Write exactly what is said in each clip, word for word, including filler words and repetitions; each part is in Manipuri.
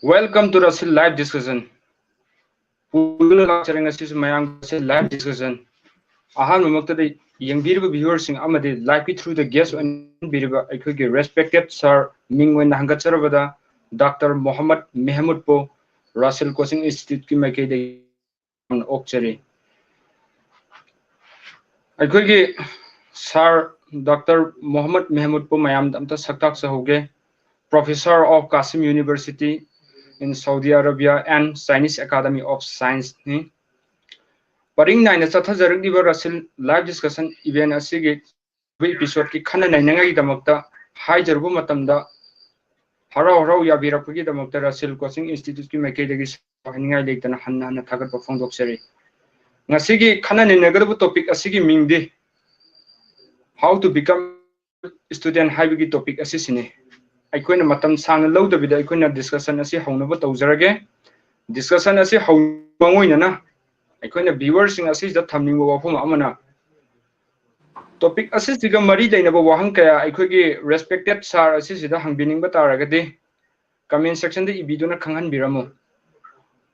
Welcome to Rasil Live Discussion. ꯄꯨꯗꯨꯅ ꯂꯥꯛꯆꯔꯦ ꯉꯁꯤꯁꯨ ꯃꯌꯥꯝꯒꯤ ꯂꯥꯏꯚ ꯗꯤꯁꯀꯁꯟ꯫ ꯑꯍꯥꯟꯕꯃꯛꯇꯗ ꯌꯦꯡꯕꯤꯔꯤꯕ ꯚꯤꯌꯨꯋꯔꯁꯤꯡ ꯑꯃꯗꯤ ꯂꯥꯏꯚꯀꯤ ꯊ꯭ꯔꯨꯗ ꯒꯦꯁ ꯑꯣꯏꯅ ꯄꯤꯔꯤꯕ ꯑꯩꯈꯣꯏꯒꯤ ꯔꯦꯁꯄꯦꯛꯇꯦꯠ ꯁꯥꯔ ꯃꯤꯡ ꯑꯣꯏꯅ ꯍꯪꯒꯠꯆꯔꯕꯗ ꯗꯥꯛꯇꯔ ꯃꯣꯍꯝꯃꯗ ꯃꯦꯍꯃꯨꯗꯄꯨ ꯔꯥꯁꯦꯜ ꯀꯣꯆꯤꯡ ꯏꯟꯁꯇꯤꯇ꯭ꯌꯨꯠꯀꯤ ꯃꯥꯏꯀꯩꯗꯒꯤ ꯑꯣꯛꯆꯔꯤ꯫ ꯑꯩꯈꯣꯏꯒꯤ ꯁꯥꯔ ꯗꯥꯛꯇꯔ ꯃꯣꯍꯝꯃꯗ ꯃꯦꯍꯃꯨꯗꯄꯨ ꯃꯌꯥꯝꯗ ꯑꯝꯇ ꯁꯛꯇꯥꯛꯆꯍꯧꯒꯦ꯫ Professor of Qasim University in Saudi Arabia and Chinese Academy of Science ꯅꯤ꯫ ꯄꯔꯤꯡ ꯅꯥꯏꯅ ꯆꯠꯊꯖꯔꯛꯂꯤꯕ ꯔꯥꯁꯤꯜ ꯂꯥꯏꯚ ꯗꯤꯁꯀꯁꯟ ꯏꯚꯦꯟ ꯑꯁꯤꯒꯤ ꯑꯦꯄꯤꯁꯣꯗꯀꯤ ꯈꯟꯅ ꯅꯩꯅꯉꯥꯏꯒꯤꯗꯃꯛꯇ ꯍꯥꯏꯖꯔꯨꯕ ꯃꯇꯝꯗ ꯍꯔꯥꯎ ꯍꯔꯥꯎ ꯌꯥꯕꯤꯔꯛꯄꯒꯤꯗꯃꯛꯇ ꯔꯥꯁꯤꯜ ꯀꯣꯆꯤꯡ ꯏꯟꯁꯇꯤꯇ꯭ꯌꯨꯠꯀꯤ ꯃꯥꯏꯀꯩꯗꯒꯤ ꯍꯥꯏꯅꯤꯡꯉꯥꯏ ꯂꯩꯇꯅ ꯍꯟꯅ ꯍꯟꯅ ꯊꯥꯒꯠꯄ ꯐꯣꯡꯗꯣꯛꯆꯔꯤ꯫ ꯉꯁꯤꯒꯤ ꯈꯟꯅ ꯅꯩꯅꯒꯗꯕ ꯇꯣꯄꯤꯛ ꯑꯁꯤꯒꯤ ꯃꯤꯡꯗꯤ How to Become Student ꯍꯥꯏꯕꯒꯤ ꯇꯣꯄꯤꯛ ꯑꯁꯤꯁꯤꯅꯤ꯫ ꯑꯩꯈꯣꯏꯅ ꯃꯇꯝ ꯁꯥꯡꯅ ꯂꯧꯗꯕꯤꯗ ꯑꯩꯈꯣꯏꯅ ꯗꯤꯁꯀꯁꯟ ꯑꯁꯤ ꯍꯧꯅꯕ ꯇꯧꯖꯔꯒꯦ꯫ ꯗꯤꯁꯀꯁꯟ ꯑꯁꯤ ꯍꯧꯕ ꯑꯣꯏꯅꯅ ꯑꯩꯈꯣꯏꯅ ꯚꯤꯌꯨꯋꯔꯁꯤꯡ ꯑꯁꯤꯗ ꯊꯝꯅꯤꯡꯕ ꯋꯥꯐꯝ ꯑꯃꯅ, ꯇꯣꯄꯤꯛ ꯑꯁꯤꯁꯤꯒ ꯃꯔꯤ ꯂꯩꯅꯕ ꯋꯥꯍꯪ ꯀꯌꯥ ꯑꯩꯈꯣꯏꯒꯤ ꯔꯦꯁꯄꯦꯛꯇꯦꯠ ꯁꯥꯔ ꯑꯁꯤꯁꯤꯗ ꯍꯪꯕꯤꯅꯤꯡꯕ ꯇꯥꯔꯒꯗꯤ ꯀꯃꯦꯟ ꯁꯦꯛꯁꯟꯗ ꯏꯕꯤꯗꯨꯅ ꯈꯪꯍꯟꯕꯤꯔꯝꯃꯨ꯫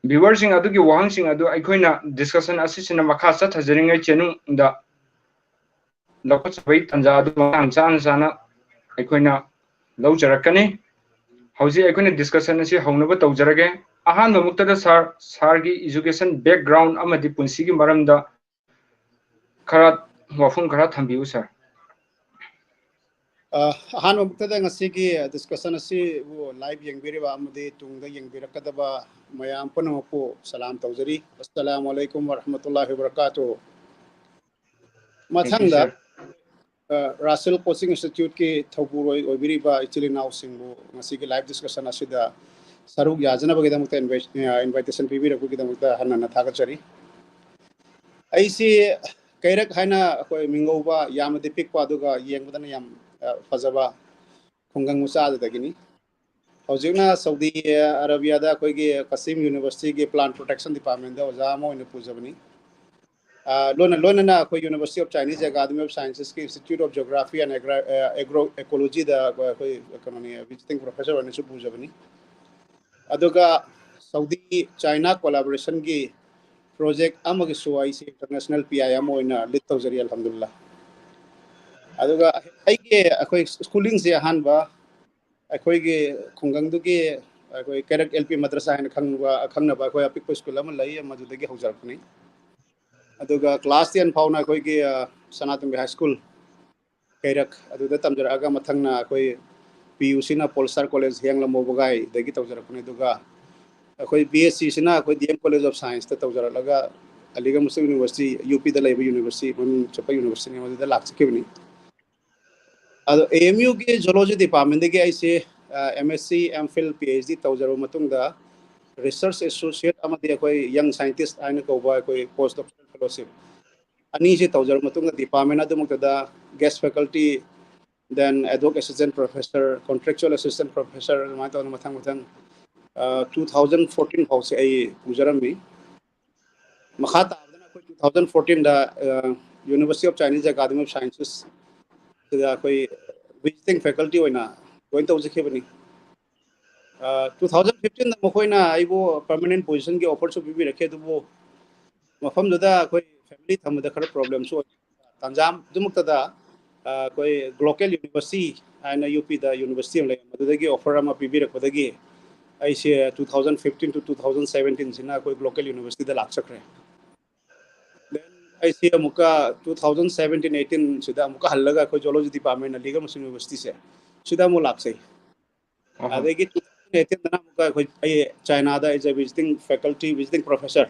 ꯚꯤꯌꯨꯋꯔꯁꯤꯡ ꯑꯗꯨꯒꯤ ꯋꯥꯍꯪꯁꯤꯡ ꯑꯗꯨ ꯑꯩꯈꯣꯏꯅ ꯗꯤꯁꯀꯁꯟ ꯑꯁꯤꯁꯤꯅ ꯃꯈꯥ ꯆꯠꯊꯖꯔꯤꯉꯩ ꯆꯦꯅꯨꯡꯗ ꯂꯧꯈꯠꯆꯕꯒꯤ ꯇꯥꯟꯖꯥ ꯑꯗꯨ ꯃꯇꯥꯡ ꯆꯥꯅ ꯆꯥꯅ ꯑꯩꯈꯣꯏꯅ ꯂꯧꯖꯔꯛꯀꯅꯤ꯫ ꯍꯧꯖꯤꯛ ꯑꯩꯈꯣꯏꯅ ꯗꯤꯁꯀꯁꯟ ꯑꯁꯤ ꯍꯧꯅꯕ ꯇꯧꯖꯔꯒꯦ꯫ ꯑꯍꯥꯟꯕꯃꯛꯇꯗ ꯁꯥꯔ, ꯁꯥꯔꯒꯤ ꯏꯖꯨꯀꯦꯁꯟ ꯕꯦꯛꯒ꯭ꯔꯥꯎꯟ ꯑꯃꯗꯤ ꯄꯨꯟꯁꯤꯒꯤ ꯃꯔꯝꯗ ꯈꯔ ꯋꯥꯐꯝ ꯈꯔ ꯊꯝꯕꯤꯌꯨ ꯁꯥꯔ꯫ ꯑ, ꯑꯍꯥꯟꯕꯃꯛꯇꯗ ꯉꯁꯤꯒꯤ ꯗꯤꯁꯀꯁꯟ ꯑꯁꯤꯕꯨ ꯂꯥꯏꯚ ꯌꯦꯡꯕꯤꯔꯤꯕ ꯑꯃꯗꯤ ꯇꯨꯡꯗ ꯌꯦꯡꯕꯤꯔꯛꯀꯗꯕ ꯃꯌꯥꯝ ꯄꯨꯝꯅꯃꯛꯄꯨ ꯁꯂꯥꯝ ꯇꯧꯖꯔꯤ꯫ ꯑꯁꯁꯂꯥꯃꯨ ꯑꯂꯥꯏꯀꯨꯝ ꯋꯔꯍꯃꯇꯨꯜꯂꯥꯍꯤ ꯋꯕꯔꯀꯥꯇꯨꯍꯨ꯫ ꯃꯊꯪꯗ, ꯁꯥꯔ꯫ ꯑ, ꯔꯥꯁꯦꯜ ꯀꯣꯆꯤꯡ ꯏꯟꯁꯇꯤꯇ꯭ꯌꯨꯠꯀꯤ ꯊꯧꯄꯨꯔꯣꯏ ꯑꯣꯏꯕꯤꯔꯤꯕ ꯏꯆꯤꯜ ꯏꯅꯥꯎꯁꯤꯡꯕꯨ ꯉꯁꯤꯒꯤ ꯂꯥꯏꯚ ꯗꯤꯁꯀꯁꯟ ꯑꯁꯤꯗ ꯁꯔꯨꯛ ꯌꯥꯖꯅꯕꯒꯤꯗꯃꯛꯇ ꯏꯟꯚꯥꯏꯠ-, ꯑ, ꯏꯟꯚꯥꯏꯇꯦꯁꯟ ꯄꯤꯕꯤꯔꯛꯄꯒꯤꯗꯃꯛꯇ ꯍꯟꯅ ꯍꯟꯅ ꯊꯥꯒꯠꯆꯔꯤ꯫ ꯑꯩꯁꯤ ꯀꯩꯔꯛ ꯍꯥꯏꯅ ꯑꯩꯈꯣꯏ ꯃꯤꯡꯒꯧꯕ ꯌꯥꯝꯅꯗꯤ ꯄꯤꯛꯄ ꯑꯗꯨꯒ ꯌꯦꯡꯕꯗꯅ ꯌꯥꯝ, ꯑ, ꯐꯖꯕ ꯈꯨꯡꯒꯪ ꯃꯆꯥ ꯑꯗꯨꯗꯒꯤꯅꯤ꯫ ꯍꯧꯖꯤꯛꯅ ꯁꯥꯎꯗꯤ ꯑꯔꯥꯕꯤꯌꯥꯗ ꯑꯩꯈꯣꯏꯒꯤ ꯀꯁꯤꯝ ꯌꯨꯅꯤꯚꯔꯁꯤꯇꯤꯒꯤ ꯄ꯭ꯂꯥꯟ ꯄ꯭ꯔꯣꯇꯦꯛꯁꯟ ꯗꯤꯄꯥꯔꯠꯃꯦꯟꯗ ꯑꯣꯖꯥ ꯑꯃ ꯑꯣꯏꯅ ꯄꯨꯖꯕꯅꯤ꯫ ꯑ, ꯂꯣꯏꯅ ꯂꯣꯏꯅꯅ ꯑꯩꯈꯣꯏ University of Chinese Academy of Sciences ꯀꯤ Institute of Geography and Agri- ꯑ, Agroecology ꯗ ꯑꯩꯈꯣꯏ ꯀꯩꯅꯣꯅꯤ, visiting professor ꯑꯣꯏꯅꯁꯨ ꯄꯨꯖꯕꯅꯤ꯫ ꯑꯗꯨꯒ ꯁꯥꯎꯗꯤ ꯆꯥꯏꯅꯥ collaboration ꯒꯤ project ꯑꯃꯒꯤꯁꯨ ꯑꯩꯁꯦ international P I ꯑꯃ ꯑꯣꯏꯅ lead ꯇꯧꯖꯔꯤ, ꯑꯜꯍꯝꯗꯨꯂꯤꯜꯂꯥ꯫ ꯑꯗꯨꯒ ꯑꯩꯒꯤ ꯑꯩꯈꯣꯏ schooling ꯁꯦ ꯑꯍꯥꯟꯕ ꯑꯩꯈꯣꯏꯒꯤ ꯈꯨꯡꯒꯪꯗꯨꯒꯤ ꯑꯩꯈꯣꯏ ꯀꯩꯔꯛ L P ꯃꯗ꯭ꯔꯁꯥ ꯍꯥꯏꯅ ꯈꯪꯕ ꯈꯪꯅꯕ ꯑꯩꯈꯣꯏ ꯑꯄꯤꯛꯄ school ꯑꯃ ꯂꯩ, ꯃꯗꯨꯗꯒꯤ ꯍꯧꯖꯔꯛꯄꯅꯤ꯫ ꯑꯗꯨꯒ class ten ꯐꯥꯎꯅ ꯑꯩꯈꯣꯏꯒꯤ ꯑ, ꯁꯅꯥꯇꯣꯝꯕꯤ High School ꯀꯩꯔꯛ ꯑꯗꯨꯗ ꯇꯝꯖꯔꯛꯑꯒ ꯃꯊꯪꯅ ꯑꯩꯈꯣꯏ P U C ꯅ Polestar College ꯍꯤꯌꯥꯡꯂꯝ ꯃꯣꯕꯒꯥꯏꯗꯒꯤ ꯇꯧꯖꯔꯛꯄꯅꯤ꯫ ꯑꯗꯨꯒ ꯑꯩꯈꯣꯏ B S C ꯁꯤꯅ ꯑꯩꯈꯣꯏ D M College of Science ꯇ ꯇꯧꯖꯔꯛꯂꯒ ꯑꯂꯤꯒꯔ ꯃꯨꯁꯂꯤꯝ University, U P ꯗ ꯂꯩꯕ university, ꯃꯃꯤꯡ ꯆꯠꯄ university ꯅꯤ, ꯃꯗꯨꯗ ꯂꯥꯛꯆꯈꯤꯕꯅꯤ꯫ ꯑꯗꯣ A M U ꯒꯤ Zoology Department ꯗꯒꯤ ꯑꯩꯁꯦ ꯑ, M S C, M Phil, P H D ꯇꯧꯖꯔꯕ ꯃꯇꯨꯡꯗ Research Associate ꯑꯃꯗꯤ ꯑꯩꯈꯣꯏ Young Scientist ꯍꯥꯏꯅ ꯀꯧꯕ ꯑꯩꯈꯣꯏ Post Doctoral Fellowship ꯑꯅꯤꯁꯤ ꯇꯧꯖꯔꯕ ꯃꯇꯨꯡꯗ department ꯑꯗꯨꯃꯛꯇꯗ guest faculty, then ad hoc assistant professor, contractual assistant professor ꯑꯗꯨꯃꯥꯏꯅ ꯇꯧꯗꯅ ꯃꯊꯪ ꯃꯊꯪ two thousand fourteen ꯐꯥꯎꯁꯦ ꯑꯩ ꯄꯨꯖꯔꯝꯃꯤ꯫ ꯃꯈꯥ ꯇꯥꯕꯗꯅ ꯑꯩꯈꯣꯏ two thousand fourteen the University of Chinese Academy of Sciences ꯁꯤꯗ ꯑꯩꯈꯣꯏ visiting faculty ꯑꯣꯏꯅ join ꯇꯧꯖꯈꯤꯕꯅꯤ꯫ Two thousand fifteen ꯗ ꯃꯈꯣꯏꯅ ꯑꯩꯕꯨ permanent position ꯒꯤ offer ꯁꯨ ꯄꯤꯕꯤꯔꯛꯈꯤ, ꯑꯗꯨꯕꯨ ꯃꯐꯝꯗꯨꯗ ꯑꯩꯈꯣꯏ family ꯊꯝꯕꯗ ꯈꯔ problem ꯁꯨ ꯑꯣꯏ꯫ ꯇꯥꯟꯖꯥ ꯑꯗꯨꯃꯛꯇꯗ ꯑ, ꯑꯩꯈꯣꯏ Glocal University ꯍꯥꯏꯅ U P ꯗ university ꯑꯃ ꯂꯩ, ꯃꯗꯨꯗꯒꯤ offer ꯑꯃ ꯄꯤꯕꯤꯔꯛꯄꯗꯒꯤ ꯑꯩꯁꯦ two thousand fifteen to two thousand seventeen ꯁꯤꯅ ꯑꯩꯈꯣꯏ Glocal University ꯗ ꯂꯥꯛꯆꯈ꯭ꯔꯦ꯫ Then ꯑꯩꯁꯦ ꯑꯃꯨꯛꯀ two thousand seventeen eighteen ꯁꯤꯗ ꯑꯃꯨꯛꯀ ꯍꯜꯂꯒ ꯑꯩꯈꯣꯏ Zoology Department ꯑꯂꯤꯒꯔ ꯃꯨꯁꯂꯤꯝ University ꯁꯦ ꯁꯤꯗ ꯑꯃꯨꯛ ꯂꯥꯛꯆꯩ꯫ ꯑꯗꯒꯤ two thousand eighteen ꯗꯅ ꯑꯃꯨꯛꯀ ꯑꯩꯈꯣꯏ ꯑꯩ ꯆꯥꯏꯅꯥꯗ as a visiting faculty, visiting professor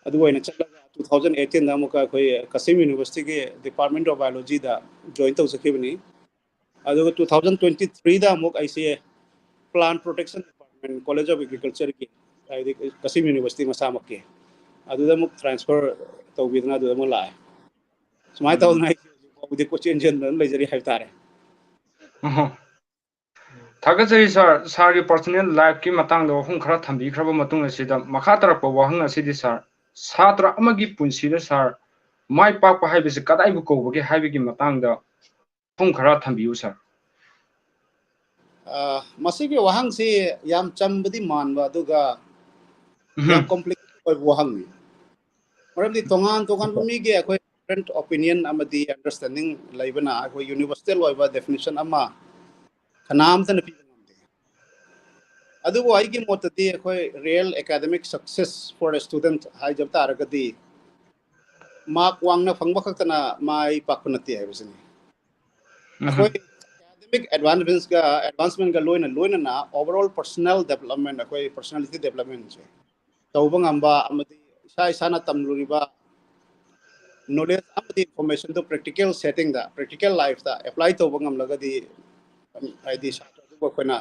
ꯑꯗꯨ ꯑꯣꯏꯅ ꯆꯠꯂꯒ two thousand eighteen ꯗ ꯑꯃꯨꯛꯀ ꯑꯩꯈꯣꯏ Kassim University ꯒꯤ Department of Biology the join ꯇꯧꯖꯈꯤꯕꯅꯤ꯫ ꯑꯗꯨꯒ two thousand twenty three ꯗ ꯑꯃꯨꯛ ꯑꯩꯁꯦ Plant Protection Department, College of Agriculture ꯒꯤ, ꯍꯥꯏꯗꯤ Kassim University ꯃꯁꯥꯃꯛꯀꯤ, ꯑꯗꯨꯗ ꯑꯃꯨꯛ transfer ꯇꯧꯕꯤꯗꯅ ꯑꯗꯨꯗ ꯑꯃꯨꯛ ꯂꯥꯛꯑꯦ꯫ ꯁꯨꯃꯥꯏꯅ ꯇꯧꯗꯅ ꯑꯩ ꯍꯧꯖꯤꯛ ꯐꯥꯎꯕꯗꯤ ꯀꯣꯏꯆꯦꯟ ꯆꯦꯟꯗꯅ ꯂꯩꯖꯔꯤ ꯍꯥꯏꯕ ꯇꯥꯔꯦ꯫ ꯊꯥꯒꯠꯆꯔꯤ sir, sir ꯒꯤ personal life ꯀꯤ ꯃꯇꯥꯡꯗ ꯋꯥꯐꯝ ꯈꯔ ꯊꯝꯕꯤꯈ꯭ꯔꯕ ꯃꯇꯨꯡ ꯑꯁꯤꯗ ꯃꯈꯥ ꯇꯥꯔꯛꯄ ꯋꯥꯍꯪ ꯑꯁꯤꯗꯤ sir, ꯁꯥꯇ꯭ꯔ ꯑꯃꯒꯤ ꯄꯨꯟꯁꯤꯗ ꯁꯥꯔ, ꯃꯥꯏ ꯄꯥꯛꯄ ꯍꯥꯏꯕꯁꯤ ꯀꯗꯥꯏꯕꯨ ꯀꯧꯕꯒꯦ ꯍꯥꯏꯕꯒꯤ ꯃꯇꯥꯡꯗ ꯋꯥꯐꯝ ꯈꯔ ꯊꯝꯕꯤꯌꯨ ꯁꯥꯔ꯫ ꯑ, ꯃꯁꯤꯒꯤ ꯋꯥꯍꯪꯁꯤ ꯌꯥꯝ ꯆꯝꯕꯗꯤ ꯃꯥꯟꯕ, ꯑꯗꯨꯒ ꯌꯥꯝ ꯎꯝ, complicated ꯑꯣꯏꯕ ꯋꯥꯍꯪꯅꯤ꯫ ꯃꯔꯝꯗꯤ ꯇꯣꯉꯥꯟ ꯇꯣꯉꯥꯟꯕ ꯃꯤꯒꯤ ꯑꯩꯈꯣꯏ different opinion ꯑꯃꯗꯤ understanding ꯂꯩꯕꯅ ꯑꯩꯈꯣꯏ universal ꯑꯣꯏꯕ definition ꯑꯃ ꯀꯅꯥꯝꯇꯅ ꯄꯤꯕ ꯉꯝꯗꯦ꯫ ꯑꯗꯨꯕꯨ ꯑꯩꯒꯤ ꯃꯣꯠꯇꯗꯤ ꯑꯩꯈꯣꯏ real academic success for a student ꯍꯥꯏꯖꯕ ꯇꯥꯔꯒꯗꯤ mark ꯋꯥꯡꯅ ꯐꯪꯕ ꯈꯛꯇꯅ ꯃꯥꯏ ꯄꯥꯛꯄ ꯅꯠꯇꯦ ꯍꯥꯏꯕꯁꯤꯅꯤ꯫ ꯑꯩꯈꯣꯏ ꯎꯝ, academic advancementꯒ advancementꯒ ꯂꯣꯏꯅ ꯂꯣꯏꯅꯅ overall personal development, ꯑꯩꯈꯣꯏ personality developmentꯁꯦ ꯇꯧꯕ ꯉꯝꯕ ꯑꯃꯗꯤ ꯏꯁꯥ ꯏꯁꯥꯅ ꯇꯝꯂꯨꯔꯤꯕ knowledge ꯑꯃꯗꯤ informationꯗꯨ practical settingꯗ, practical lifeꯇ apply ꯇꯧꯕ ꯉꯝꯂꯒꯗꯤ, ꯍꯥꯏꯗꯤ ꯁꯥꯇ꯭ꯔ ꯑꯗꯨꯕꯨ ꯑꯩꯈꯣꯏꯅ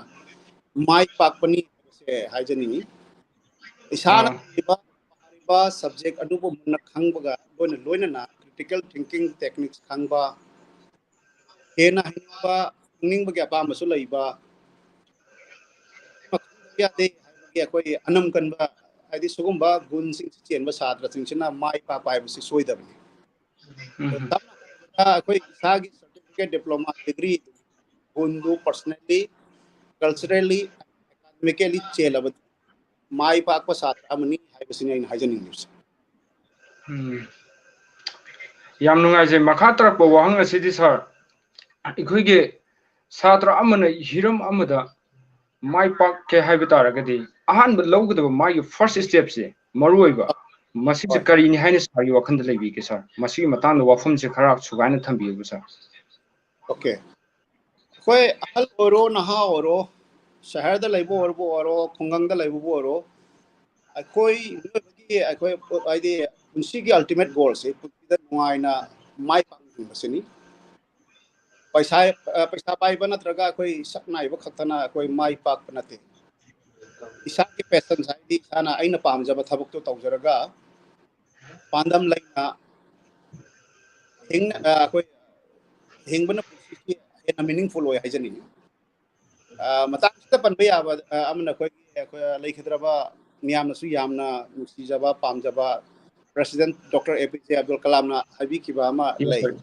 ꯃꯥꯏ ꯄꯥꯛꯄꯅꯤ ꯍꯥꯏꯕꯁꯦ ꯍꯥꯏꯖꯅꯤꯡꯉꯤ꯫ ꯏꯁꯥꯅ ꯑꯥ, ꯇꯝꯂꯤꯕ, ꯄꯥꯔꯤꯕ subject ꯑꯗꯨꯕꯨ ꯃꯨꯟꯅ ꯈꯪꯕꯒ ꯂꯣꯏꯅ ꯂꯣꯏꯅꯅ critical thinking techniques ꯈꯪꯕ, ꯍꯦꯟꯅ ꯍꯩꯅꯤꯡꯕ, ꯈꯪꯅꯤꯡꯕꯒꯤ ꯑꯄꯥꯝꯕꯁꯨ ꯂꯩꯕ, ꯃꯈꯜ ꯌꯥꯗꯦ ꯍꯥꯏꯕꯒꯤ ꯑꯩꯈꯣꯏ ꯑꯅꯝ ꯀꯟꯕ, ꯍꯥꯏꯗꯤ ꯁꯤꯒꯨꯝꯕ ꯒꯨꯟꯁꯤꯡꯁꯤ ꯆꯦꯟꯕ ꯁꯥꯇ꯭ꯔꯁꯤꯡꯁꯤꯅ ꯃꯥꯏ ꯄꯥꯛꯄ ꯍꯥꯏꯕꯁꯤ ꯁꯣꯏꯗꯕꯅꯤ꯫ ꯎꯝ, ꯁꯝꯅ ꯍꯥꯏꯔꯕꯗ ꯑꯩꯈꯣꯏ ꯏꯁꯥꯒꯤ certificate, diploma, degree ꯒꯨꯟꯗꯨ personally, culturally, academically ꯆꯦꯜꯂꯕꯗꯤ ꯃꯥꯏ ꯄꯥꯛꯄ ꯁꯥꯇ꯭ꯔ ꯑꯃꯅꯤ ꯍꯥꯏꯕꯁꯤꯅꯤ ꯑꯩꯅ ꯍꯥꯏꯖꯅꯤꯡꯂꯤꯕꯁꯦ꯫ ꯎꯝ꯫ ꯌꯥꯝ ꯅꯨꯡꯉꯥꯏꯖꯩ꯫ ꯃꯈꯥ ꯇꯥꯔꯛꯄ ꯋꯥꯍꯪ ꯑꯁꯤꯗꯤ ꯁꯥꯔ, ꯑꯩꯈꯣꯏꯒꯤ ꯁꯥꯇ꯭ꯔ ꯑꯃꯅ ꯍꯤꯔꯝ ꯑꯃꯗ ꯃꯥꯏ ꯄꯥꯛꯀꯦ ꯍꯥꯏꯕ ꯇꯥꯔꯒꯗꯤ ꯑꯍꯥꯟꯕ ꯂꯧꯒꯗꯕ ꯃꯥꯒꯤ first stepꯁꯦ ꯃꯔꯨꯑꯣꯏꯕ ꯃꯁꯤꯁꯦ ꯍꯣꯏ꯫ ꯀꯔꯤꯅꯤ ꯍꯥꯏꯅ ꯁꯥꯔꯒꯤ ꯋꯥꯈꯜꯗ ꯂꯩꯕꯤꯒꯦ ꯁꯥꯔ? ꯃꯁꯤꯒꯤ ꯃꯇꯥꯡꯗ ꯋꯥꯐꯝꯁꯦ ꯈꯔ ꯁꯨꯒꯥꯏꯅ ꯊꯝꯕꯤꯌꯨꯕ ꯁꯥꯔ꯫ Okay. ꯑꯩꯈꯣꯏ ꯑꯍꯜ ꯑꯣꯏꯔꯣ, ꯅꯍꯥ ꯑꯣꯏꯔꯣ, ꯁꯍꯔꯗ ꯂꯩꯕ ꯑꯣꯏꯔꯕꯨ ꯑꯣꯏꯔꯣ, ꯈꯨꯡꯒꯪꯗ ꯂꯩꯕꯕꯨ ꯑꯣꯏꯔꯣ, ꯑꯩꯈꯣꯏ ꯃꯤꯑꯣꯏꯕꯒꯤ ꯑꯩꯈꯣꯏ ꯍꯥꯏꯗꯤ ꯄꯨꯟꯁꯤꯒꯤ ultimate goalꯁꯦ ꯄꯨꯟꯁꯤꯗ ꯅꯨꯡꯉꯥꯏꯅ ꯃꯥꯏ ꯄꯥꯛꯅ ꯍꯤꯡꯕꯁꯤꯅꯤ꯫ ꯄꯩꯁꯥ, ꯑ, ꯄꯩꯁꯥ ꯄꯥꯏꯕ ꯅꯠꯇ꯭ꯔꯒ ꯑꯩꯈꯣꯏ ꯁꯛ ꯅꯥꯏꯕ ꯈꯛꯇꯅ ꯑꯩꯈꯣꯏ ꯃꯥꯏ ꯄꯥꯛꯄ ꯅꯠꯇꯦ꯫ ꯏꯁꯥꯒꯤ passion ꯍꯥꯏꯗꯤ ꯏꯁꯥꯅ ꯑꯩꯅ ꯄꯥꯝꯖꯕ ꯊꯕꯛꯇꯣ ꯇꯧꯖꯔꯒ ꯄꯥꯟꯗꯝ ꯂꯩꯅ ꯍꯤꯡꯅ, ꯑ, ꯑꯩꯈꯣꯏ ꯍꯤꯡꯕꯅ ꯄꯨꯟꯁꯤꯒꯤ ꯍꯦꯟꯅ meaningful ꯑꯣꯏ ꯍꯥꯏꯖꯅꯤꯡꯉꯤ꯫ ꯑ, ꯃꯇꯥꯡꯁꯤꯗ ꯄꯟꯕ ꯌꯥꯕ, ꯑ, ꯑꯃꯅ ꯑꯩꯈꯣꯏꯒꯤ, ꯑꯩꯈꯣꯏ ꯂꯩꯈꯤꯗ꯭ꯔꯕ ꯃꯤꯌꯥꯝꯅꯁꯨ ꯌꯥꯝꯅ ꯅꯨꯡꯁꯤꯖꯕ, ꯄꯥꯝꯖꯕ President Doctor A P J Abdul Kalamꯅ ꯍꯥꯏꯕꯤꯈꯤꯕ ꯑꯃ Yes, ꯂꯩ꯫ sir.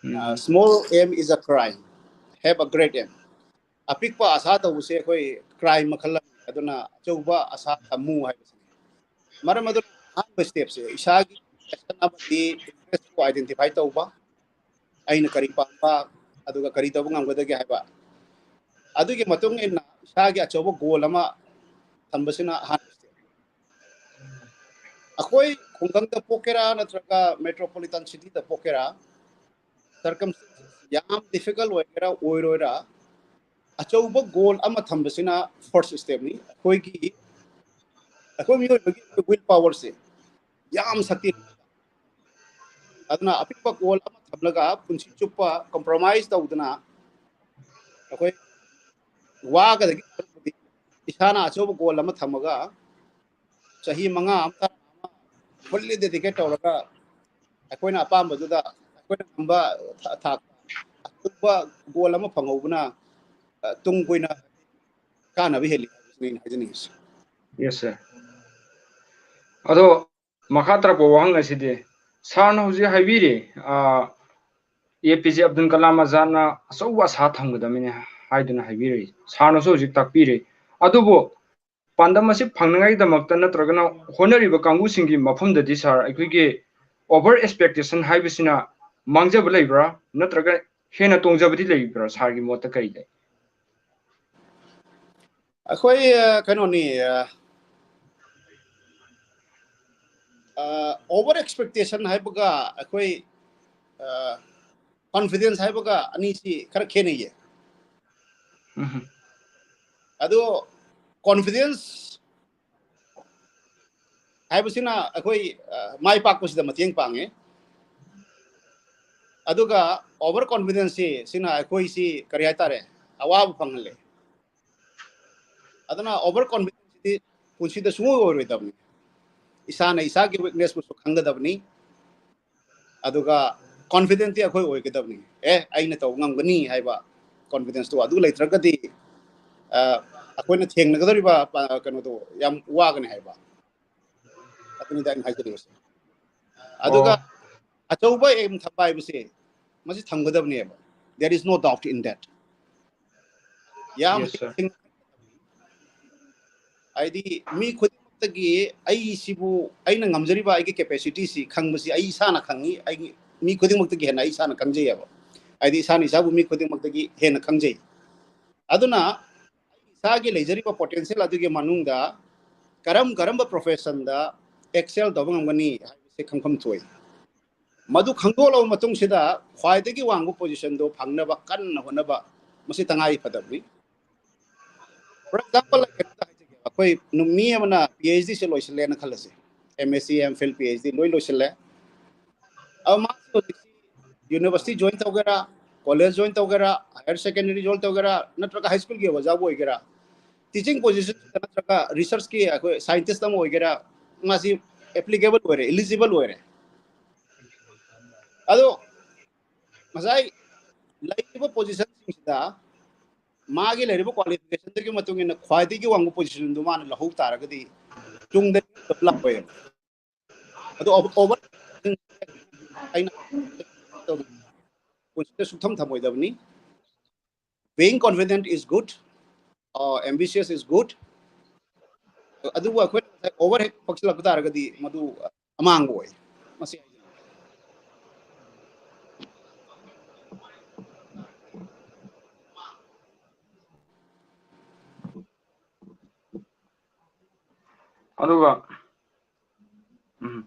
Um. Uh, "Small aim is a crime. Have a great aim." ꯑꯄꯤꯛꯄ ꯑꯁꯥ ꯇꯧꯕꯁꯦ ꯑꯩꯈꯣꯏ crime ꯃꯈꯜ ꯑꯃꯅꯤ꯫ ꯑꯗꯨꯅ ꯑꯆꯧꯕ ꯑꯁꯥ ꯊꯝꯃꯨ ꯍꯥꯏꯕꯁꯤꯅꯤ꯫ ꯃꯔꯝ ꯑꯗꯨꯅ ꯑꯍꯥꯟꯕ stepꯁꯦ ꯏꯁꯥꯒꯤ passion ꯑꯃꯗꯤ interestꯇꯨ identify ꯇꯧꯕ, ꯑꯩꯅ ꯀꯔꯤ ꯄꯥꯝꯕ, ꯑꯗꯨꯒ ꯀꯔꯤ ꯇꯧꯕ ꯉꯝꯒꯗꯒꯦ ꯍꯥꯏꯕ꯫ ꯑꯗꯨꯒꯤ ꯃꯇꯨꯡ ꯏꯟꯅ ꯏꯁꯥꯒꯤ ꯑꯆꯧꯕ goal ꯑꯃ ꯊꯝꯕꯁꯤꯅ ꯑꯍꯥꯟꯕ step꯫ ꯑꯩꯈꯣꯏ ꯈꯨꯡꯒꯪꯗ ꯄꯣꯛꯀꯦꯔꯥ ꯅꯠꯇ꯭ꯔꯒ metropolitan cityꯗ ꯄꯣꯛꯀꯦꯔꯥ, circumstances ꯌꯥꯝ difficult ꯑꯣꯏꯒꯦꯔꯥ ꯑꯣꯏꯔꯣꯏꯔꯥ, ꯑꯆꯧꯕ goal ꯑꯃ ꯊꯝꯕꯁꯤꯅ first stepꯅꯤ꯫ ꯑꯩꯈꯣꯏꯒꯤ, ꯑꯩꯈꯣꯏ ꯃꯤꯑꯣꯏꯕꯒꯤ will powerꯁꯦ ꯌꯥꯝ ꯁꯛꯇꯤ꯫ ꯑꯗꯨꯅ ꯑꯄꯤꯛꯄ goal ꯑꯃ ꯊꯝꯂꯒ ꯄꯨꯟꯁꯤ ꯆꯨꯞꯄ compromise ꯇꯧꯗꯅ ꯑꯩꯈꯣꯏ ꯋꯥꯒꯗꯒꯤ ꯁꯔꯨꯛꯄꯨꯗꯤ ꯏꯁꯥꯅ ꯑꯆꯧꯕ goal ꯑꯃ ꯊꯝꯃꯒ ꯆꯍꯤ ꯃꯉꯥ ꯑꯃ, ꯇꯔꯥ ꯑꯃ fully dedicate ꯇꯧꯔꯒ ꯑꯩꯈꯣꯏꯅ ꯑꯄꯥꯝꯕꯗꯨꯗ ꯑꯩꯈꯣꯏꯅ ꯉꯝꯕ ꯊꯥ-, ꯊꯥꯛꯇ ꯑꯆꯧꯕ goal ꯑꯃ ꯐꯪꯍꯧꯕꯅ, ꯑ, ꯇꯨꯡ ꯀꯣꯏꯅ ꯀꯥꯟꯅꯕ ꯍꯦꯜꯂꯤ ꯍꯥꯏꯕꯁꯤꯅꯤ ꯑꯩꯅ ꯍꯥꯏꯖꯅꯤꯡꯉꯤꯁꯦ꯫ Yes, sir. ꯑꯗꯣ ꯃꯈꯥ ꯇꯥꯔꯛꯄ ꯋꯥꯍꯪ ꯑꯁꯤꯗꯤ, sirꯅ ꯍꯧꯖꯤꯛ ꯍꯥꯏꯕꯤꯔꯦ, ꯑ, A P J Abdul Kalam Azadꯅ ꯑꯆꯧꯕ ꯑꯁꯥ ꯊꯝꯒꯗꯕꯅꯤ ꯍꯥꯏꯗꯨꯅ ꯍꯥꯏꯕꯤꯔꯦ, sirꯅꯁꯨ ꯍꯧꯖꯤꯛ ꯇꯥꯛꯄꯤꯔꯦ꯫ ꯑꯗꯨꯕꯨ ꯄꯥꯟꯗꯝ ꯑꯁꯤ ꯐꯪꯅꯉꯥꯏꯒꯤꯗꯃꯛꯇ ꯅꯠꯇ꯭ꯔꯒꯅ ꯍꯣꯠꯅꯔꯤꯕ ꯀꯥꯡꯕꯨꯁꯤꯡꯒꯤ ꯃꯐꯝꯗꯗꯤ, sir, ꯑꯩꯈꯣꯏꯒꯤ over expectation ꯍꯥꯏꯕꯁꯤꯅ ꯃꯥꯡꯖꯕ ꯂꯩꯕ꯭ꯔꯥ, ꯅꯠꯇ꯭ꯔꯒ ꯍꯦꯟꯅ ꯇꯣꯡꯖꯕꯗꯤ ꯂꯩꯕ꯭ꯔꯥ? Sirꯒꯤ ꯃꯣꯠꯇ ꯀꯔꯤ ꯂꯩ? ꯑꯩꯈꯣꯏ, ꯑ, ꯀꯩꯅꯣꯅꯤ, ꯑ, ꯑ, over expectation ꯍꯥꯏꯕꯒ ꯑꯩꯈꯣꯏ, ꯑ, confidence ꯍꯥꯏꯕꯒ ꯑꯅꯤꯁꯤ ꯈꯔ ꯈꯦꯠꯅꯩꯌꯦ꯫ ꯎꯝ. ꯑꯗꯣ confidence ꯍꯥꯏꯕꯁꯤꯅ ꯑꯩꯈꯣꯏ, ꯑ, ꯃꯥꯏ ꯄꯥꯛꯄꯁꯤꯗ ꯃꯇꯦꯡ ꯄꯥꯡꯉꯦ꯫ ꯑꯗꯨꯒ over confidenceꯁꯤ, ꯁꯤꯅ ꯑꯩꯈꯣꯏꯁꯤ ꯀꯔꯤ ꯍꯥꯏꯇꯥꯔꯦ, ꯑꯋꯥꯕ ꯐꯪꯍꯜꯂꯦ꯫ ꯑꯗꯨꯅ over confidenceꯁꯤꯗꯤ ꯄꯨꯟꯁꯤꯗ ꯁꯨꯡꯑꯣꯏ ꯑꯣꯏꯔꯣꯏꯗꯕꯅꯤ꯫ ꯏꯁꯥꯅ ꯏꯁꯥꯒꯤ weaknessꯄꯨꯁꯨ ꯈꯪꯒꯗꯕꯅꯤ꯫ ꯑꯗꯨꯒ confidentꯇꯤ ꯑꯩꯈꯣꯏ ꯑꯣꯏꯒꯗꯕꯅꯤ꯫ ꯑꯦ, ꯑꯩꯅ ꯇꯧꯕ ꯉꯝꯒꯅꯤ ꯍꯥꯏꯕ confidenceꯇꯣ ꯑꯗꯨ ꯂꯩꯇ꯭ꯔꯒꯗꯤ, ꯑ, ꯑꯩꯈꯣꯏꯅ ꯊꯦꯡꯅꯒꯗꯧꯔꯤꯕ ꯑ, ꯀꯩꯅꯣꯗꯣ ꯌꯥꯝ ꯋꯥꯒꯅꯤ ꯍꯥꯏꯕ꯫ ꯑꯗꯨꯅꯤꯗ ꯑꯩꯅ ꯍꯥꯏꯖꯅꯤꯡꯕꯁꯦ꯫ ꯑꯗꯨꯒ ꯑꯆꯧꯕ aim ꯊꯝꯕ ꯍꯥꯏꯕꯁꯦ ꯃꯁꯤ ꯊꯝꯒꯗꯕꯅꯦꯕ꯫ There is no doubt in that. ꯌꯥꯝ ꯍꯥꯏꯗꯤ ꯃꯤ ꯈꯨꯗꯤꯡꯃꯛꯇꯒꯤ ꯑꯩꯁꯤꯕꯨ ꯑꯩꯅ ꯉꯝꯖꯔꯤꯕ ꯑꯩꯒꯤ capacityꯁꯤ ꯈꯪꯕꯁꯤ ꯑꯩ ꯏꯁꯥꯅ ꯈꯪꯉꯤ꯫ ꯑꯩꯒꯤ ꯃꯤ ꯈꯨꯗꯤꯡꯃꯛꯇꯒꯤ ꯍꯦꯟꯅ ꯑꯩ ꯏꯁꯥꯅ ꯈꯪꯖꯩꯑꯕ꯫ ꯍꯥꯏꯗꯤ ꯏꯁꯥꯅ ꯏꯁꯥꯕꯨ ꯃꯤ ꯈꯨꯗꯤꯡꯃꯛꯇꯒꯤ ꯍꯦꯟꯅ ꯈꯪꯖꯩ꯫ ꯑꯗꯨꯅ ꯏꯁꯥꯒꯤ ꯂꯩꯖꯔꯤꯕ potential ꯑꯗꯨꯒꯤ ꯃꯅꯨꯡꯗ ꯀꯔꯝ ꯀꯔꯝꯕ professionꯗ excel ꯇꯧꯕ ꯉꯝꯒꯅꯤ ꯍꯥꯏꯕꯁꯤ ꯈꯪꯐꯝ ꯊꯣꯛꯏ꯫ ꯃꯗꯨ ꯈꯪꯗꯣꯛꯂꯕ ꯃꯇꯨꯡꯁꯤꯗ ꯈ꯭ꯋꯥꯏꯗꯒꯤ ꯋꯥꯡꯕ positionꯗꯣ ꯐꯪꯅꯕ ꯀꯟꯅ ꯍꯣꯠꯅꯕ ꯃꯁꯤ ꯇꯉꯥꯏ ꯐꯗꯕꯅꯤ꯫ For example, ꯑꯩ ꯀꯩꯅꯣꯝꯇ ꯍꯥꯏꯖꯒꯦ꯫ ꯑꯩꯈꯣꯏ ꯅꯨ-, ꯃꯤ ꯑꯃꯅ PhDꯁꯦ ꯂꯣꯏꯁꯤꯜꯂꯦꯅ ꯈꯜꯂꯁꯦ, MSc, MPhil, PhD ꯂꯣꯏ ꯂꯣꯏꯁꯤꯜꯂꯦ꯫ ꯑꯗꯣ ꯃꯥꯁꯦ ꯍꯧꯖꯤꯛꯁꯤ university join ꯇꯧꯒꯦꯔꯥ, college join ꯇꯧꯒꯦꯔꯥ, higher secondary join ꯇꯧꯒꯦꯔꯥ, ꯅꯠꯇ꯭ꯔꯒ high schoolꯒꯤ ꯑꯣꯖꯥꯕꯨ ꯑꯣꯏꯒꯦꯔꯥ, teaching position ꯅꯠꯇ꯭ꯔꯒ researchꯀꯤ ꯑꯩꯈꯣꯏ scientist ꯑꯃ ꯑꯣꯏꯒꯦꯔꯥ, ꯃꯥꯁꯤ applicable ꯑꯣꯏꯔꯦ, eligible ꯑꯣꯏꯔꯦ꯫ ꯑꯗꯣ ꯉꯁꯥꯏ ꯂꯩꯔꯤꯕ positionꯁꯤꯡꯁꯤꯗ ꯃꯥꯒꯤ ꯂꯩꯔꯤꯕ qualificationꯗꯨꯒꯤ ꯃꯇꯨꯡ ꯏꯟꯅ ꯈ꯭ꯋꯥꯏꯗꯒꯤ ꯋꯥꯡꯕ positionꯗꯨ ꯃꯥꯅ ꯂꯧꯍꯧ ꯇꯥꯔꯒꯗꯤ ꯇꯨꯡꯗ ꯂꯥꯛꯄ ꯌꯥꯏ꯫ ꯑꯗꯣ over ꯑꯩꯅ ꯄꯨꯟꯁꯤꯗ ꯁꯨꯡꯊꯝ ꯊꯝꯃꯣꯏꯗꯕꯅꯤ꯫ Being confident is good, uh, ambitious is good. ꯑꯗꯨꯕꯨ ꯑꯩꯈꯣꯏꯅ ꯉꯁꯥꯏ over ꯍꯦꯛ ꯄꯛꯁꯤꯜꯂꯛꯄ ꯇꯥꯔꯒꯗꯤ ꯃꯗꯨ ꯑꯃꯥꯡꯕ ꯑꯣꯏ꯫ ꯃꯁꯤ ꯑꯗꯨꯒ ꯎꯝ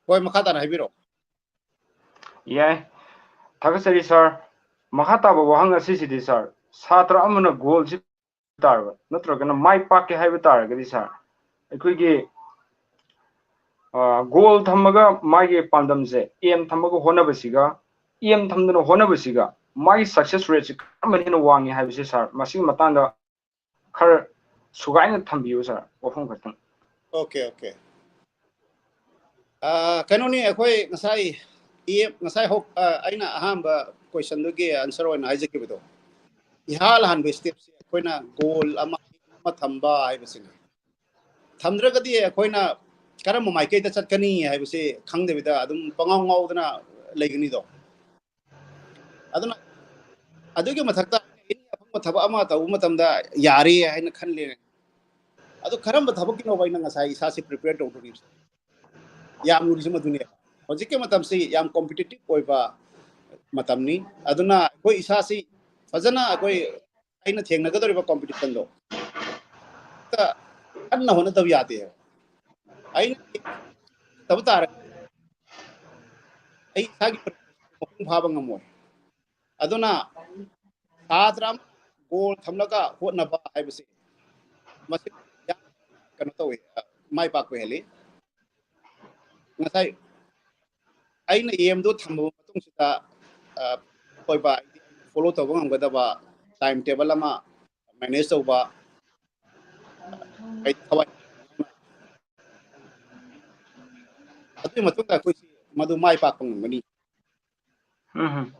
ꯍꯣꯏ, ꯃꯈꯥ ꯇꯥꯅ ꯍꯥꯏꯕꯤꯔꯛꯑꯣ꯫ ꯌꯥꯏ, ꯊꯥꯒꯠꯆꯔꯤ ꯁꯥꯔ꯫ ꯃꯈꯥ ꯇꯥꯕ ꯋꯥꯍꯪ ꯑꯁꯤꯁꯤꯗꯤ ꯁꯥꯔ, ꯁꯥꯇ꯭ꯔ ꯑꯃꯅ goalꯁꯤ ꯇꯥꯔꯕ ꯅꯠꯇ꯭ꯔꯒꯅ ꯃꯥꯏ ꯄꯥꯛꯀꯦ ꯍꯥꯏꯕ ꯇꯥꯔꯒꯗꯤ ꯁꯥꯔ, ꯑꯩꯈꯣꯏꯒꯤ goal ꯊꯝꯃꯒ ꯃꯥꯒꯤ ꯄꯥꯟꯗꯝꯁꯦ, aim ꯊꯝꯃꯒ ꯍꯣꯠꯅꯕꯁꯤꯒ, aim ꯊꯝꯗꯅ ꯍꯣꯠꯅꯕꯁꯤꯒ ꯃꯥꯒꯤ success rateꯁꯤ ꯀꯔꯝꯕꯅ ꯍꯦꯟꯅ ꯋꯥꯡꯉꯤ ꯍꯥꯏꯕꯁꯦ ꯁꯥꯔ, ꯃꯁꯤꯒꯤ ꯃꯇꯥꯡꯗ ꯈꯔ ꯁꯨꯒꯥꯏꯅ ꯊꯝꯕꯤꯌꯨ ꯁꯥꯔ, ꯋꯥꯐꯝ ꯈꯛꯇꯪ꯫ Okay, okay. ꯑꯥ, ꯀꯩꯅꯣꯅꯤ, ꯑꯩꯈꯣꯏ ꯉꯁꯥꯏ ꯉꯁꯥꯏ ꯍꯧ ꯑ, ꯑꯩꯅ ꯑꯍꯥꯟꯕ ꯀꯣꯏꯁꯟꯗꯨꯒꯤ ꯑꯟꯁꯔ ꯑꯣꯏꯅ ꯍꯥꯏꯖꯈꯤꯕꯗꯣ, ꯏꯍꯥꯟ ꯍꯥꯟꯕ ꯁ꯭ꯇꯦꯞꯁꯦ ꯑꯩꯈꯣꯏꯅ ꯒꯣꯜ ꯑꯃ ꯑꯃ ꯊꯝꯕ ꯍꯥꯏꯕꯁꯤꯅꯤ꯫ ꯊꯝꯗ꯭ꯔꯒꯗꯤ ꯑꯩꯈꯣꯏꯅ ꯀꯔꯝꯕ ꯃꯥꯏꯀꯩꯗ ꯆꯠꯀꯅꯤ ꯍꯥꯏꯕꯁꯤ ꯈꯪꯗꯕꯤꯗ ꯑꯗꯨꯝ ꯄꯉꯥꯎ ꯉꯥꯎꯗꯅ ꯂꯩꯒꯅꯤꯗꯣ꯫ ꯑꯗꯨꯅ ꯑꯗꯨꯒꯤ ꯃꯊꯛꯇ ꯑꯩꯅ ꯑꯐꯪꯕ ꯊꯕꯛ ꯑꯃ ꯇꯧꯕ ꯃꯇꯝꯗ ꯌꯥꯔꯦ ꯍꯥꯏꯅ ꯈꯜꯂꯦ꯫ ꯑꯗꯨ ꯀꯔꯝꯕ ꯊꯕꯛꯀꯤꯅꯣꯕ ꯑꯩꯅ ꯉꯁꯥꯏ ꯏꯁꯥꯁꯤ ꯄ꯭ꯔꯤꯄꯦꯌꯔ ꯇꯧꯗꯣꯔꯤꯕꯁꯦ? ꯌꯥꯝ ꯂꯨꯔꯤꯁꯦ ꯃꯗꯨꯅꯦ꯫ ꯍꯧꯖꯤꯛꯀꯤ ꯃꯇꯝꯁꯤ ꯌꯥꯝ ꯀꯣꯝꯄꯤꯇꯤꯇꯤꯞ ꯑꯣꯏꯕ ꯃꯇꯝꯅꯤ꯫ ꯑꯗꯨꯅ ꯑꯩꯈꯣꯏ ꯏꯁꯥꯁꯤ ꯐꯖꯅ ꯑꯩꯈꯣꯏ ꯑꯩꯅ ꯊꯦꯡꯅꯒꯗꯧꯔꯤꯕ ꯀꯣꯝꯄꯤꯇꯤꯁꯟꯗꯣ ꯀꯟꯅ ꯍꯣꯠꯅꯗꯕ ꯌꯥꯗꯦ꯫ ꯑꯩꯅ ꯇꯧ ꯇꯥꯔꯒꯗꯤ ꯑꯩ ꯏꯁꯥꯒꯤ ꯃꯄꯨꯡ ꯐꯥꯕ ꯉꯝꯃꯣꯏ꯫ ꯑꯗꯨꯅ ꯁꯥꯇ꯭ꯔ ꯑꯃ ꯒꯣꯜ ꯊꯝꯂꯒ ꯍꯣꯠꯅꯕ ꯍꯥꯏꯕꯁꯤ ꯃꯁꯤ ꯌꯥꯝ ꯀꯩꯅꯣ ꯇꯧꯋꯤ, ꯃꯥꯏ ꯄꯥꯛꯄ ꯍꯦꯜꯂꯤ꯫ ꯉꯁꯥꯏ ꯑꯩꯅ ꯑꯦꯝꯗꯣ ꯊꯝꯃꯕ ꯃꯇꯨꯡꯁꯤꯗ, ꯑ, ꯑꯣꯏꯕ, ꯍꯥꯏꯗꯤ ꯐꯣꯂꯣ ꯇꯧꯕ ꯉꯝꯒꯗꯕ ꯇꯥꯏꯝ ꯇꯦꯕꯜ ꯑꯃ ꯃꯦꯅꯦꯖ ꯇꯧꯕ, ꯑꯩ ꯊꯋꯥꯏ ꯑꯗꯨꯒꯤ ꯃꯇꯨꯡꯗ ꯑꯩꯈꯣꯏꯁꯤ ꯃꯗꯨ ꯃꯥꯏ ꯄꯥꯛꯄ ꯉꯝꯒꯅꯤ꯫ ꯎꯝ꯫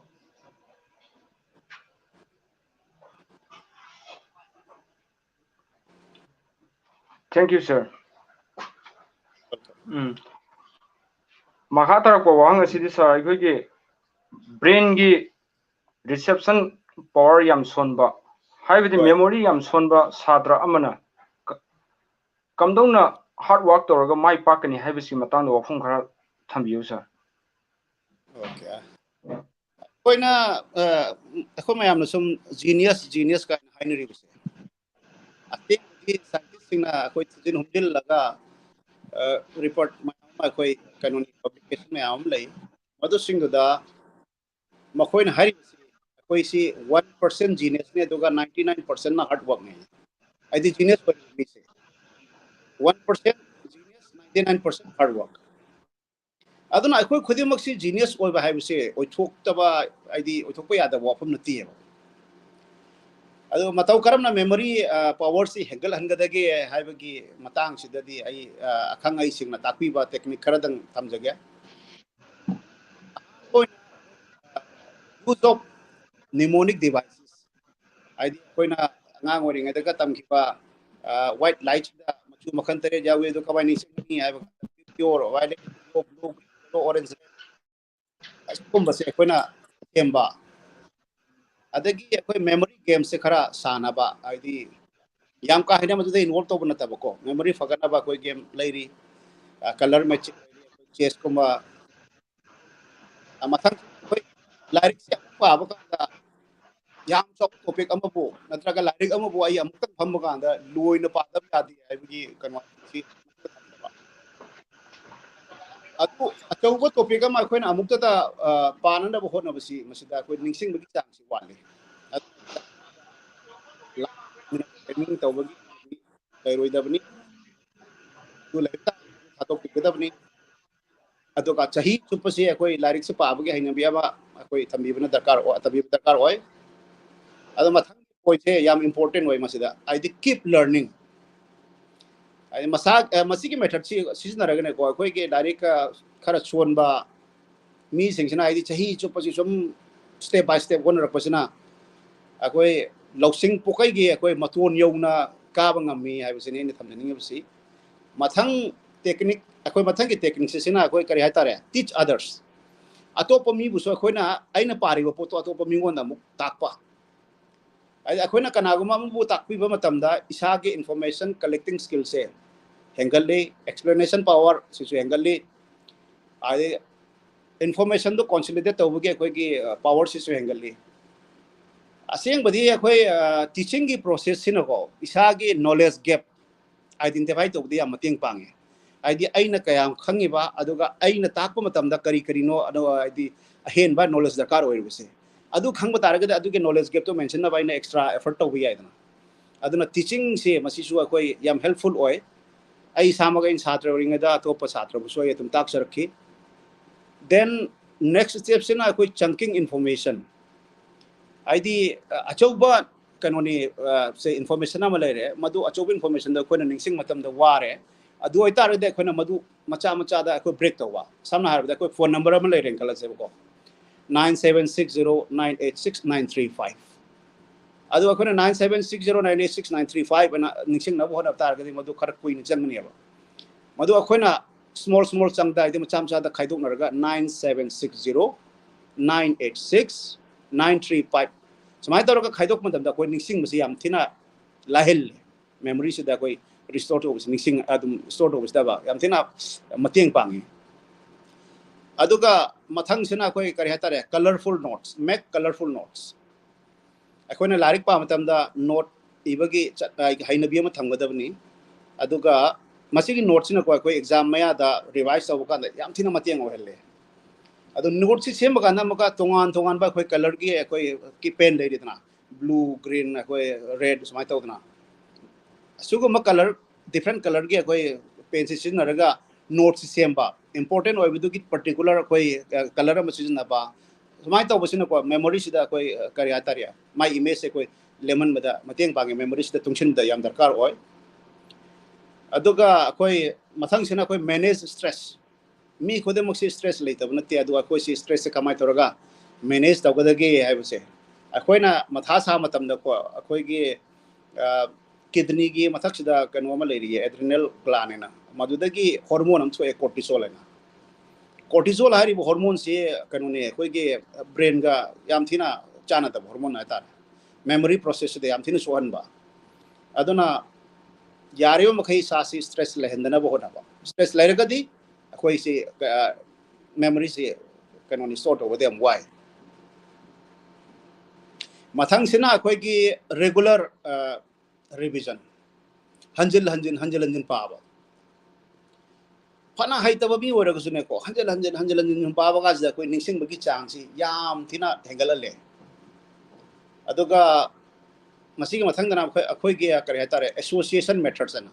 Thank you, sir. ꯎꯝ꯫ ꯃꯈꯥ ꯇꯥꯔꯛꯄ ꯋꯥꯍꯪ ꯑꯁꯤꯗꯤ, sir, ꯑꯩꯈꯣꯏꯒꯤ brainꯒꯤ reception power ꯌꯥꯝ ꯁꯣꯟꯕ, ꯍꯥꯏꯕꯗꯤ ꯍꯣꯏ꯫ Memory ꯌꯥꯝ ꯁꯣꯟꯕ ꯁꯥꯇ꯭ꯔ ꯑꯃꯅ ꯀ-, ꯀꯝꯗꯧꯅ hard work ꯇꯧꯔꯒ ꯃꯥꯏ ꯄꯥꯛꯀꯅꯤ ꯍꯥꯏꯕꯁꯤ ꯃꯇꯥꯡꯗ ꯋꯥꯐꯝ ꯈꯔ ꯊꯝꯕꯤꯌꯨ, sir. Okay. ꯑꯩꯈꯣꯏꯅ, ꯑ, ꯑꯩꯈꯣꯏ ꯃꯌꯥꯝꯅ ꯁꯨꯝ genius, genius ꯀꯥꯏꯅ ꯍꯥꯏꯅꯔꯤꯕꯁꯦ, ꯑꯁꯦꯡꯕꯗꯤ ꯁꯥꯏꯟꯇꯤꯁꯁꯤꯡꯅ ꯑꯩꯈꯣꯏ ꯊꯤꯖꯤꯟ ꯍꯨꯝꯖꯤꯜꯂꯒ, ꯑ, ꯔꯤꯄꯣꯔꯠ ꯃꯌꯥꯝ ꯑꯃ, ꯑꯩꯈꯣꯏ ꯀꯩꯅꯣꯅꯤ, ꯄꯕ꯭ꯂꯤꯀꯦꯁꯟ ꯃꯌꯥꯝ ꯑꯃ ꯂꯩ, ꯃꯗꯨꯁꯤꯡꯗꯨꯗ ꯃꯈꯣꯏꯅ ꯍꯥꯏꯔꯤꯕꯁꯤ ꯑꯩꯈꯣꯏꯁꯤ ꯋꯥꯟ ꯄꯥꯔꯁꯦꯟ ꯖꯤꯅꯤꯌꯁꯅꯤ, ꯑꯗꯨꯒ ꯅꯥꯏꯟꯇꯤ ꯅꯥꯏꯟ ꯄꯥꯔꯁꯦꯟꯅ ꯍꯥꯔꯗ ꯋꯥꯔꯛꯅꯤ꯫ ꯍꯥꯏꯗꯤ ꯖꯤꯅꯤꯌꯁ ꯑꯣꯏꯔꯤꯕ ꯃꯤꯁꯦ one percent genius, ninety nine percent hard work. ꯑꯗꯨꯅ ꯑꯩꯈꯣꯏ ꯈꯨꯗꯤꯡꯃꯛꯁꯤ ꯖꯤꯅꯤꯌꯁ ꯑꯣꯏꯕ ꯍꯥꯏꯕꯁꯦ ꯑꯣꯏꯊꯣꯛꯇꯕ, ꯍꯥꯏꯗꯤ ꯑꯣꯏꯊꯣꯛꯄ ꯌꯥꯗꯕ ꯋꯥꯐꯝ ꯅꯠꯇꯦꯕ꯫ ꯑꯗꯨ ꯃꯇꯧ ꯀꯔꯝꯅ memory, ꯑ, powerꯁꯤ ꯍꯦꯟꯒꯠꯍꯟꯒꯗꯒꯦ ꯍꯥꯏꯕꯒꯤ ꯃꯇꯥꯡꯁꯤꯗꯗꯤ ꯑꯩ, ꯑ, ꯑꯈꯪ ꯑꯍꯩꯁꯤꯡꯅ ꯇꯥꯛꯄꯤꯕ technique ꯈꯔꯗꯪ ꯊꯝꯖꯒꯦ꯫ Use of mnemonic devices, ꯍꯥꯏꯗꯤ ꯑꯩꯈꯣꯏꯅ ꯑꯉꯥꯡ ꯑꯣꯏꯔꯤꯉꯩꯗꯒ ꯇꯝꯈꯤꯕ white lightꯁꯤꯗ ꯃꯆꯨ ꯃꯈꯜ ꯇꯔꯦꯠ ꯌꯥꯎꯏ, ꯑꯗꯨ ꯀꯃꯥꯏꯅ ꯅꯤꯡꯁꯤꯡꯒꯅꯤ ꯍꯥꯏꯕ ꯀꯥꯟꯗ pure violet, yellow, blue, yellow, orange, ꯑꯁꯤꯒꯨꯝꯕꯁꯦ ꯑꯩꯈꯣꯏꯅ ꯁꯦꯝꯕ꯫ ꯑꯗꯒꯤ ꯑꯩꯈꯣꯏ memory gamesꯁꯦ ꯈꯔ ꯁꯥꯟꯅꯕ, ꯍꯥꯏꯗꯤ ꯌꯥꯝ ꯀꯥ ꯍꯦꯟꯅ ꯃꯗꯨꯗ involve ꯇꯧꯕ ꯅꯠꯇꯕꯀꯣ, memory ꯐꯒꯠꯅꯕ ꯑꯩꯈꯣꯏ game ꯂꯩꯔꯤ, colour matching ꯂꯩꯔꯤ, chessꯀꯨꯝꯕ꯫ ꯃꯊꯪ ꯑꯩꯈꯣꯏ ꯂꯥꯏꯔꯤꯛꯁꯦ ꯑꯃꯨꯛ ꯄꯥꯕ ꯀꯥꯟꯗ ꯌꯥꯝ ꯆꯥꯎꯕ topic ꯑꯃꯕꯨ ꯅꯠꯇ꯭ꯔꯒ ꯂꯥꯏꯔꯤꯛ ꯑꯃꯕꯨ ꯑꯩ ꯑꯃꯨꯛꯇꯪ ꯐꯝꯕ ꯀꯥꯟꯗ ꯂꯣꯏꯅ ꯄꯥꯗꯕ ꯌꯥꯗꯦ ꯍꯥꯏꯕꯒꯤ ꯀꯩꯅꯣ ꯁꯤ ꯊꯝꯗꯕ꯫ ꯑꯗꯨ ꯑꯆꯧꯕ topic ꯑꯃ ꯑꯩꯈꯣꯏꯅ ꯑꯃꯨꯛꯇꯗ ꯄꯥꯅꯅꯕ ꯍꯣꯠꯅꯕꯁꯤ ꯃꯁꯤꯗ ꯑꯩꯈꯣꯏ ꯅꯤꯡꯁꯤꯡꯕꯒꯤ ꯆꯥꯡꯁꯤ ꯋꯥꯠꯂꯤ꯫ Training ꯇꯧꯕꯒꯤ ꯂꯩꯔꯣꯏꯗꯕꯅꯤ꯫ ꯑꯗꯨ ꯂꯥꯏꯔꯤꯛ ꯊꯥꯗꯣꯛꯄꯤꯒꯗꯕꯅꯤ꯫ ꯑꯗꯨꯒ ꯆꯍꯤ ꯆꯨꯞꯄꯁꯤ ꯑꯩꯈꯣꯏ ꯂꯥꯏꯔꯤꯛꯁꯤ ꯄꯥꯕꯒꯤ ꯍꯩꯅꯕꯤ ꯑꯃ ꯑꯩꯈꯣꯏ ꯊꯝꯕꯤꯕꯅ ꯗꯔꯀꯥꯔ ꯑꯣꯏ, ꯊꯝꯕꯤꯕ ꯗꯔꯀꯥꯔ ꯑꯣꯏ꯫ ꯑꯗꯣ ꯃꯊꯪꯒꯤ pointꯁꯦ ꯌꯥꯝ important ꯑꯣꯏ ꯃꯁꯤꯗ, ꯍꯥꯏꯗꯤ keep learning꯫ ꯍꯥꯏꯗꯤ ꯃꯁꯥ, ꯃꯁꯤꯒꯤ methodꯁꯤ ꯁꯤꯖꯤꯟꯅꯔꯒꯅꯦꯀꯣ, ꯑꯩꯈꯣꯏꯒꯤ ꯂꯥꯏꯔꯤꯛ ꯈꯔ ꯁꯣꯟꯕ ꯃꯤꯁꯤꯡꯁꯤꯅ ꯍꯥꯏꯗꯤ ꯆꯍꯤ ꯆꯨꯞꯄꯁꯤ ꯁꯨꯝ step by step ꯍꯣꯠꯅꯔꯛꯄꯁꯤꯅ ꯑꯩꯈꯣꯏ ꯂꯧꯁꯤꯡ ꯄꯨꯀꯩꯒꯤ ꯑꯩꯈꯣꯏ ꯃꯇꯣꯟ ꯌꯧꯅ ꯀꯥꯕ ꯉꯝꯃꯤ ꯍꯥꯏꯕꯁꯤꯅꯤ ꯑꯩꯅ ꯊꯝꯖꯅꯤꯡꯉꯤꯕꯁꯤ꯫ ꯃꯊꯪ technique, ꯑꯩꯈꯣꯏ ꯃꯊꯪꯒꯤ techniqueꯁꯤꯅ ꯑꯩꯈꯣꯏ ꯀꯔꯤ ꯍꯥꯏꯇꯥꯔꯦ, teach others꯫ ꯑꯇꯣꯞꯄ ꯃꯤꯕꯨꯁꯨ ꯑꯩꯈꯣꯏꯅ, ꯑꯩꯅ ꯄꯥꯔꯤꯕ ꯄꯣꯠꯇꯣ ꯑꯇꯣꯞꯄ ꯃꯤꯉꯣꯟꯗ ꯑꯃꯨꯛ ꯇꯥꯛꯄ꯫ ꯍꯥꯏꯗꯤ ꯑꯩꯈꯣꯏꯅ ꯀꯅꯥꯒꯨꯝꯕ ꯑꯃꯕꯨ ꯇꯥꯛꯄꯤꯕ ꯃꯇꯝꯗ ꯏꯁꯥꯒꯤ information collecting skillꯁꯦ ꯍꯦꯟꯒꯠꯂꯤ, explanation power ꯁꯤꯁꯨ ꯍꯦꯟꯒꯠꯂꯤ, ꯑꯗꯩ informationꯗꯣ consolidate ꯇꯧꯕꯒꯤ ꯑꯩꯈꯣꯏꯒꯤ powerꯁꯤꯁꯨ ꯍꯦꯟꯒꯠꯂꯤ꯫ ꯑꯁꯦꯡꯕꯗꯤ ꯑꯩꯈꯣꯏ teachingꯒꯤ processꯁꯤꯅꯀꯣ ꯏꯁꯥꯒꯤ knowledge gap identify ꯇꯧꯕꯗ ꯌꯥꯝ ꯃꯇꯦꯡ ꯄꯥꯡꯉꯦ꯫ ꯍꯥꯏꯗꯤ ꯑꯩꯅ ꯀꯌꯥꯝ ꯈꯪꯉꯤꯕ, ꯑꯗꯨꯒ ꯑꯩꯅ ꯇꯥꯛꯄ ꯃꯇꯝꯗ ꯀꯔꯤ ꯀꯔꯤꯅꯣ, ꯑꯗꯣ ꯍꯥꯏꯗꯤ ꯑꯍꯦꯟꯕ knowledge ꯗꯔꯀꯥꯔ ꯑꯣꯏꯔꯤꯕꯁꯦ, ꯑꯗꯨ ꯈꯪꯕ ꯇꯥꯔꯒꯗꯤ ꯑꯗꯨꯒꯤ knowledge gapꯇꯣ mentionꯅꯕ ꯑꯩꯅ extra effort ꯇꯧꯕ ꯌꯥꯏꯗꯅ꯫ ꯑꯗꯨꯅ teachingꯁꯦ ꯃꯁꯤꯁꯨ ꯑꯩꯈꯣꯏ ꯌꯥꯝ helpful ꯑꯣꯏ꯫ ꯑꯩ ꯏꯁꯥꯃꯛ ꯑꯩꯅ ꯁꯥꯇ꯭ꯔ ꯑꯣꯏꯔꯤꯉꯩꯗ ꯑꯇꯣꯞꯄ ꯁꯥꯇ꯭ꯔꯕꯨꯁꯨ ꯑꯩ ꯑꯗꯨꯝ ꯇꯥꯛꯆꯔꯛꯈꯤ꯫ Then next stepꯁꯤꯅ ꯑꯩꯈꯣꯏ chunking information, ꯍꯥꯏꯗꯤ ꯑꯆꯧꯕ ꯀꯩꯅꯣꯅꯤ, ꯁꯦ information ꯑꯃ ꯂꯩꯔꯦ, ꯃꯗꯨ ꯑꯆꯧꯕ informationꯗ ꯑꯩꯈꯣꯏꯅ ꯅꯤꯡꯁꯤꯡ ꯃꯇꯝꯗ ꯋꯥꯔꯦ꯫ ꯑꯗꯨ ꯑꯣꯏꯇꯥꯔꯒꯗꯤ ꯑꯩꯈꯣꯏꯅ ꯃꯗꯨ ꯃꯆꯥ ꯃꯆꯥꯗ ꯑꯩꯈꯣꯏ break ꯇꯧꯕ꯫ ꯁꯝꯅ ꯍꯥꯏꯔꯕꯗ ꯑꯩꯈꯣꯏ phone number ꯑꯃ ꯂꯩꯔꯦꯅ ꯈꯜꯂꯁꯦꯕꯀꯣ꯫ nine seven six zero nine eight six nine three five. ꯑꯗꯨ ꯑꯩꯈꯣꯏꯅ nine seven six zero nine eight six nine three five ꯑꯅ ꯅꯤꯡꯁꯤꯡꯅꯕ ꯍꯣꯠꯅꯕ ꯇꯥꯔꯒꯗꯤ ꯃꯗꯨ ꯈꯔ ꯀꯨꯏꯅ ꯆꯪꯒꯅꯦꯕ꯫ ꯃꯗꯨ ꯑꯩꯈꯣꯏꯅ small small ꯆꯪꯗ ꯍꯥꯏꯗꯤ ꯃꯆꯥ ꯃꯆꯥꯗ ꯈꯥꯏꯗꯣꯛꯅꯔꯒ nine seven six zero nine eight six nine three five ꯁꯨꯃꯥꯏꯅ ꯇꯧꯔꯒ ꯈꯥꯏꯗꯣꯛꯄ ꯃꯇꯝꯗ ꯑꯩꯈꯣꯏ ꯅꯤꯡꯁꯤꯡꯕꯁꯤ ꯌꯥꯝ ꯊꯤꯅ ꯂꯥꯏꯍꯜꯂꯦ꯫ Memoryꯁꯤꯗ ꯑꯩꯈꯣꯏ restore ꯇꯧꯕꯁꯤ ꯅꯤꯡꯁꯤꯡ ꯑꯗꯨꯝ store ꯇꯧꯕꯁꯤꯗ ꯌꯥꯝ ꯊꯤꯅ ꯃꯇꯦꯡ ꯄꯥꯡꯉꯤ꯫ ꯑꯗꯨꯒ ꯃꯊꯪꯁꯤꯅ ꯑꯩꯈꯣꯏ ꯀꯔꯤ ꯍꯥꯏꯇꯥꯔꯦ, colorful notes, make colorful notes꯫ ꯑꯩꯈꯣꯏꯅ ꯂꯥꯏꯔꯤꯛ ꯄꯥꯕ ꯃꯇꯝꯗ note ꯏꯕꯒꯤ ꯆꯠ-, ꯍꯩꯅꯕꯤ ꯑꯃ ꯊꯝꯒꯗꯕꯅꯤ꯫ ꯑꯗꯨꯒ ꯃꯁꯤꯒꯤ noteꯁꯤꯅꯀꯣ ꯑꯩꯈꯣꯏ exam ꯃꯌꯥꯗ revise ꯇꯧꯕ ꯀꯥꯟꯗ ꯌꯥꯝ ꯊꯤꯅ ꯃꯇꯦꯡ ꯑꯣꯏꯍꯜꯂꯦ꯫ ꯑꯗꯣ noteꯁꯤ ꯁꯦꯝꯕ ꯀꯥꯟꯗ ꯑꯃꯨꯛꯀ ꯇꯣꯉꯥꯟ ꯇꯣꯉꯥꯟꯕ ꯑꯩꯈꯣꯏ colorꯒꯤ ꯑꯩꯈꯣꯏ ꯀꯤ pen ꯂꯩꯔꯤꯗꯅ, blue, green, ꯑꯩꯈꯣꯏ red ꯁꯨꯃꯥꯏꯅ ꯇꯧꯗꯅ, ꯑꯁꯤꯒꯨꯝꯕ color, different colorꯒꯤ ꯑꯩꯈꯣꯏ penꯁꯤ ꯁꯤꯖꯤꯟꯅꯔꯒ noteꯁꯤ ꯁꯦꯝꯕ, important ꯑꯣꯏꯕꯗꯨꯒꯤ particular ꯑꯩꯈꯣꯏ color ꯑꯃ ꯁꯤꯖꯤꯟꯅꯕ, ꯁꯨꯃꯥꯏꯅ ꯇꯧꯕꯁꯤꯅꯀꯣ memoryꯁꯤꯗ ꯑꯩꯈꯣꯏ ꯀꯔꯤ ꯍꯥꯏꯇꯥꯔꯦ, ꯃꯥꯏ imageꯁꯦ ꯑꯩꯈꯣꯏ ꯂꯦꯝꯍꯟꯕꯗ ꯃꯇꯦꯡ ꯄꯥꯡꯉꯤ, memoryꯁꯤꯗ ꯇꯨꯡꯁꯤꯟꯕꯗ ꯌꯥꯝ ꯗꯔꯀꯥꯔ ꯑꯣꯏ꯫ ꯑꯗꯨꯒ ꯑꯩꯈꯣꯏ ꯃꯊꯪꯁꯤꯅ ꯑꯩꯈꯣꯏ manage stress꯫ ꯃꯤ ꯈꯨꯗꯤꯡꯃꯛꯁꯤ stress ꯂꯩꯇꯕ ꯅꯠꯇꯦ, ꯑꯗꯨꯒ ꯑꯩꯈꯣꯏꯁꯤ stressꯁꯦ ꯀꯃꯥꯏꯅ ꯇꯧꯔꯒ manage ꯇꯧꯒꯗꯒꯦ ꯍꯥꯏꯕꯁꯦ ꯑꯩꯈꯣꯏꯅ ꯃꯊꯥ ꯁꯥꯕ ꯃꯇꯝꯗꯀꯣ ꯑꯩꯈꯣꯏꯒꯤ kidneyꯒꯤ ꯃꯊꯛꯁꯤꯗ ꯀꯩꯅꯣ ꯑꯃ ꯂꯩꯔꯤꯌꯦ, adrenal gland ꯍꯥꯏꯅ, ꯃꯗꯨꯗꯒꯤ hormone ꯑꯃ ꯊꯣꯛꯑꯦ, cortisol ꯍꯥꯏꯅ꯫ Cortisol ꯍꯥꯏꯔꯤꯕ hormoneꯁꯤ ꯀꯩꯅꯣꯅꯦ, ꯑꯩꯈꯣꯏꯒꯤ brainꯒ ꯌꯥꯝ ꯊꯤꯅ ꯆꯥꯟꯅꯗꯕ hormone ꯍꯥꯏꯇꯥꯔꯦ꯫ Memory processꯁꯤꯗ ꯌꯥꯝ ꯊꯤꯅ ꯁꯣꯛꯍꯟꯕ꯫ ꯑꯗꯨꯅ ꯌꯥꯔꯤꯕ ꯃꯈꯩ ꯏꯁꯥꯁꯤ stress ꯂꯩꯍꯟꯗꯅꯕ ꯍꯣꯠꯅꯕ꯫ Stress ꯂꯩꯔꯒꯗꯤ ꯑꯩꯈꯣꯏꯁꯤ memoryꯁꯤ ꯀꯩꯅꯣꯅꯤ, store ꯇꯧꯕꯗ ꯌꯥꯝ ꯋꯥꯏ꯫ ꯃꯊꯪꯁꯤꯅ ꯑꯩꯈꯣꯏꯒꯤ regular revision, ꯍꯟꯖꯤꯜ ꯍꯟꯖꯤꯟ ꯍꯟꯖꯤꯜ ꯍꯟꯖꯤꯟ ꯄꯥꯕ꯫ ꯐꯅ ꯍꯩꯇꯕ ꯃꯤ ꯑꯣꯏꯔꯒꯁꯨꯅꯦꯀꯣ, ꯍꯟꯖꯤꯜ ꯍꯟꯖꯤꯟ ꯍꯟꯖꯤꯜ ꯍꯟꯖꯤꯟ ꯁꯨꯝ ꯄꯥꯕ ꯀꯥꯟꯁꯤꯗ ꯑꯩꯈꯣꯏ ꯅꯤꯡꯁꯤꯡꯕꯒꯤ ꯆꯥꯡꯁꯤ ꯌꯥꯝ ꯊꯤꯅ ꯍꯦꯟꯒꯠꯍꯜꯂꯦ꯫ ꯑꯗꯨꯒ ꯃꯁꯤꯒꯤ ꯃꯊꯪꯗꯅ ꯑꯩꯈꯣꯏ, ꯑꯩꯈꯣꯏꯒꯤ ꯀꯔꯤ ꯍꯥꯏꯇꯥꯔꯦ, association methods ꯍꯥꯏꯅ꯫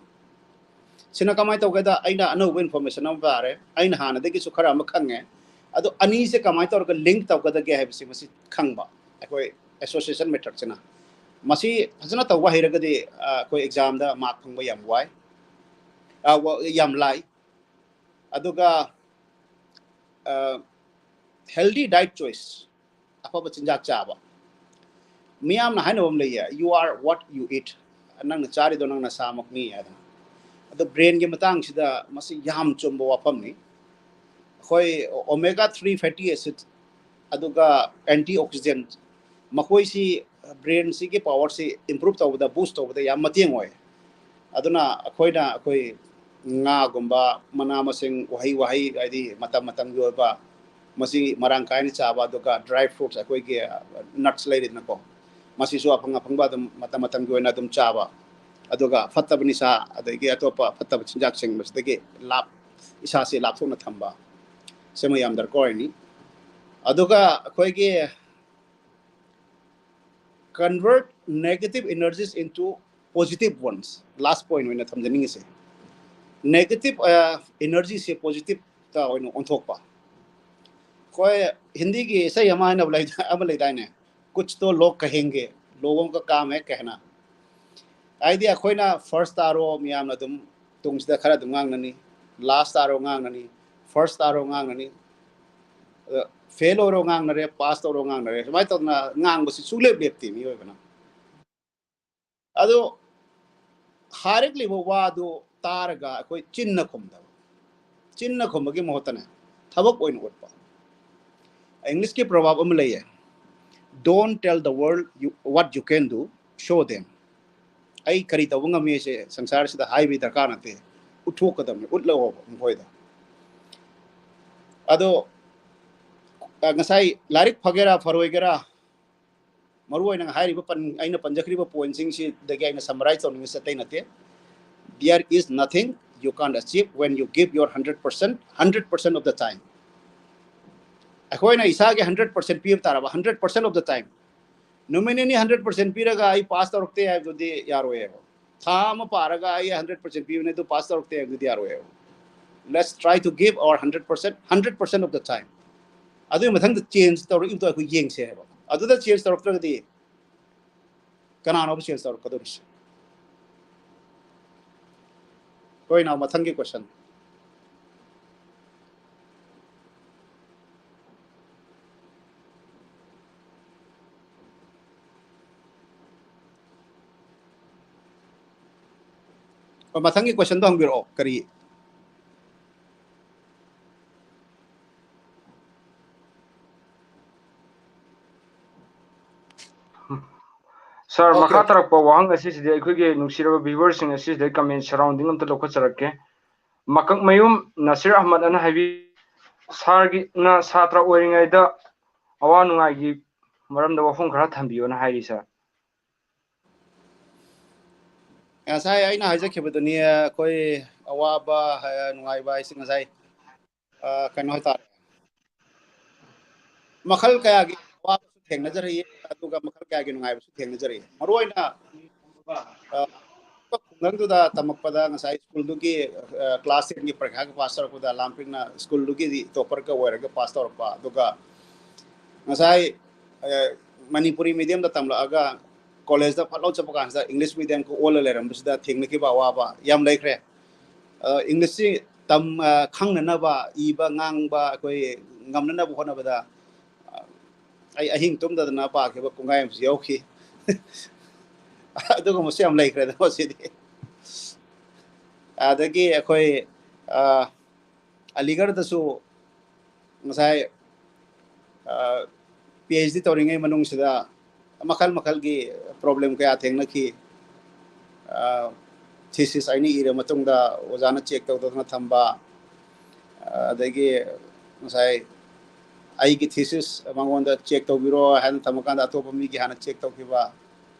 ꯁꯤꯅ ꯀꯃꯥꯏꯅ ꯇꯧꯒꯦꯗ, ꯑꯩꯅ ꯑꯅꯧꯕ information ꯑꯃ ꯄꯥꯔꯦ, ꯑꯩꯅ ꯍꯥꯟꯅꯗꯒꯤꯁꯨ ꯈꯔ ꯑꯃ ꯈꯪꯉꯦ, ꯑꯗꯣ ꯑꯅꯤꯁꯦ ꯀꯃꯥꯏꯅ ꯇꯧꯔꯒ link ꯇꯧꯒꯗꯒꯦ ꯍꯥꯏꯕꯁꯤ ꯃꯁꯤ ꯈꯪꯕ, ꯑꯩꯈꯣꯏ association methodꯁꯤꯅ꯫ ꯃꯁꯤ ꯐꯖꯅ ꯇꯧꯕ ꯍꯩꯔꯒꯗꯤ ꯑꯩꯈꯣꯏ examꯗ mark ꯐꯪꯕ ꯌꯥꯝ ꯋꯥꯏ, ꯌꯥꯝ ꯂꯥꯏ꯫ ꯑꯗꯨꯒ healthy diet choice, ꯑꯐꯕ ꯆꯤꯟꯖꯥꯛ ꯆꯥꯕ꯫ ꯃꯤꯌꯥꯝꯅ ꯍꯥꯏꯅꯕ ꯑꯃ ꯂꯩꯌꯦ, "You are what you eat." ꯅꯪꯅ ꯆꯥꯔꯤꯗꯣ ꯅꯪ ꯅꯁꯥꯃꯛꯅꯤ ꯍꯥꯏꯗꯅ꯫ ꯑꯗꯣ ꯕ꯭ꯔꯦꯟꯒꯤ ꯃꯇꯥꯡꯁꯤꯗ ꯃꯁꯤ ꯌꯥꯝ ꯆꯨꯝꯕ ꯋꯥꯐꯝꯅꯤ꯫ ꯑꯩꯈꯣꯏ omega three fatty acid, ꯑꯗꯨꯒ antioxidant, ꯃꯈꯣꯏꯁꯤ ꯕ꯭ꯔꯦꯟꯁꯤꯒꯤ ꯄꯥꯋꯔꯁꯤ ꯏꯝꯄ꯭ꯔꯨꯞ ꯇꯧꯕꯗ, ꯕꯨꯁ ꯇꯧꯕꯗ ꯌꯥꯝ ꯃꯇꯦꯡ ꯑꯣꯏ꯫ ꯑꯗꯨꯅ ꯑꯩꯈꯣꯏꯅ ꯑꯩꯈꯣꯏ ꯉꯥꯒꯨꯝꯕ, ꯃꯅꯥ ꯃꯁꯤꯡ, ꯎꯍꯩ ꯋꯥꯍꯩ, ꯍꯥꯏꯗꯤ ꯃꯇꯝ ꯃꯇꯝꯒꯤ ꯑꯣꯏꯕ, ꯃꯁꯤ ꯃꯔꯥꯡ ꯀꯥꯏꯅ ꯆꯥꯕ, ꯑꯗꯨꯒ dry fruits, ꯑꯩꯈꯣꯏꯒꯤ nuts ꯂꯩꯔꯤꯗꯅꯀꯣ, ꯃꯁꯤꯁꯨ ꯑꯐꯪ ꯑꯐꯪꯕ ꯑꯗꯨꯝ ꯃꯇꯝ ꯃꯇꯝꯒꯤ ꯑꯣꯏꯅ ꯑꯗꯨꯝ ꯆꯥꯕ, ꯑꯗꯨꯒ ꯐꯠꯇꯕ ꯅꯤꯁꯥ ꯑꯗꯒꯤ ꯑꯇꯣꯞꯄ ꯐꯠꯇꯕ ꯆꯤꯟꯖꯥꯛꯁꯤꯡ ꯃꯁꯤꯗꯒꯤ ꯂꯥꯞ ꯏꯁꯥꯁꯤ ꯂꯥꯞꯊꯣꯛꯅ ꯊꯝꯕ, ꯁꯤꯃ ꯌꯥꯝ ꯗꯔꯀꯥꯔ ꯑꯣꯏꯅꯤ꯫ ꯑꯗꯨꯒ ꯑꯩꯈꯣꯏꯒꯤ convert negative energies into positive ones, last point ꯑꯣꯏꯅ ꯊꯝꯖꯅꯤꯡꯉꯤꯁꯦ꯫ Negative energyꯁꯦ ꯄꯣꯖꯤꯇꯤꯚꯇ ꯑꯣꯏꯅ ꯑꯣꯟꯊꯣꯛꯄ꯫ ꯑꯩꯈꯣꯏ ꯍꯤꯟꯗꯤꯒꯤ ꯏꯁꯩ ꯑꯃ ꯍꯥꯏꯅꯕ ꯂꯩ-, ꯑꯃ ꯂꯩꯗꯥꯏꯅꯦ, "ꯀꯨꯆ ꯇꯣ ꯂꯣꯒ ꯀꯍꯦꯡꯒꯦ, ꯂꯣꯒꯣ ꯀꯥ ꯀꯥꯝ ꯍꯦ ꯀꯍꯅꯥ"꯫ ꯍꯥꯏꯗꯤ ꯑꯩꯈꯣꯏꯅ ꯐꯥꯔꯁ ꯇꯥꯔꯣ, ꯃꯤꯌꯥꯝꯅ ꯑꯗꯨꯝ ꯇꯨꯡꯁꯤꯗ ꯈꯔ ꯑꯗꯨꯝ ꯉꯥꯡꯅꯅꯤ, ꯂꯥꯁ ꯇꯥꯔꯣ ꯉꯥꯡꯅꯅꯤ, ꯐꯥꯔꯁ ꯇꯥꯔꯣ ꯉꯥꯡꯅꯅꯤ, ꯑꯗ ꯐꯦꯜ ꯑꯣꯏꯔꯣ ꯉꯥꯡꯅꯔꯦ, ꯄꯥꯁ ꯇꯧꯔꯣ ꯉꯥꯡꯅꯔꯦ, ꯁꯨꯃꯥꯏꯅ ꯇꯧꯗꯅ ꯉꯥꯡꯕꯁꯤ ꯁꯨꯡꯂꯦꯞ ꯂꯦꯞꯇꯦ ꯃꯤꯑꯣꯏꯕꯅ꯫ ꯑꯗꯣ ꯍꯥꯏꯔꯛꯂꯤꯕ ꯋꯥꯗꯨ ꯇꯥꯔꯒ ꯑꯩꯈꯣꯏ ꯆꯤꯟꯅ ꯈꯨꯝꯗꯕ, ꯆꯤꯟꯅ ꯈꯨꯝꯕꯒꯤ ꯃꯍꯨꯠꯇꯅꯦ, ꯊꯕꯛ ꯑꯣꯏꯅ ꯎꯠꯄ꯫ ꯏꯪꯂꯤꯁꯀꯤ ꯄ꯭ꯔꯣꯚꯥꯕ ꯑꯃ ꯂꯩꯌꯦ, "Don't tell the world you, what you can do, show them." ꯑꯩ ꯀꯔꯤ ꯇꯧꯕ ꯉꯝꯃꯤ ꯍꯥꯏꯁꯦ ꯁꯪꯁꯥꯔꯁꯤꯗ ꯍꯥꯏꯕꯒꯤ ꯗꯔꯀꯥꯔ ꯅꯠꯇꯦ, ꯎꯠꯊꯣꯛꯀꯗꯕꯅꯤ, ꯎꯠꯂꯛꯑꯣꯕ ꯃꯈꯣꯏꯗ꯫ ꯑꯗꯣ, ꯑ, ꯉꯁꯥꯏ ꯂꯥꯏꯔꯤꯛ ꯐꯒꯦꯔꯥ ꯐꯔꯣꯏꯒꯦꯔꯥ, ꯃꯔꯨ ꯑꯣꯏꯅ ꯍꯥꯏꯔꯤꯕ ꯄꯟ-, ꯑꯩꯅ ꯄꯟꯖꯈ꯭ꯔꯤꯕ ꯄꯣꯏꯟꯁꯤꯡꯁꯤꯗꯒꯤ ꯑꯩꯅ ꯁꯝꯃꯔꯥꯏꯖ ꯇꯧꯅꯤꯡꯉꯤꯁꯦ ꯑꯇꯩ ꯅꯠꯇꯦ, "There is nothing you can't achieve when you give your hundred percent, hundred percent of the time." ꯑꯩꯈꯣꯏꯅ ꯏꯁꯥꯒꯤ ꯍꯟꯗ꯭ꯔꯦꯠ ꯄꯥꯔꯁꯦꯟ ꯄꯤꯕ ꯇꯥꯔꯕ, hundred percent of the time, ꯅꯨꯃꯤꯠ ꯅꯤꯅꯤ ꯍꯟꯗ꯭ꯔꯦꯠ ꯄꯥꯔꯁꯦꯟ ꯄꯤꯔꯒ ꯑꯩ ꯄꯥꯁ ꯇꯧꯔꯛꯇꯦ ꯍꯥꯏꯕꯗꯨꯗꯤ ꯌꯥꯔꯣꯏꯌꯦꯕ꯫ ꯊꯥ ꯑꯃ ꯄꯥꯔꯒ ꯑꯩ ꯍꯟꯗ꯭ꯔꯦꯠ ꯄꯥꯔꯁꯦꯟ ꯄꯤꯕꯅꯦ ꯑꯗꯨ ꯄꯥꯁ ꯇꯧꯔꯛꯇꯦ ꯍꯥꯏꯕꯗꯨꯗꯤ ꯌꯥꯔꯣꯏꯌꯦꯕ꯫ Let's try to give our hundred percent, hundred percent of the time. ꯑꯗꯨꯒꯤ ꯃꯊꯪꯗ ꯆꯦꯟꯖ ꯇꯧꯔꯛꯏꯕꯗꯣ ꯑꯩꯈꯣꯏ ꯌꯦꯡꯁꯦ ꯍꯥꯏꯕ꯫ ꯑꯗꯨꯗ ꯆꯦꯟꯖ ꯇꯧꯔꯛꯇ꯭ꯔꯒꯗꯤ ꯀꯅꯥꯅꯣꯕ ꯆꯦꯟꯖ ꯇꯧꯔꯛꯀꯗꯧꯔꯤꯁꯦ? ꯍꯣꯏ, ꯅꯥꯎ, ꯃꯊꯪꯒꯤ ꯀꯣꯏꯁꯟ꯫ ꯃꯊꯪꯒꯤ questionꯗꯣ ꯍꯪꯕꯤꯔꯛꯑꯣ, ꯀꯔꯤ? ꯁꯥꯔ, Okay. ꯃꯈꯥ ꯇꯥꯔꯛꯄ ꯋꯥꯍꯪ ꯑꯁꯤꯁꯤꯗꯤ ꯑꯩꯈꯣꯏꯒꯤ ꯅꯨꯡꯁꯤꯔꯕ viewerꯁꯤꯡ ꯑꯁꯤꯁꯤꯗ comment surrounding ꯑꯝꯇ ꯂꯧꯈꯠꯆꯔꯛꯀꯦ꯫ ꯃꯀꯛꯃꯌꯨꯝ ꯅꯁꯤꯔ ꯑꯍꯃꯗ ꯑꯅ ꯍꯥꯏꯕꯤ, ꯁꯥꯔꯒꯤꯅ ꯁꯥꯇ꯭ꯔ ꯑꯣꯏꯔꯤꯉꯩꯗ ꯑꯋꯥ ꯅꯨꯡꯉꯥꯏꯒꯤ ꯃꯔꯝꯗ ꯋꯥꯐꯝ ꯈꯔ ꯊꯝꯕꯤꯌꯣꯅ ꯍꯥꯏꯔꯤ ꯁꯥꯔ꯫ ꯉꯁꯥꯏ ꯑꯩꯅ ꯍꯥꯏꯖꯈꯤꯕꯗꯨꯅꯤ, ꯑꯩꯈꯣꯏ ꯑꯋꯥꯕ, ꯑ, ꯅꯨꯡꯉꯥꯏꯕ ꯍꯥꯏꯁꯤ ꯉꯁꯥꯏ, ꯑ, ꯀꯩꯅꯣ ꯍꯥꯏꯇꯥꯔꯦ, ꯃꯈꯜ ꯀꯌꯥꯒꯤ ꯑꯋꯥꯕꯁꯨ ꯊꯦꯡꯅꯖꯔꯛꯏ, ꯑꯗꯨꯒ ꯃꯈꯜ ꯀꯌꯥꯒꯤ ꯅꯨꯡꯉꯥꯏꯕꯁꯨ ꯊꯦꯡꯅꯖꯔꯛꯏ꯫ ꯃꯔꯨꯑꯣꯏꯅ, ꯑ, ꯈꯨꯡꯒꯪꯗꯨꯗ ꯇꯝꯃꯛꯄꯗ ꯉꯁꯥꯏ ꯁ꯭ꯀꯨꯜꯗꯨꯒꯤ, ꯑ, class tenꯒꯤ ꯄꯔꯤꯈꯥꯒ pass ꯇꯧꯔꯛꯄꯗ ꯂꯥꯝꯄꯤꯛꯅ ꯁ꯭ꯀꯨꯜꯗꯨꯒꯤꯗꯤ topperꯒ ꯑꯣꯏꯔꯒ pass ꯇꯧꯔꯛꯄ, ꯑꯗꯨꯒ ꯉꯁꯥꯏ, ꯑ, ꯃꯅꯤꯄꯨꯔꯤ mediumꯗ ꯇꯝꯂꯛꯑꯒ collegeꯇ ꯐꯠ ꯂꯥꯎ ꯆꯠꯄ ꯀꯥꯟꯁꯤꯗ English mediumꯒ ꯑꯣꯜꯂ ꯂꯩꯔꯝꯕꯁꯤꯗ ꯊꯦꯡꯅꯈꯤꯕ ꯑꯋꯥꯕ ꯌꯥꯝ ꯂꯩꯈ꯭ꯔꯦ꯫ ꯑ, Englishꯁꯤ ꯇꯝ-, ꯑ, ꯈꯪꯅꯅꯕ, ꯏꯕ, ꯉꯥꯡꯕ ꯑꯩꯈꯣꯏ ꯉꯝꯅꯅꯕ ꯍꯣꯠꯅꯕꯗ, ꯑ, ꯑꯩ ꯑꯍꯤꯡ ꯇꯨꯝꯗꯗꯅ ꯄꯥꯈꯤꯕ ꯀꯣꯡꯒꯥꯏ ꯑꯃꯁꯨ ꯌꯥꯎꯈꯤ꯫ ꯑꯗꯨꯒꯨꯝꯕꯁꯨ ꯌꯥꯝ ꯂꯩꯈ꯭ꯔꯦꯗ ꯃꯁꯤꯗꯤ꯫ ꯑꯗꯒꯤ ꯑꯩꯈꯣꯏ, ꯑ, ꯑꯂꯤꯒꯔꯗꯁꯨ ꯉꯁꯥꯏ, ꯑ, PhD ꯇꯧꯔꯤꯉꯩ ꯃꯅꯨꯡꯁꯤꯗ ꯃꯈꯜ ꯃꯈꯜꯒꯤ problem ꯀꯌꯥ ꯊꯦꯡꯅꯈꯤ꯫ ꯑ, thesis ꯑꯩꯅ ꯏꯔ ꯃꯇꯨꯡꯗ ꯑꯣꯖꯥꯅ check ꯇꯧꯗꯅ ꯊꯝꯕ, ꯑ, ꯑꯗꯒꯤ ꯉꯁꯥꯏ ꯑꯩꯒꯤ thesis ꯃꯉꯣꯟꯗ check ꯇꯧꯕꯤꯔꯣ ꯍꯥꯏꯅ ꯊꯝꯃꯀꯥꯟꯗ ꯑꯇꯣꯞꯄ ꯃꯤꯒꯤ ꯍꯥꯟꯅ check ꯇꯧꯈꯤꯕ,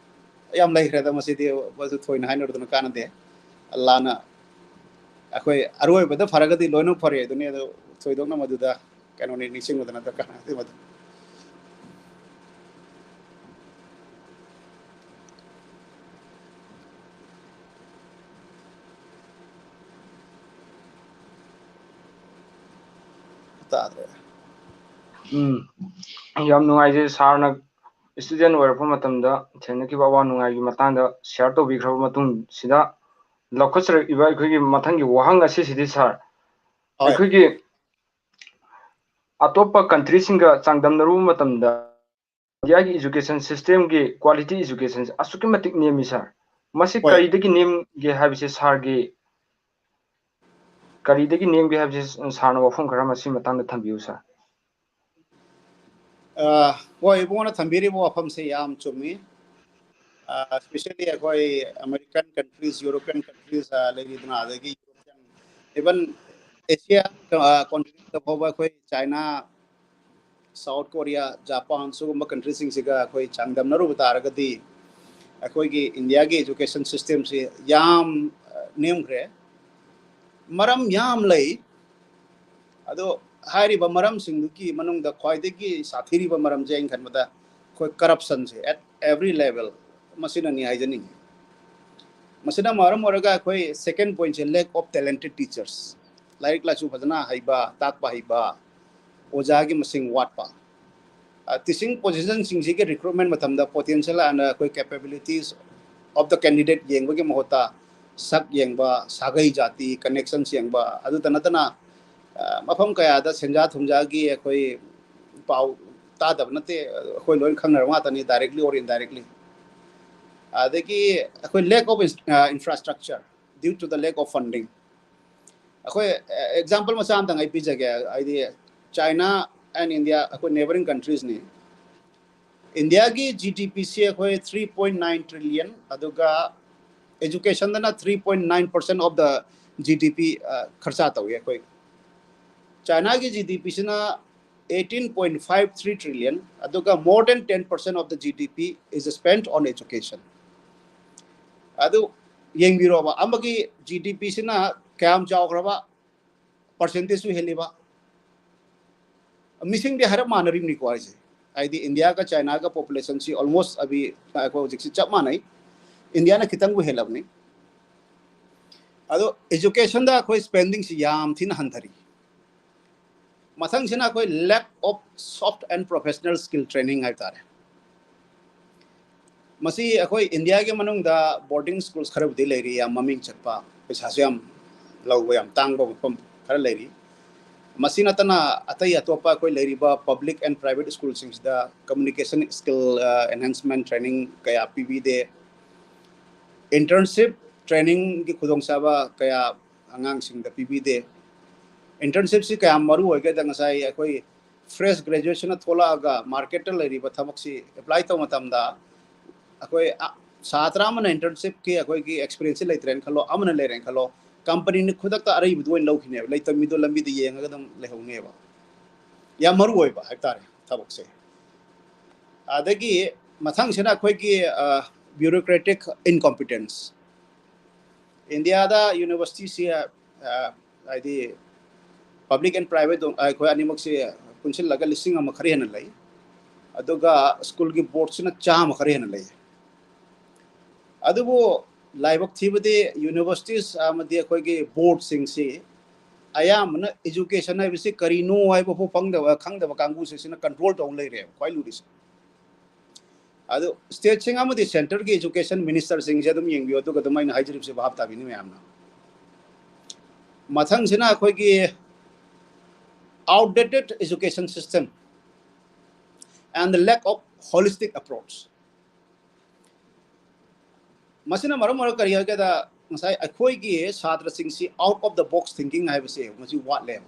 ꯌꯥꯝ ꯂꯩꯈ꯭ꯔꯦꯗ ꯃꯁꯤꯗꯤ꯫ ꯃꯁꯤ ꯊꯣꯏꯅ ꯍꯥꯏꯅꯔꯨꯗꯅ ꯀꯥꯟꯅꯗꯦ꯫ ꯑꯜꯂꯥꯅ ꯑꯩꯈꯣꯏ ꯑꯔꯣꯏꯕꯗ ꯐꯔꯒꯗꯤ ꯂꯣꯏꯅ ꯐꯔꯦ ꯑꯗꯨꯅꯤ, ꯑꯗꯣ ꯊꯣꯏꯗꯣꯛꯅ ꯃꯗꯨꯗ ꯀꯩꯅꯣꯅꯤ, ꯅꯤꯡꯁꯤꯡꯕꯗ ꯅꯠꯇ꯭ꯔ ꯀꯥꯟꯅꯗꯦ ꯃꯗꯨ꯫ ꯇꯥꯗ꯭ꯔꯦ꯫ ꯎꯝ, ꯌꯥꯝ ꯅꯨꯡꯉꯥꯏꯖꯩ ꯁꯥꯔꯅ student ꯑꯣꯏꯔꯛꯄ ꯃꯇꯝꯗ ꯊꯦꯡꯅꯈꯤꯕ ꯑꯋꯥ ꯅꯨꯡꯉꯥꯏꯒꯤ ꯃꯇꯥꯡꯗ share ꯇꯧꯕꯤꯈ꯭ꯔꯕ ꯃꯇꯨꯡꯁꯤꯗ, ꯂꯧꯈꯠꯆꯔꯛꯂꯤꯕ ꯑꯩꯈꯣꯏꯒꯤ ꯃꯊꯪꯒꯤ ꯋꯥꯍꯪ ꯑꯁꯤꯁꯤꯗꯤ ꯁꯥꯔ, ꯍꯣꯏ꯫ ꯑꯩꯈꯣꯏꯒꯤ ꯑꯇꯣꯞꯄ countryꯁꯤꯡꯒ ꯆꯥꯡꯗꯝꯅꯔꯨꯕ ꯃꯇꯝꯗ ꯏꯟꯗꯤꯌꯥꯒꯤ education systemꯒꯤ quality educationꯁꯦ ꯑꯁꯨꯛꯀꯤ ꯃꯇꯤꯛ ꯅꯦꯝꯃꯤ ꯁꯥꯔ꯫ ꯃꯁꯤ ꯍꯣꯏ꯫ ꯀꯔꯤꯗꯒꯤ ꯅꯦꯝꯒꯦ ꯍꯥꯏꯕꯁꯦ ꯁꯥꯔꯒꯤ, ꯀꯔꯤꯗꯒꯤ ꯅꯦꯝꯒꯦ ꯍꯥꯏꯕꯁꯦ ꯁꯥꯔꯅ ꯋꯥꯐꯝ ꯈꯔ ꯃꯁꯤ ꯃꯇꯥꯡꯗ ꯊꯝꯕꯤꯌꯨ ꯁꯥꯔ꯫ ꯑ, ꯍꯣꯏ, ꯏꯕꯨꯡꯉꯣꯅ ꯊꯝꯕꯤꯔꯤꯕ ꯋꯥꯐꯝꯁꯦ ꯌꯥꯝ ꯆꯨꯝꯃꯤ꯫ ꯑ, especially ꯑꯩꯈꯣꯏ American countries, European countries, ꯑ, ꯂꯩꯔꯤꯗꯅ, ꯑꯗꯒꯤ European, even Asia, ꯑ, continent ꯐꯥꯎꯕ ꯑꯩꯈꯣꯏ China, South Korea, Japan ꯁꯤꯒꯨꯝꯕ countryꯁꯤꯡꯁꯤꯒ ꯑꯩꯈꯣꯏ ꯆꯥꯡꯗꯝꯅꯔꯨꯕ ꯇꯥꯔꯒꯗꯤ ꯑꯩꯈꯣꯏꯒꯤ Indiaꯒꯤ education systemꯁꯤ ꯌꯥꯝ, ꯑ, ꯅꯦꯝꯈ꯭ꯔꯦ꯫ ꯃꯔꯝ ꯌꯥꯝ ꯂꯩ꯫ ꯑꯗꯣ ꯍꯥꯏꯔꯤꯕ ꯃꯔꯝꯁꯤꯡꯗꯨꯒꯤ ꯃꯅꯨꯡꯗ ꯈ꯭ꯋꯥꯏꯗꯒꯤ ꯁꯥꯊꯤꯔꯤꯕ ꯃꯔꯝꯁꯦ ꯑꯩꯅ ꯈꯟꯕꯗ ꯑꯩꯈꯣꯏ corruptionꯁꯦ at every level, ꯃꯁꯤꯅꯅꯤ ꯍꯥꯏꯖꯅꯤꯡꯉꯤ꯫ ꯃꯁꯤꯅ ꯃꯔꯝ ꯑꯣꯏꯔꯒ ꯑꯩꯈꯣꯏ second pointꯁꯦ lack of talented teachers, ꯂꯥꯏꯔꯤꯛ ꯂꯥꯏꯁꯨ ꯐꯖꯅ ꯍꯩꯕ, ꯇꯥꯛꯄ ꯍꯩꯕ ꯑꯣꯖꯥꯒꯤ ꯃꯁꯤꯡ ꯋꯥꯠꯄ꯫ ꯑ, teaching positionꯁꯤꯡꯁꯤꯒꯤ recruitment ꯃꯇꯝꯗ potential ꯑꯅ ꯑꯩꯈꯣꯏ capabilities of the candidate ꯌꯦꯡꯕꯒꯤ ꯃꯍꯨꯠꯇ ꯁꯛ ꯌꯦꯡꯕ, ꯁꯥꯒꯩ ꯖꯥꯇꯤ connections ꯌꯦꯡꯕ, ꯑꯗꯨꯇ ꯅꯠꯇꯅ, ꯑ, ꯃꯐꯝ ꯀꯌꯥꯗ ꯁꯦꯟꯖꯥ ꯊꯨꯝꯖꯥꯒꯤ ꯑꯩꯈꯣꯏ ꯄꯥꯎ ꯇꯥꯗꯕ ꯅꯠꯇꯦ, ꯑꯩꯈꯣꯏ ꯂꯣꯏꯅ ꯈꯪꯅꯔꯕ ꯉꯥꯛꯇꯅꯤ, directly or indirectly꯫ ꯑꯗꯒꯤ ꯑꯩꯈꯣꯏ lack of ins-, ꯑ, infrastructure due to the lack of funding꯫ ꯑꯩꯈꯣꯏ, ꯑ, example ꯃꯆꯥ ꯑꯝꯇꯪ ꯑꯩ ꯄꯤꯖꯒꯦ, ꯍꯥꯏꯗꯤ China and India ꯑꯩꯈꯣꯏ neighbouring countriesꯅꯤ꯫ Indiaꯒꯤ GDPꯁꯦ ꯑꯩꯈꯣꯏ three point nine trillion, ꯑꯗꯨꯒ educationꯗꯅ three point nine percent of the GDP, ꯑ, ꯈꯔꯆꯥ ꯇꯧꯏ ꯑꯩꯈꯣꯏ꯫ Chinaꯒꯤ GDPꯁꯤꯅ eighteen point five three trillion, ꯑꯗꯨꯒ more than ten percent of the GDP is spent on education꯫ ꯑꯗꯨ ꯌꯦꯡꯕꯤꯔꯣꯕ, ꯑꯃꯒꯤ GDPꯁꯤꯅ ꯀꯌꯥꯝ ꯆꯥꯎꯈ꯭ꯔꯕ percentageꯁꯨ ꯍꯦꯜꯂꯤꯕ꯫ ꯃꯤꯁꯤꯡꯗꯤ ꯍꯥꯏꯔꯞ ꯃꯥꯟꯅꯔꯤꯕꯅꯤꯀꯣ ꯍꯥꯏꯁꯦ, ꯍꯥꯏꯗꯤ Indiaꯒ Chinaꯒ populationꯁꯤ almost ꯑꯕꯤ ꯑꯩꯈꯣꯏ ꯍꯧꯖꯤꯛꯁꯤ ꯆꯞ ꯃꯥꯟꯅꯩ, Indiaꯅ ꯈꯤꯇꯪꯕꯨ ꯍꯦꯜꯂꯕꯅꯤ꯫ ꯑꯗꯣ educationꯗ ꯑꯩꯈꯣꯏ spendingꯁꯤ ꯌꯥꯝ ꯊꯤꯅ ꯍꯟꯊꯔꯤ꯫ ꯃꯊꯪꯁꯤꯅ ꯑꯩꯈꯣꯏ lack of soft and professional skill training ꯍꯥꯏꯕ ꯇꯥꯔꯦ꯫ ꯃꯁꯤ ꯑꯩꯈꯣꯏ Indiaꯒꯤ ꯃꯅꯨꯡꯗ boarding schools ꯈꯔꯕꯨꯗꯤ ꯂꯩꯔꯤ, ꯌꯥꯝ ꯃꯃꯤꯡ ꯆꯠꯄ, ꯄꯩꯁꯥꯁꯨ ꯌꯥꯝ ꯂꯧꯕ, ꯌꯥꯝ ꯇꯥꯡꯕ ꯃꯐꯝ ꯈꯔ ꯂꯩꯔꯤ꯫ ꯃꯁꯤ ꯅꯠꯇꯅ ꯑꯇꯩ ꯑꯇꯣꯞꯄ ꯑꯩꯈꯣꯏ ꯂꯩꯔꯤꯕ public and private schoolꯁꯤꯡꯁꯤꯗ communication skill, ꯑ, enhancement training ꯀꯌꯥ ꯄꯤꯕꯤꯗꯦ꯫ Internship trainingꯒꯤ ꯈꯨꯗꯣꯡꯆꯥꯕ ꯀꯌꯥ ꯑꯉꯥꯡꯁꯤꯡꯗ ꯄꯤꯕꯤꯗꯦ꯫ Internshipꯁꯤ ꯀꯌꯥꯝ ꯃꯔꯨ ꯑꯣꯏꯒꯦꯗ, ꯉꯁꯥꯏ ꯑꯩꯈꯣꯏ fresh graduationꯅ ꯊꯣꯛꯂꯛꯑꯒ marketꯇ ꯂꯩꯔꯤꯕ ꯊꯕꯛꯁꯤ apply ꯇꯧꯕ ꯃꯇꯝꯗ ꯑꯩꯈꯣꯏ ꯁꯥꯇ꯭ꯔ ꯑꯃꯅ internshipꯀꯤ ꯑꯩꯈꯣꯏꯒꯤ experienceꯁꯤ ꯂꯩꯇ꯭ꯔꯦꯅ ꯈꯜꯂꯣ, ꯑꯃꯅ ꯂꯩꯔꯦꯅ ꯈꯜꯂꯣ, companyꯅ ꯈꯨꯗꯛꯇ ꯑꯔꯩꯕꯗꯨ ꯑꯣꯏꯅ ꯂꯧꯈꯤꯅꯦꯕ꯫ ꯂꯩꯇꯕ ꯃꯤꯗꯣ ꯂꯝꯕꯤꯗ ꯌꯦꯡꯉꯒ ꯑꯗꯨꯝ ꯂꯩꯍꯧꯅꯦꯕ꯫ ꯌꯥꯝ ꯃꯔꯨ ꯑꯣꯏꯕ ꯍꯥꯏꯕ ꯇꯥꯔꯦ ꯊꯕꯛꯁꯦ꯫ ꯑꯗꯒꯤ ꯃꯊꯪꯁꯤꯅ ꯑꯩꯈꯣꯏꯒꯤ bureaucratic incompetence꯫ ꯏꯟꯗꯤꯌꯥꯗ universityꯁꯤ ꯍꯥꯏꯗꯤ public and private ꯑꯩꯈꯣꯏ ꯑꯅꯤꯃꯛꯁꯤ ꯄꯨꯟꯁꯤꯜꯂꯒ ꯂꯤꯁꯤꯡ ꯑꯃ ꯈꯔ ꯍꯦꯟꯅ ꯂꯩ꯫ ꯑꯗꯨꯒ schoolꯒꯤ boardꯁꯤꯅ ꯆꯥꯝꯃ ꯈꯔ ꯍꯦꯟꯅ ꯂꯩ꯫ ꯑꯗꯨꯕꯨ ꯂꯥꯏꯕꯛ ꯊꯤꯕꯗꯤ universities ꯑꯃꯗꯤ ꯑꯩꯈꯣꯏꯒꯤ boardꯁꯤꯡꯁꯤ ꯑꯌꯥꯝꯕꯅ education ꯍꯥꯏꯕꯁꯤ ꯀꯔꯤꯅꯣ ꯍꯥꯏꯕ ꯐꯥꯎ ꯐꯪꯗꯕ, ꯈꯪꯗꯕ ꯀꯥꯡꯕꯨꯁꯤꯡꯁꯤꯅ control ꯇꯧ ꯂꯩꯔꯦꯕ ꯈ꯭ꯋꯥꯏ ꯂꯨꯔꯤꯁꯦ꯫ ꯑꯗꯨ stateꯁꯤꯡ ꯑꯃꯗꯤ centreꯒꯤ education ministerꯁꯤꯡꯁꯦ ꯑꯗꯨꯝ ꯌꯦꯡꯕꯤꯌꯨ, ꯑꯗꯨꯒ ꯑꯗꯨꯝ ꯑꯩꯅ ꯍꯥꯏꯖꯔꯤꯕꯁꯦ ꯚꯥꯞ ꯇꯥꯕꯤꯅꯤ ꯃꯌꯥꯝꯅ꯫ ꯃꯊꯪꯁꯤꯅ ꯑꯩꯈꯣꯏꯒꯤ outdated education system and the lack of holistic approach꯫ ꯃꯁꯤꯅ ꯃꯔꯝ ꯑꯣꯏꯔꯒ ꯀꯔꯤ ꯍꯥꯏꯒꯦꯗ, ꯉꯁꯥꯏ ꯑꯩꯈꯣꯏꯒꯤ ꯁꯥꯇ꯭ꯔꯁꯤꯡꯁꯤ out of the box thinking ꯍꯥꯏꯕꯁꯦ ꯃꯁꯤ ꯋꯥꯠꯂꯦꯕ꯫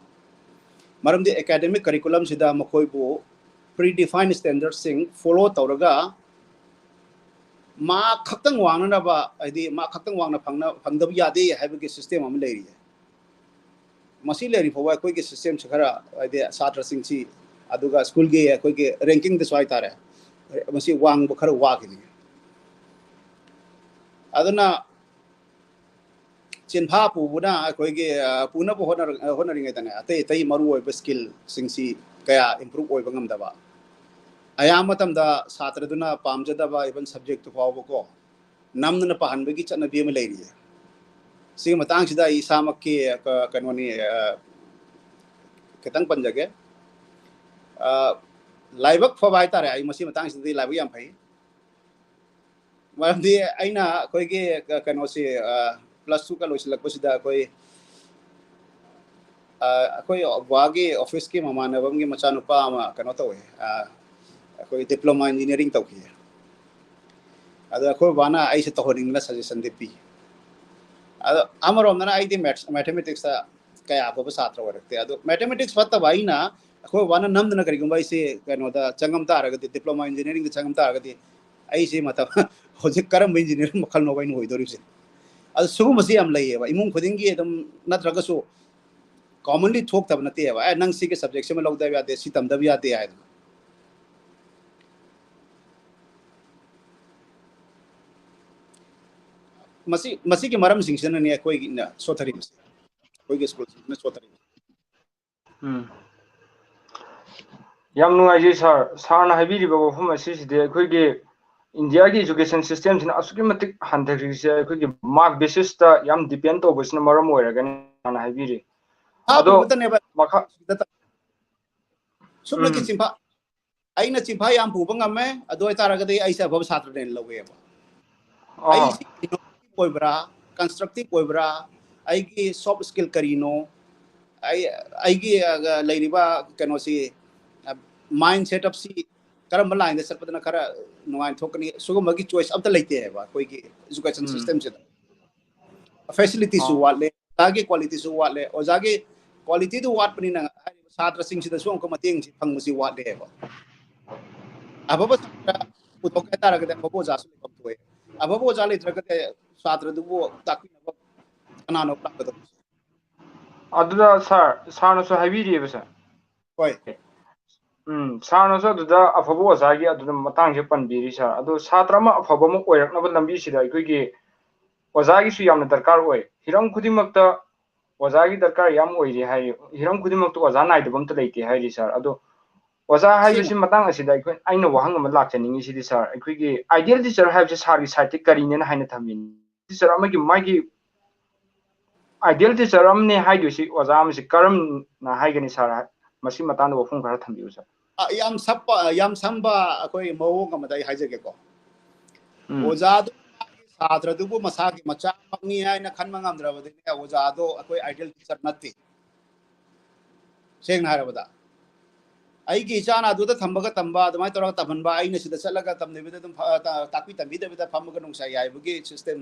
ꯃꯔꯝꯗꯤ academic curriculumꯁꯤꯗ ꯃꯈꯣꯏꯕꯨ predefined standardꯁꯤꯡ follow ꯇꯧꯔꯒ mark ꯈꯛꯇꯪ ꯋꯥꯡꯅꯅꯕ, ꯍꯥꯏꯗꯤ mark ꯈꯛꯇꯪ ꯋꯥꯡꯅ ꯐꯪꯅ-, ꯐꯪꯗꯕ ꯌꯥꯗꯦ ꯍꯥꯏꯕꯒꯤ system ꯑꯃ ꯂꯩꯔꯤꯌꯦ꯫ ꯃꯁꯤ ꯂꯩꯔꯤ ꯐꯥꯎꯕ ꯑꯩꯈꯣꯏꯒꯤ systemꯁꯤ ꯈꯔ, ꯍꯥꯏꯗꯤ ꯁꯥꯇ꯭ꯔꯁꯤꯡꯁꯤ, ꯑꯗꯨꯒ schoolꯒꯤ ꯑꯩꯈꯣꯏꯒꯤ rankingꯗꯁꯨ ꯍꯥꯏꯇꯥꯔꯦ, ꯃꯁꯤ ꯋꯥꯡꯕ ꯈꯔ ꯋꯥꯈꯤꯅꯤ꯫ ꯑꯗꯨꯅ ꯆꯤꯟꯐꯥ ꯄꯨꯕꯅ ꯑꯩꯈꯣꯏꯒꯤ, ꯑ, ꯄꯨꯅꯕ ꯍꯣꯠꯅꯔ-, ꯍꯣꯠꯅꯔꯤꯉꯩꯗꯅꯦ, ꯑꯇꯩ ꯑꯇꯩ ꯃꯔꯨꯑꯣꯏꯕ skillꯁꯤꯡꯁꯤ ꯀꯌꯥ improve ꯑꯣꯏꯕ ꯉꯝꯗꯕ, ꯑꯌꯥꯝꯕ ꯃꯇꯝꯗ ꯁꯥꯇ꯭ꯔꯗꯨꯅ ꯄꯥꯝꯖꯗꯕ even subjectꯇꯨ ꯐꯥꯎꯕꯀꯣ ꯅꯝꯗꯅ ꯄꯥꯍꯟꯕꯒꯤ ꯆꯠꯅꯕꯤ ꯑꯃ ꯂꯩꯔꯤꯌꯦ꯫ ꯁꯤꯒꯤ ꯃꯇꯥꯡꯁꯤꯗ ꯑꯩ ꯏꯁꯥꯃꯛꯀꯤ, ꯑ, ꯀꯩꯅꯣꯅꯤ, ꯑ, ꯈꯤꯇꯪ ꯄꯟꯖꯒꯦ꯫ ꯑ, ꯂꯥꯏꯕꯛ ꯐꯕ ꯍꯥꯏꯇꯥꯔꯦ, ꯑꯩ ꯃꯁꯤ ꯃꯇꯥꯡꯁꯤꯗꯗꯤ ꯂꯥꯏꯕꯛ ꯌꯥꯝ ꯐꯩ꯫ ꯃꯔꯝꯗꯤ ꯑꯩꯅ ꯑꯩꯈꯣꯏꯒꯤ ꯀ-, ꯀꯩꯅꯣꯁꯤ, ꯑ, plus twoꯒ ꯂꯣꯏꯁꯤꯜꯂꯛꯄꯁꯤꯗ ꯑꯩꯈꯣꯏ, ꯑ, ꯑꯩꯈꯣꯏ ꯒꯨꯋꯥꯒꯤ officeꯀꯤ ꯃꯃꯥꯟꯅꯕ ꯑꯃꯒꯤ ꯃꯆꯥꯅꯨꯄꯥ ꯑꯃ ꯀꯩꯅꯣ ꯇꯧꯋꯦ, ꯑ, ꯑꯩꯈꯣꯏ diploma engineering ꯇꯧꯈꯤꯌꯦ꯫ ꯑꯗꯣ ꯑꯩꯈꯣꯏ ꯕꯕꯥꯅ ꯑꯩꯁꯦ ꯇꯧꯍꯟꯅꯤꯡꯗꯅ ꯁꯖꯦꯁꯟꯗꯤ ꯄꯤ꯫ ꯑꯗꯣ ꯑꯃꯔꯣꯝꯗꯅ ꯑꯩꯗꯤ ꯃꯦꯊꯃꯦꯇꯤꯛꯁꯇ ꯀꯌꯥ ꯑꯐꯕ ꯁꯥꯇ꯭ꯔ ꯑꯣꯏꯔꯛꯇꯦ꯫ ꯑꯗꯣ ꯃꯦꯊꯃꯦꯇꯤꯛꯁ ꯐꯠꯇꯕ ꯑꯩꯅ ꯑꯩꯈꯣꯏ ꯕꯕꯥꯅ ꯅꯝꯗꯅ ꯀꯔꯤꯒꯨꯝꯕ ꯑꯩꯁꯦ ꯀꯩꯅꯣꯗ ꯆꯪꯉꯝ ꯇꯥꯔꯒꯗꯤ, ꯗꯤꯄ꯭ꯂꯣꯃꯥ ꯏꯟꯖꯤꯅꯤꯌꯥꯔꯤꯡꯗ ꯆꯪꯉꯝ ꯇꯥꯔꯒꯗꯤ, ꯑꯩꯁꯦ ꯃꯇꯝ ꯍꯧꯖꯤꯛ ꯀꯔꯝꯕ ꯏꯟꯖꯤꯅꯤꯌꯥꯔꯤꯡ ꯃꯈꯜꯅꯣꯕ ꯑꯩꯅ ꯑꯣꯏꯗꯣꯔꯤꯕꯁꯦ? ꯑꯗꯣ ꯁꯤꯒꯨꯝꯕꯁꯤ ꯌꯥꯝ ꯂꯩꯌꯦꯕ꯫ ꯏꯃꯨꯡ ꯈꯨꯗꯤꯡꯒꯤ ꯑꯗꯨꯝ ꯅꯠꯇ꯭ꯔꯒꯁꯨ commonly ꯊꯣꯛꯇꯕ ꯅꯠꯇꯦꯕ, "ꯑꯦ, ꯅꯪ ꯁꯤꯒꯤ ꯁꯕꯖꯦꯛꯁꯤꯃ ꯂꯧꯗꯕ ꯌꯥꯗꯦ, ꯁꯤ ꯇꯝꯗꯕ ꯌꯥꯗꯦ" ꯍꯥꯏꯗꯅ꯫ ꯃꯁꯤ, ꯃꯁꯤꯒꯤ ꯃꯔꯝꯁꯤꯡꯁꯤꯅꯅꯦ ꯑꯩꯈꯣꯏꯒꯤꯅ ꯁꯣꯠꯊꯔꯤꯕꯁꯦ, ꯑꯩꯈꯣꯏꯒꯤ ꯁ꯭ꯀꯨꯜꯁꯤꯡꯁꯤꯅ ꯁꯣꯠꯊꯔꯤꯕꯁꯦ꯫ ꯎꯝ꯫ ꯌꯥꯝ ꯅꯨꯡꯉꯥꯏꯖꯩ ꯁꯥꯔ꯫ ꯁꯥꯔꯅ ꯍꯥꯏꯕꯤꯔꯤꯕ ꯋꯥꯐꯝ ꯑꯁꯤꯁꯤꯗꯤ ꯑꯩꯈꯣꯏꯒꯤ ꯏꯟꯗꯤꯌꯥꯒꯤ ꯏꯖꯨꯀꯦꯁꯟ ꯁꯤꯁꯇꯦꯝꯁꯤꯅ ꯑꯁꯨꯛꯀꯤ ꯃꯇꯤꯛ ꯍꯟꯊꯈ꯭ꯔꯤꯁꯦ ꯑꯩꯈꯣꯏꯒꯤ ꯃꯥꯔꯛ ꯕꯦꯁꯤꯁꯇ ꯌꯥꯝ ꯗꯤꯄꯦꯟ ꯇꯧꯕꯁꯤꯅ ꯃꯔꯝ ꯑꯣꯏꯔꯒꯅꯤ ꯁꯥꯔꯅ ꯍꯥꯏꯕꯤꯔꯤ꯫ ꯍꯥ, ꯑꯗꯣ ꯄꯨꯕꯇꯅꯦꯕ ꯃꯈꯥ ꯁꯤꯗ ꯇ-, ꯁꯨꯞꯅꯒꯤ ꯎꯝ꯫ ꯆꯤꯟꯐꯥ, ꯑꯩꯅ ꯆꯤꯟꯐꯥ ꯌꯥꯝ ꯄꯨꯕ ꯉꯝꯃꯦ, ꯑꯗꯨ ꯑꯣꯏꯇꯥꯔꯒꯗꯤ ꯑꯩꯁꯦ ꯑꯐꯕ ꯁꯥꯇ꯭ꯔꯅꯦꯅ ꯂꯧꯋꯦꯕ꯫ ꯑꯥ꯫ ꯑꯩꯁꯤ innovative ꯑꯣꯏꯕ꯭ꯔꯥ, constructive ꯑꯣꯏꯕ꯭ꯔꯥ, ꯑꯩꯒꯤ soft skill ꯀꯔꯤꯅꯣ, ꯑꯩ, ꯑꯩꯒꯤ, ꯑ, ꯂꯩꯔꯤꯕ ꯀꯩꯅꯣꯁꯤ, ꯑ, mind setup ꯁꯤ ꯀꯔꯝꯕ ꯂꯥꯏꯟꯗ ꯆꯠꯄꯗꯅ ꯈꯔ ꯅꯨꯡꯉꯥꯏꯅ ꯊꯣꯛꯀꯅꯤ, ꯁꯤꯒꯨꯝꯕꯒꯤ ꯆꯣꯏꯁ ꯑꯝꯇ ꯂꯩꯇꯦ ꯍꯥꯏꯕ ꯑꯩꯈꯣꯏꯒꯤ ꯏꯖꯨꯀꯦꯁꯟ ꯎꯝ꯫ ꯁꯤꯁꯇꯦꯝꯁꯤꯗ꯫ ꯐꯦꯁꯤꯂꯤꯇꯤꯁꯨ ꯑꯥ꯫ ꯋꯥꯠꯂꯦ, ꯑꯣꯖꯥꯒꯤ ꯀ꯭ꯋꯥꯂꯤꯇꯤꯁꯨ ꯋꯥꯠꯂꯦ꯫ ꯑꯣꯖꯥꯒꯤ ꯀ꯭ꯋꯥꯂꯤꯇꯤꯗꯨ ꯋꯥꯠꯄꯅꯤꯅ ꯍꯥꯏꯔꯤꯕ ꯁꯥꯇ꯭ꯔꯁꯤꯡꯁꯤꯗꯁꯨ ꯑꯃꯨꯛꯀ ꯃꯇꯦꯡꯁꯤ ꯐꯪꯕꯁꯤ ꯋꯥꯠꯂꯦꯕ꯫ ꯑꯐꯕ ꯁꯥꯇ꯭ꯔ ꯄꯨꯊꯣꯛꯀꯦ ꯍꯥꯏ ꯇꯥꯔꯒꯗꯤ ꯑꯐꯕ ꯑꯣꯖꯥꯁꯨ ꯂꯩꯐꯝ ꯊꯣꯛꯑꯦ꯫ ꯑꯐꯕ ꯑꯣꯖꯥ ꯂꯩꯇ꯭ꯔꯒꯗꯤ ꯁꯥꯇ꯭ꯔꯗꯨꯕꯨ ꯇꯥꯛꯄꯤꯅꯕ ꯀꯅꯥꯅꯣ ꯂꯥꯛꯀꯗꯕ? ꯑꯗꯨꯗ ꯁꯥꯔ, ꯁꯥꯔꯅꯁꯨ ꯍꯥꯏꯕꯤꯔꯤꯑꯕ ꯁꯥꯔ꯫ ꯍꯣꯏ꯫ ꯎꯝ, ꯁꯥꯔꯅꯁꯨ ꯑꯗꯨꯗ ꯑꯐꯕ ꯑꯣꯖꯥꯒꯤ ꯑꯗꯨꯗ ꯃꯇꯥꯡꯁꯦ ꯄꯟꯕꯤꯔꯤ ꯁꯥꯔ꯫ ꯑꯗꯣ ꯁꯥꯇ꯭ꯔ ꯑꯃ ꯑꯐꯕ ꯑꯃ ꯑꯣꯏꯔꯛꯅꯕ ꯂꯝꯕꯤꯁꯤꯗ ꯑꯩꯈꯣꯏꯒꯤ ꯑꯣꯖꯥꯒꯤꯁꯨ ꯌꯥꯝꯅ ꯗꯔꯀꯥꯔ ꯑꯣꯏ꯫ ꯍꯤꯔꯝ ꯈꯨꯗꯤꯡꯃꯛꯇ ꯑꯣꯖꯥꯒꯤ ꯗꯔꯀꯥꯔ ꯌꯥꯝ ꯑꯣꯏꯔꯤ ꯍꯥꯏꯔꯤ꯫ ꯍꯤꯔꯝ ꯈꯨꯗꯤꯡꯃꯛꯇ ꯑꯣꯖꯥ ꯅꯥꯏꯗꯕ ꯑꯝꯇ ꯂꯩꯇꯦ ꯍꯥꯏꯔꯤ ꯁꯥꯔ꯫ ꯑꯗꯣ ꯑꯣꯖꯥ ꯁꯦꯡ- ꯍꯥꯏꯕꯁꯤ ꯃꯇꯥꯡ ꯑꯁꯤꯗ ꯑꯩꯈꯣꯏ, ꯑꯩꯅ ꯋꯥꯍꯪ ꯑꯃ ꯂꯥꯛꯆꯅꯤꯡꯉꯤꯁꯤꯗꯤ ꯁꯥꯔ, ꯑꯩꯈꯣꯏꯒꯤ ideal teacher ꯍꯥꯏꯕꯁꯤ ꯁꯥꯔꯒꯤ ꯁꯥꯏꯠꯇ ꯀꯔꯤꯅꯦꯅ ꯍꯥꯏꯅ ꯊꯝꯕꯤꯅꯤ? Teacher ꯑꯃꯒꯤ ꯃꯥꯒꯤ ideal teacher ꯑꯃꯅꯦ ꯍꯥꯏꯗꯣꯏꯁꯤ ꯑꯣꯖꯥ ꯑꯃꯁꯤ ꯀꯔꯝꯅ ꯍꯥꯏꯒꯅꯤ ꯁꯥꯔ? ꯃꯁꯤ ꯃꯇꯥꯡꯗ ꯋꯥꯐꯝ ꯈꯔ ꯊꯝꯕꯤꯌꯨ ꯁꯥꯔ꯫ ꯑ, ꯌꯥꯝ ꯁꯞꯄ-, ꯌꯥꯝ ꯁꯝꯕ ꯑꯩꯈꯣꯏ ꯃꯑꯣꯡ ꯑꯃꯗ ꯑꯩ ꯍꯥꯏꯖꯒꯦꯀꯣ꯫ ꯎꯝ꯫ ꯑꯣꯖꯥꯗꯨ ꯃꯥꯒꯤ ꯁꯥꯇ꯭ꯔꯗꯨꯕꯨ ꯃꯁꯥꯒꯤ ꯃꯆꯥꯃꯛꯅꯤ ꯍꯥꯏꯅ ꯈꯟꯕ ꯉꯝꯗ꯭ꯔꯕꯗꯤꯅꯦ, ꯑꯣꯖꯥꯗꯣ ꯑꯩꯈꯣꯏ ideal teacher ꯅꯠꯇꯦ꯫ ꯁꯦꯡꯅ ꯍꯥꯏꯔꯕꯗ, ꯑꯩꯒꯤ ꯏꯆꯥꯅ ꯑꯗꯨꯗ ꯊꯝꯕꯒ ꯇꯝꯕ, ꯑꯗꯨꯃꯥꯏꯅ ꯇꯧꯔꯒ ꯇꯝꯍꯟꯕ, ꯑꯩꯅ ꯁꯤꯗ ꯆꯠꯂꯒ ꯇꯝꯗꯕꯤꯗ ꯑꯗꯨꯝ ꯐ-, ꯇꯥꯛꯄꯤ ꯇꯝꯕꯤꯗꯕꯤꯗ ꯐꯝꯃꯒ ꯅꯨꯡꯁꯥ ꯌꯥꯏꯕꯒꯤ system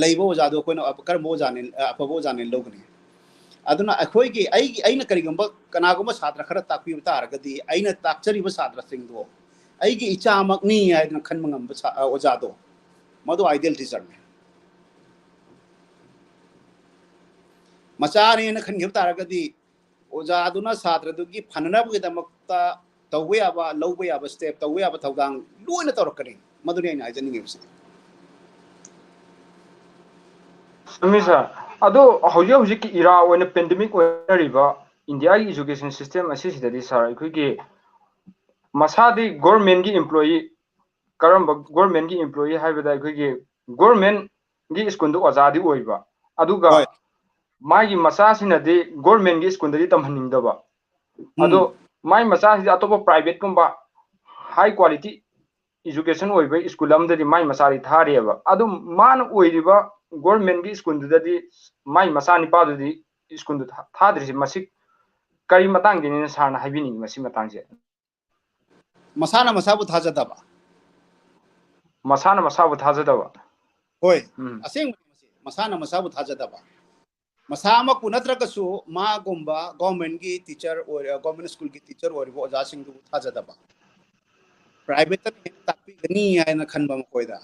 ꯂꯩꯕ ꯑꯣꯖꯥꯗꯣ ꯑꯩꯈꯣꯏꯅ ꯑꯐ-, ꯀꯔꯝꯕ ꯑꯣꯖꯥꯅ, ꯑꯐꯕ ꯑꯣꯖꯥꯅ ꯂꯧꯒꯅꯤ? ꯑꯗꯨꯅ ꯑꯩꯈꯣꯏꯒꯤ, ꯑꯩꯒꯤ, ꯑꯩꯅ ꯀꯔꯤꯒꯨꯝꯕ ꯀꯅꯥꯒꯨꯝꯕ ꯁꯥꯇ꯭ꯔ ꯈꯔ ꯇꯥꯛꯄꯤꯕ ꯇꯥꯔꯒꯗꯤ, ꯑꯩꯅ ꯇꯥꯛꯆꯔꯤꯕ ꯁꯥꯇ꯭ꯔꯁꯤꯡꯗꯣ ꯑꯩꯒꯤ ꯏꯆꯥꯃꯛꯅꯤ ꯍꯥꯏꯗꯅ ꯈꯟꯕ ꯉꯝꯕ ꯁꯥ-, ꯑ, ꯑꯣꯖꯥꯗꯣ, ꯃꯗꯨ ideal teacherꯅꯤ꯫ ꯃꯆꯥꯅꯦꯅ ꯈꯟꯈꯤꯕ ꯇꯥꯔꯒꯗꯤ, ꯑꯣꯖꯥꯗꯨꯅ ꯁꯥꯇ꯭ꯔꯗꯨꯒꯤ ꯐꯅꯅꯕꯒꯤꯗꯃꯛꯇ ꯇꯧꯕ ꯌꯥꯕ, ꯂꯧꯕ ꯌꯥꯕ step, ꯇꯧꯕ ꯌꯥꯕ ꯊꯧꯗꯥꯡ ꯂꯣꯏꯅ ꯇꯧꯔꯛꯀꯅꯤ꯫ ꯃꯗꯨꯅꯤ ꯑꯩꯅ ꯍꯥꯏꯖꯅꯤꯡꯉꯤꯕꯁꯦ꯫ ꯆꯨꯝꯃꯤ sir꯫ ꯑꯗꯣ ꯍꯧꯖꯤꯛ ꯍꯧꯖꯤꯛꯀꯤ ꯏꯔꯥ ꯑꯣꯏꯅ pandemic ꯑꯣꯏꯅꯔꯤꯕ ꯏꯟꯗꯤꯌꯥꯒꯤ education system ꯑꯁꯤꯁꯤꯗꯗꯤ sir, ꯑꯩꯈꯣꯏꯒꯤ ꯃꯁꯥꯗꯤ governmentꯀꯤ employee, ꯀꯔꯝꯕ governmentꯀꯤ employee ꯍꯥꯏꯕꯗ ꯑꯩꯈꯣꯏꯒꯤ governmentꯀꯤ schoolꯗ ꯑꯣꯖꯥꯗꯤ ꯑꯣꯏꯕ, ꯑꯗꯨꯒ ꯍꯣꯏ꯫ ꯃꯥꯒꯤ ꯃꯆꯥꯁꯤꯅꯗꯤ governmentꯀꯤ schoolꯗꯗꯤ ꯇꯝꯍꯟꯅꯤꯡꯗꯕ꯫ ꯎꯝ꯫ ꯑꯗꯣ ꯃꯥꯏ ꯃꯆꯥꯁꯤꯗꯤ ꯑꯇꯣꯞꯄ privateꯀꯨꯝꯕ high quality education ꯑꯣꯏꯕ school ꯑꯃꯗꯗꯤ ꯃꯥꯏ ꯃꯆꯥꯗꯤ ꯊꯥꯔꯤꯑꯕ꯫ ꯑꯗꯨ ꯃꯥꯅ ꯑꯣꯏꯔꯤꯕ governmentꯀꯤ schoolꯗꯨꯗꯗꯤ ꯃꯥꯏ ꯃꯆꯥ ꯅꯤꯄꯥꯗꯨꯗꯤ schoolꯗꯨ ꯊꯥ-, ꯊꯥꯗ꯭ꯔꯤꯁꯦ, ꯃꯁꯤ ꯀꯔꯤ ꯃꯇꯥꯡꯒꯤꯅꯤꯅ sirꯅ ꯍꯥꯏꯕꯤꯅꯤꯡꯉꯤ ꯃꯁꯤ ꯃꯇꯥꯡꯁꯦ? ꯃꯁꯥꯅ ꯃꯁꯥꯕꯨ ꯊꯥꯖꯗꯕ꯫ ꯃꯁꯥꯅ ꯃꯁꯥꯕꯨ ꯊꯥꯖꯗꯕ꯫ ꯍꯣꯏ, ꯎꯝ꯫ ꯑꯁꯦꯡꯕꯅꯤ ꯃꯁꯤ꯫ ꯃꯁꯥꯅ ꯃꯁꯥꯕꯨ ꯊꯥꯖꯗꯕ꯫ ꯃꯁꯥꯃꯛꯄꯨ ꯅꯠꯇ꯭ꯔꯒꯁꯨ ꯃꯥꯒꯨꯝꯕ governmentꯀꯤ teacher ꯑꯣꯏꯔ-, government schoolꯒꯤ teacher ꯑꯣꯏꯔꯤꯕ ꯑꯣꯖꯥꯁꯤꯡꯗꯨꯕꯨ ꯊꯥꯖꯗꯕ꯫ Privateꯇꯅ ꯍꯦꯟꯅ ꯇꯥꯛꯄꯤꯒꯅꯤ ꯍꯥꯏꯅ ꯈꯟꯕ ꯃꯈꯣꯏꯗ꯫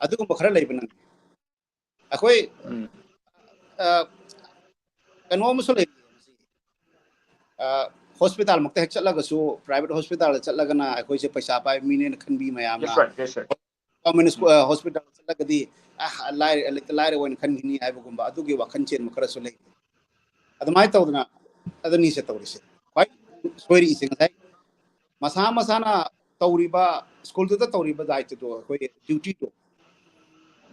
ꯑꯗꯨꯒꯨꯝꯕ ꯈꯔ ꯂꯩꯕ ꯅꯪ꯫ ꯑꯩꯈꯣꯏ, ꯎꯝ꯫ ꯑ, ꯀꯩꯅꯣ ꯑꯃꯁꯨ ꯂꯩ꯫ ꯑ, hospitalꯃꯛꯇ ꯍꯦꯛ ꯆꯠꯂꯒꯁꯨ, private hospitalꯗ ꯆꯠꯂꯒꯅ ꯑꯩꯈꯣꯏꯁꯦ ꯄꯩꯁꯥ ꯄꯥꯏꯕ ꯃꯤꯅꯦꯅ ꯈꯟꯕꯤ ꯃꯌꯥꯝꯅ꯫ Yes, sir. Yes, sir. Government school, ꯑ, hospital ꯆꯠꯂꯒꯗꯤ, ꯑ, ꯂꯥꯏꯔ-, ꯂꯩꯇ ꯂꯥꯏꯔ ꯑꯣꯏꯅ ꯈꯟꯈꯤꯅꯤ ꯍꯥꯏꯕꯒꯨꯝꯕ ꯑꯗꯨꯒꯤ ꯋꯥꯈꯜ ꯆꯦꯟꯕ ꯈꯔꯁꯨ ꯂꯩ꯫ ꯑꯗꯨꯃꯥꯏꯅ ꯇꯧꯗꯅ ꯑꯗꯨꯅꯤꯁꯦ ꯇꯧꯔꯤꯁꯦ꯫ ꯈ꯭ꯋꯥꯏ ꯁꯣꯏꯔꯛꯏꯁꯦ ꯉꯁꯥꯏ ꯃꯁꯥ ꯃꯁꯥꯅ ꯇꯧꯔꯤꯕ, schoolꯗꯨꯗ ꯇꯧꯔꯤꯕ ꯗꯥꯏꯇꯗꯣ, ꯑꯩꯈꯣꯏꯒꯤ dutyꯗꯣ,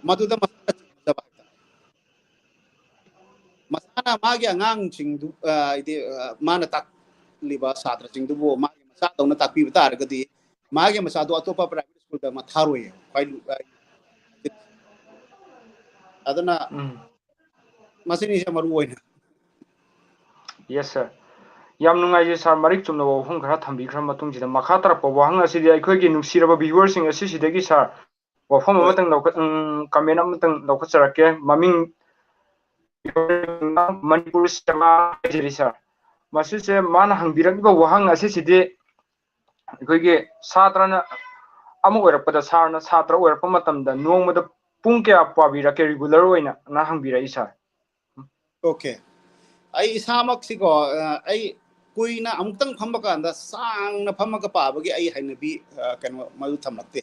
ꯃꯗꯨꯗ ꯃꯁꯥꯅ ꯆꯤꯡꯅꯖꯕ ꯍꯥꯏꯇꯥꯔꯦ꯫ ꯃꯁꯥꯅ ꯃꯥꯒꯤ ꯑꯉꯥꯡꯁꯤꯡꯗꯨ, ꯑ, ꯍꯥꯏꯗꯤ, ꯑ, ꯃꯥꯅ ꯇꯥꯛꯂꯤꯕ ꯁꯥꯇ꯭ꯔꯁꯤꯡꯗꯨꯕꯨ ꯃꯥꯒꯤ ꯃꯆꯥꯗꯧꯅ ꯇꯥꯛꯄꯤꯕ ꯇꯥꯔꯒꯗꯤ, ꯃꯥꯒꯤ ꯃꯆꯥꯗꯣ ꯑꯇꯣꯞꯄ private schoolꯗ ꯑꯃ ꯊꯥꯔꯣꯏꯌꯦ꯫ ꯈ꯭ꯋꯥꯏ ꯂꯨ-, ꯑ, ꯑꯗꯨꯅ ꯎꯝ꯫ ꯃꯁꯤꯅꯤꯁꯦ ꯃꯔꯨ ꯑꯣꯏꯅ꯫ Yes, sir. ꯌꯥꯝ ꯅꯨꯡꯉꯥꯏꯖꯩ ꯁꯥꯔ, ꯃꯔꯤꯛ ꯆꯨꯝꯅ ꯋꯥꯐꯝ ꯈꯔ ꯊꯝꯕꯤꯈ꯭ꯔ ꯃꯇꯨꯡꯁꯤꯗ꯫ ꯃꯈꯥ ꯇꯥꯔꯛꯄ ꯋꯥꯍꯪ ꯑꯁꯤꯗꯤ ꯑꯩꯈꯣꯏꯒꯤ ꯅꯨꯡꯁꯤꯔꯕ viewerꯁꯤꯡ ꯑꯁꯤꯁꯤꯗꯒꯤ ꯁꯥꯔ, ꯋꯥꯐꯝ ꯑꯃꯇꯪ ꯂꯧꯈꯠ-, ꯎꯝ, comment ꯑꯃꯇꯪ ꯂꯧꯈꯠꯆꯔꯛꯀꯦ꯫ ꯃꯃꯤꯡ ꯃꯅꯤꯄꯨꯔ ꯁꯦꯕꯥ ꯍꯥꯏꯖꯔꯤ ꯁꯥꯔ꯫ ꯃꯁꯤꯁꯦ ꯃꯥꯅ ꯍꯪꯕꯤꯔꯛꯂꯤꯕ ꯋꯥꯍꯪ ꯑꯁꯤꯁꯤꯗꯤ ꯑꯩꯈꯣꯏꯒꯤ ꯁꯥꯇ꯭ꯔꯅ ꯑꯃ ꯑꯣꯏꯔꯛꯄꯗ, ꯁꯥꯔꯅ ꯁꯥꯇ꯭ꯔ ꯑꯣꯏꯔꯛꯄ ꯃꯇꯝꯗ ꯅꯣꯡꯃꯗ ꯄꯨꯡ ꯀꯌꯥ ꯄꯥꯕꯤꯔꯛꯀꯦ regular ꯑꯣꯏꯅ ꯅ ꯍꯪꯕꯤꯔꯛꯏ ꯁꯥꯔ꯫ Okay, ꯑꯩ ꯏꯁꯥꯃꯛꯁꯤꯀꯣ, ꯑ, ꯑꯩ ꯀꯨꯏꯅ ꯑꯃꯨꯛꯇꯪ ꯐꯝꯕ ꯀꯥꯟꯗ ꯁꯥꯡꯅ ꯐꯝꯃꯒ ꯄꯥꯕꯒꯤ ꯑꯩ ꯍꯩꯅꯕꯤ, ꯑ, ꯀꯩꯅꯣ ꯃꯗꯨ ꯊꯝꯂꯛꯇꯦ꯫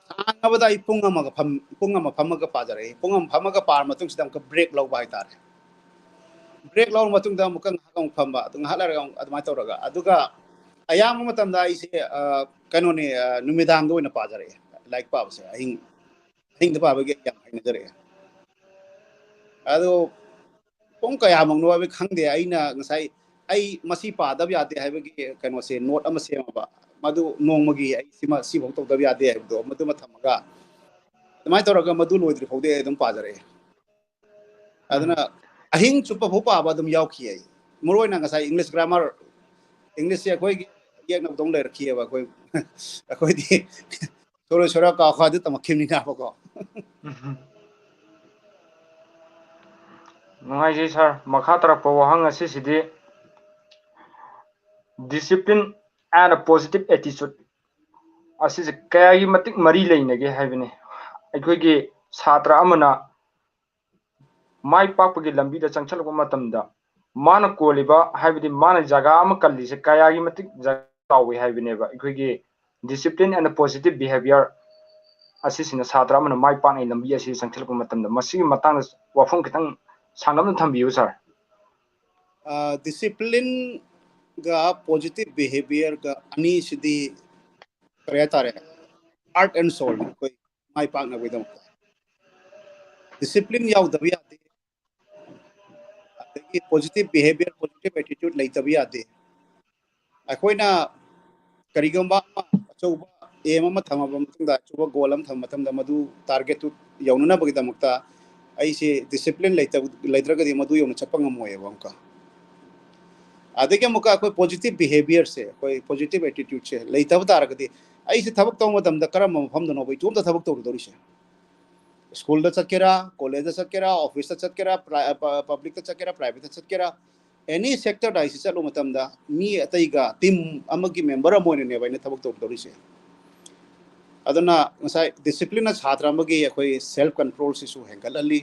ꯁꯥꯡꯉꯕꯗ ꯑꯩ ꯄꯨꯡ ꯑꯃꯒ ꯐꯝ-, ꯄꯨꯡ ꯑꯃ ꯐꯝꯃꯒ ꯄꯥꯖꯔꯛꯏ꯫ ꯄꯨꯡ ꯑꯃ ꯐꯝꯃꯒ ꯄꯥꯔ ꯃꯇꯨꯡꯁꯤꯗ ꯑꯃꯨꯛꯀ break ꯂꯧꯕ ꯍꯥꯏꯇꯥꯔꯦ꯫ Break ꯂꯧꯔ ꯃꯇꯨꯡꯗ ꯑꯃꯨꯛꯀ ꯉꯥꯏꯍꯥꯛ ꯑꯃꯨꯛ ꯐꯝꯕ, ꯑꯗꯨ ꯉꯥꯏꯍꯥꯛ ꯂꯩꯔꯒ ꯑꯃꯨꯛ ꯑꯗꯨꯃꯥꯏꯅ ꯇꯧꯔꯒ, ꯑꯗꯨꯒ ꯑꯌꯥꯝꯕ ꯃꯇꯝꯗ ꯑꯩꯁꯦ, ꯑ, ꯀꯩꯅꯣꯅꯦ, ꯑ, ꯅꯨꯃꯤꯗꯥꯡꯗ ꯑꯣꯏꯅ ꯄꯥꯖꯔꯛꯑꯦ ꯂꯥꯏꯔꯤꯛ ꯄꯥꯕꯁꯦ꯫ ꯑꯍꯤꯡ, ꯑꯍꯤꯡꯗ ꯄꯥꯕꯒꯤ ꯑꯩ ꯌꯥꯝ ꯍꯩꯅꯖꯔꯛꯑꯦ꯫ ꯑꯗꯣ ꯄꯨꯡ ꯀꯌꯥꯃꯨꯛꯅꯣ ꯍꯥꯏꯕ ꯈꯪꯗꯦ꯫ ꯑꯩꯅ ꯉꯁꯥꯏ ꯑꯩ ꯃꯁꯤ ꯄꯥꯗꯕ ꯌꯥꯗꯦ ꯍꯥꯏꯕꯒꯤ ꯀꯩꯅꯣꯁꯦ, note ꯑꯃ ꯁꯦꯝꯃꯕ, ꯃꯗꯨ ꯅꯣꯡꯃꯒꯤ ꯑꯩ ꯁꯤꯃ, ꯁꯤꯐꯧ ꯇꯧꯗꯕ ꯌꯥꯗꯦ ꯍꯥꯏꯕꯗꯣ ꯃꯗꯨꯃ ꯊꯝꯃꯒ, ꯑꯗꯨꯃꯥꯏꯅ ꯇꯧꯔꯒ ꯃꯗꯨ ꯂꯣꯏꯗ꯭ꯔꯤ ꯐꯥꯎꯗꯤ ꯑꯩ ꯑꯗꯨꯝ ꯄꯥꯖꯔꯛꯑꯦ꯫ ꯑꯗꯨꯅ ꯑꯍꯤꯡ ꯆꯨꯞꯄ ꯐꯥꯎ ꯄꯥꯕ ꯑꯗꯨꯝ ꯌꯥꯎꯈꯤ ꯑꯩ꯫ ꯃꯔꯨ ꯑꯣꯏꯅ ꯉꯁꯥꯏ English grammar, Englishꯁꯦ ꯑꯩꯈꯣꯏꯒꯤ ꯌꯦꯛꯅꯕꯗꯧ ꯂꯩꯔꯛꯈꯤꯑꯕ ꯑꯩꯈꯣꯏ꯫ ꯑꯩꯈꯣꯏꯗꯤ ꯁꯣꯔꯣꯏ ꯁꯣꯔꯥ ꯀꯥꯎꯈꯥꯗꯨ ꯇꯝꯃꯛꯈꯤꯕꯅꯤꯅꯕꯀꯣ꯫ ꯅꯨꯡꯉꯥꯏꯖꯩ ꯁꯥꯔ꯫ ꯃꯈꯥ ꯇꯥꯔꯛꯄ ꯋꯥꯍꯪ ꯑꯁꯤꯁꯤꯗꯤ, discipline and positive attitude ꯑꯁꯤꯁꯦ ꯀꯌꯥꯒꯤ ꯃꯇꯤꯛ ꯃꯔꯤ ꯂꯩꯅꯒꯦ ꯍꯥꯏꯕꯅꯤ꯫ ꯑꯩꯈꯣꯏꯒꯤ ꯁꯥꯇ꯭ꯔ ꯑꯃꯅ ꯃꯥꯏ ꯄꯥꯛꯄꯒꯤ ꯂꯝꯕꯤꯗ ꯆꯪꯁꯤꯜꯂꯛꯄ ꯃꯇꯝꯗ ꯃꯥꯅ ꯀꯣꯜꯂꯤꯕ, ꯍꯥꯏꯕꯗꯤ ꯃꯥꯅ ꯖꯒꯥ ꯑꯃ ꯀꯜꯂꯤꯁꯦ ꯀꯌꯥꯒꯤ ꯃꯇꯤꯛ ꯖꯒꯥ ꯆꯥꯎꯏ ꯍꯥꯏꯕꯅꯦꯕ꯫ ꯑꯩꯈꯣꯏꯒꯤ discipline and positive behavior ꯑꯁꯤꯁꯤꯅ ꯁꯥꯇ꯭ꯔ ꯑꯃꯅ ꯃꯥꯏ ꯄꯥꯛꯅ ꯂꯝꯕꯤ ꯑꯁꯤꯗ ꯆꯪꯁꯤꯜꯂꯛꯄ ꯃꯇꯝꯗ, ꯃꯁꯤꯒꯤ ꯃꯇꯥꯡꯗ ꯋꯥꯐꯝ ꯈꯤꯇꯪ ꯁꯥꯡꯂꯞꯅ ꯊꯝꯕꯤꯌꯨ ꯁꯥꯔ꯫ ꯑ, disciplineꯒ positive behaviorꯒ ꯑꯅꯤꯁꯤꯗꯤ ꯀꯔꯤ ꯍꯥꯏꯇꯥꯔꯦ, heart and soulꯅꯤ ꯑꯩꯈꯣꯏ ꯃꯥꯏ ꯄꯥꯛꯅꯕꯒꯤꯗꯃꯛꯇ꯫ Discipline ꯌꯥꯎꯗꯕ ꯌꯥꯗꯦ, ꯑꯗꯒꯤ positive behavior, positive attitude ꯂꯩꯇꯕ ꯌꯥꯗꯦ꯫ ꯑꯩꯈꯣꯏꯅ ꯀꯔꯤꯒꯨꯝꯕ ꯑꯃ ꯑꯆꯧꯕ aim ꯑꯃ ꯊꯝꯃꯕ ꯃꯇꯨꯡꯗ, ꯑꯆꯧꯕ goal ꯑꯃ ꯊꯝꯕ ꯃꯇꯝꯗ, ꯃꯗꯨ targetꯇꯨ ꯌꯧꯅꯅꯕꯒꯤꯗꯃꯛꯇ ꯑꯩꯁꯦ discipline ꯂꯩꯇꯕ, ꯂꯩꯇ꯭ꯔꯒꯗꯤ ꯃꯗꯨ ꯌꯧꯅ ꯆꯠꯄ ꯉꯝꯃꯣꯏꯕ ꯑꯃꯨꯛꯀ꯫ ꯑꯗꯒꯤ ꯑꯃꯨꯛꯀ ꯑꯩꯈꯣꯏ positive behaviourꯁꯦ, ꯑꯩꯈꯣꯏ positive attitudeꯁꯦ ꯂꯩꯇꯕ ꯇꯥꯔꯒꯗꯤ, ꯑꯩꯁꯦ ꯊꯕꯛ ꯇꯧꯕ ꯃꯇꯝꯗ ꯀꯔꯝꯕ ꯃꯐꯝꯗꯅꯣꯕ ꯏꯇꯣꯝꯇ ꯊꯕꯛ ꯇꯧꯔꯨꯗꯧꯔꯤꯁꯦ? ꯁ꯭ꯀꯨꯜꯗ ꯆꯠꯀꯦꯔꯥ, ꯀꯣꯂꯦꯖꯇ ꯆꯠꯀꯦꯔꯥ, ꯑꯣꯐꯤꯁꯇ ꯆꯠꯀꯦꯔꯥ, ꯄꯕ꯭ꯂꯤꯛꯇ ꯆꯠꯀꯦꯔꯥ, ꯄ꯭ꯔꯥꯏꯚꯦꯠꯇ ꯆꯠꯀꯦꯔꯥ, ꯑꯦꯅꯤ ꯁꯦꯛꯇꯔꯗ ꯑꯩꯁꯦ ꯆꯠꯂꯨꯕ ꯃꯇꯝꯗ ꯃꯤ ꯑꯇꯩꯒ ꯇꯤꯝ ꯑꯃꯒꯤ ꯃꯦꯝꯕꯔ ꯑꯃ ꯑꯣꯏꯅꯅꯦꯕ ꯑꯩꯅ ꯊꯕꯛ ꯇꯧꯗꯧꯔꯤꯁꯦ꯫ ꯑꯗꯨꯅ ꯉꯁꯥꯏ ꯗꯤꯁꯤꯄ꯭ꯂꯤꯟꯅ ꯁꯥꯇ꯭ꯔ ꯑꯃꯒꯤ ꯑꯩꯈꯣꯏ ꯁꯦꯜꯐ ꯀꯟꯇ꯭ꯔꯣꯜꯁꯤꯁꯨ ꯍꯦꯟꯒꯠꯍꯜꯂꯤ꯫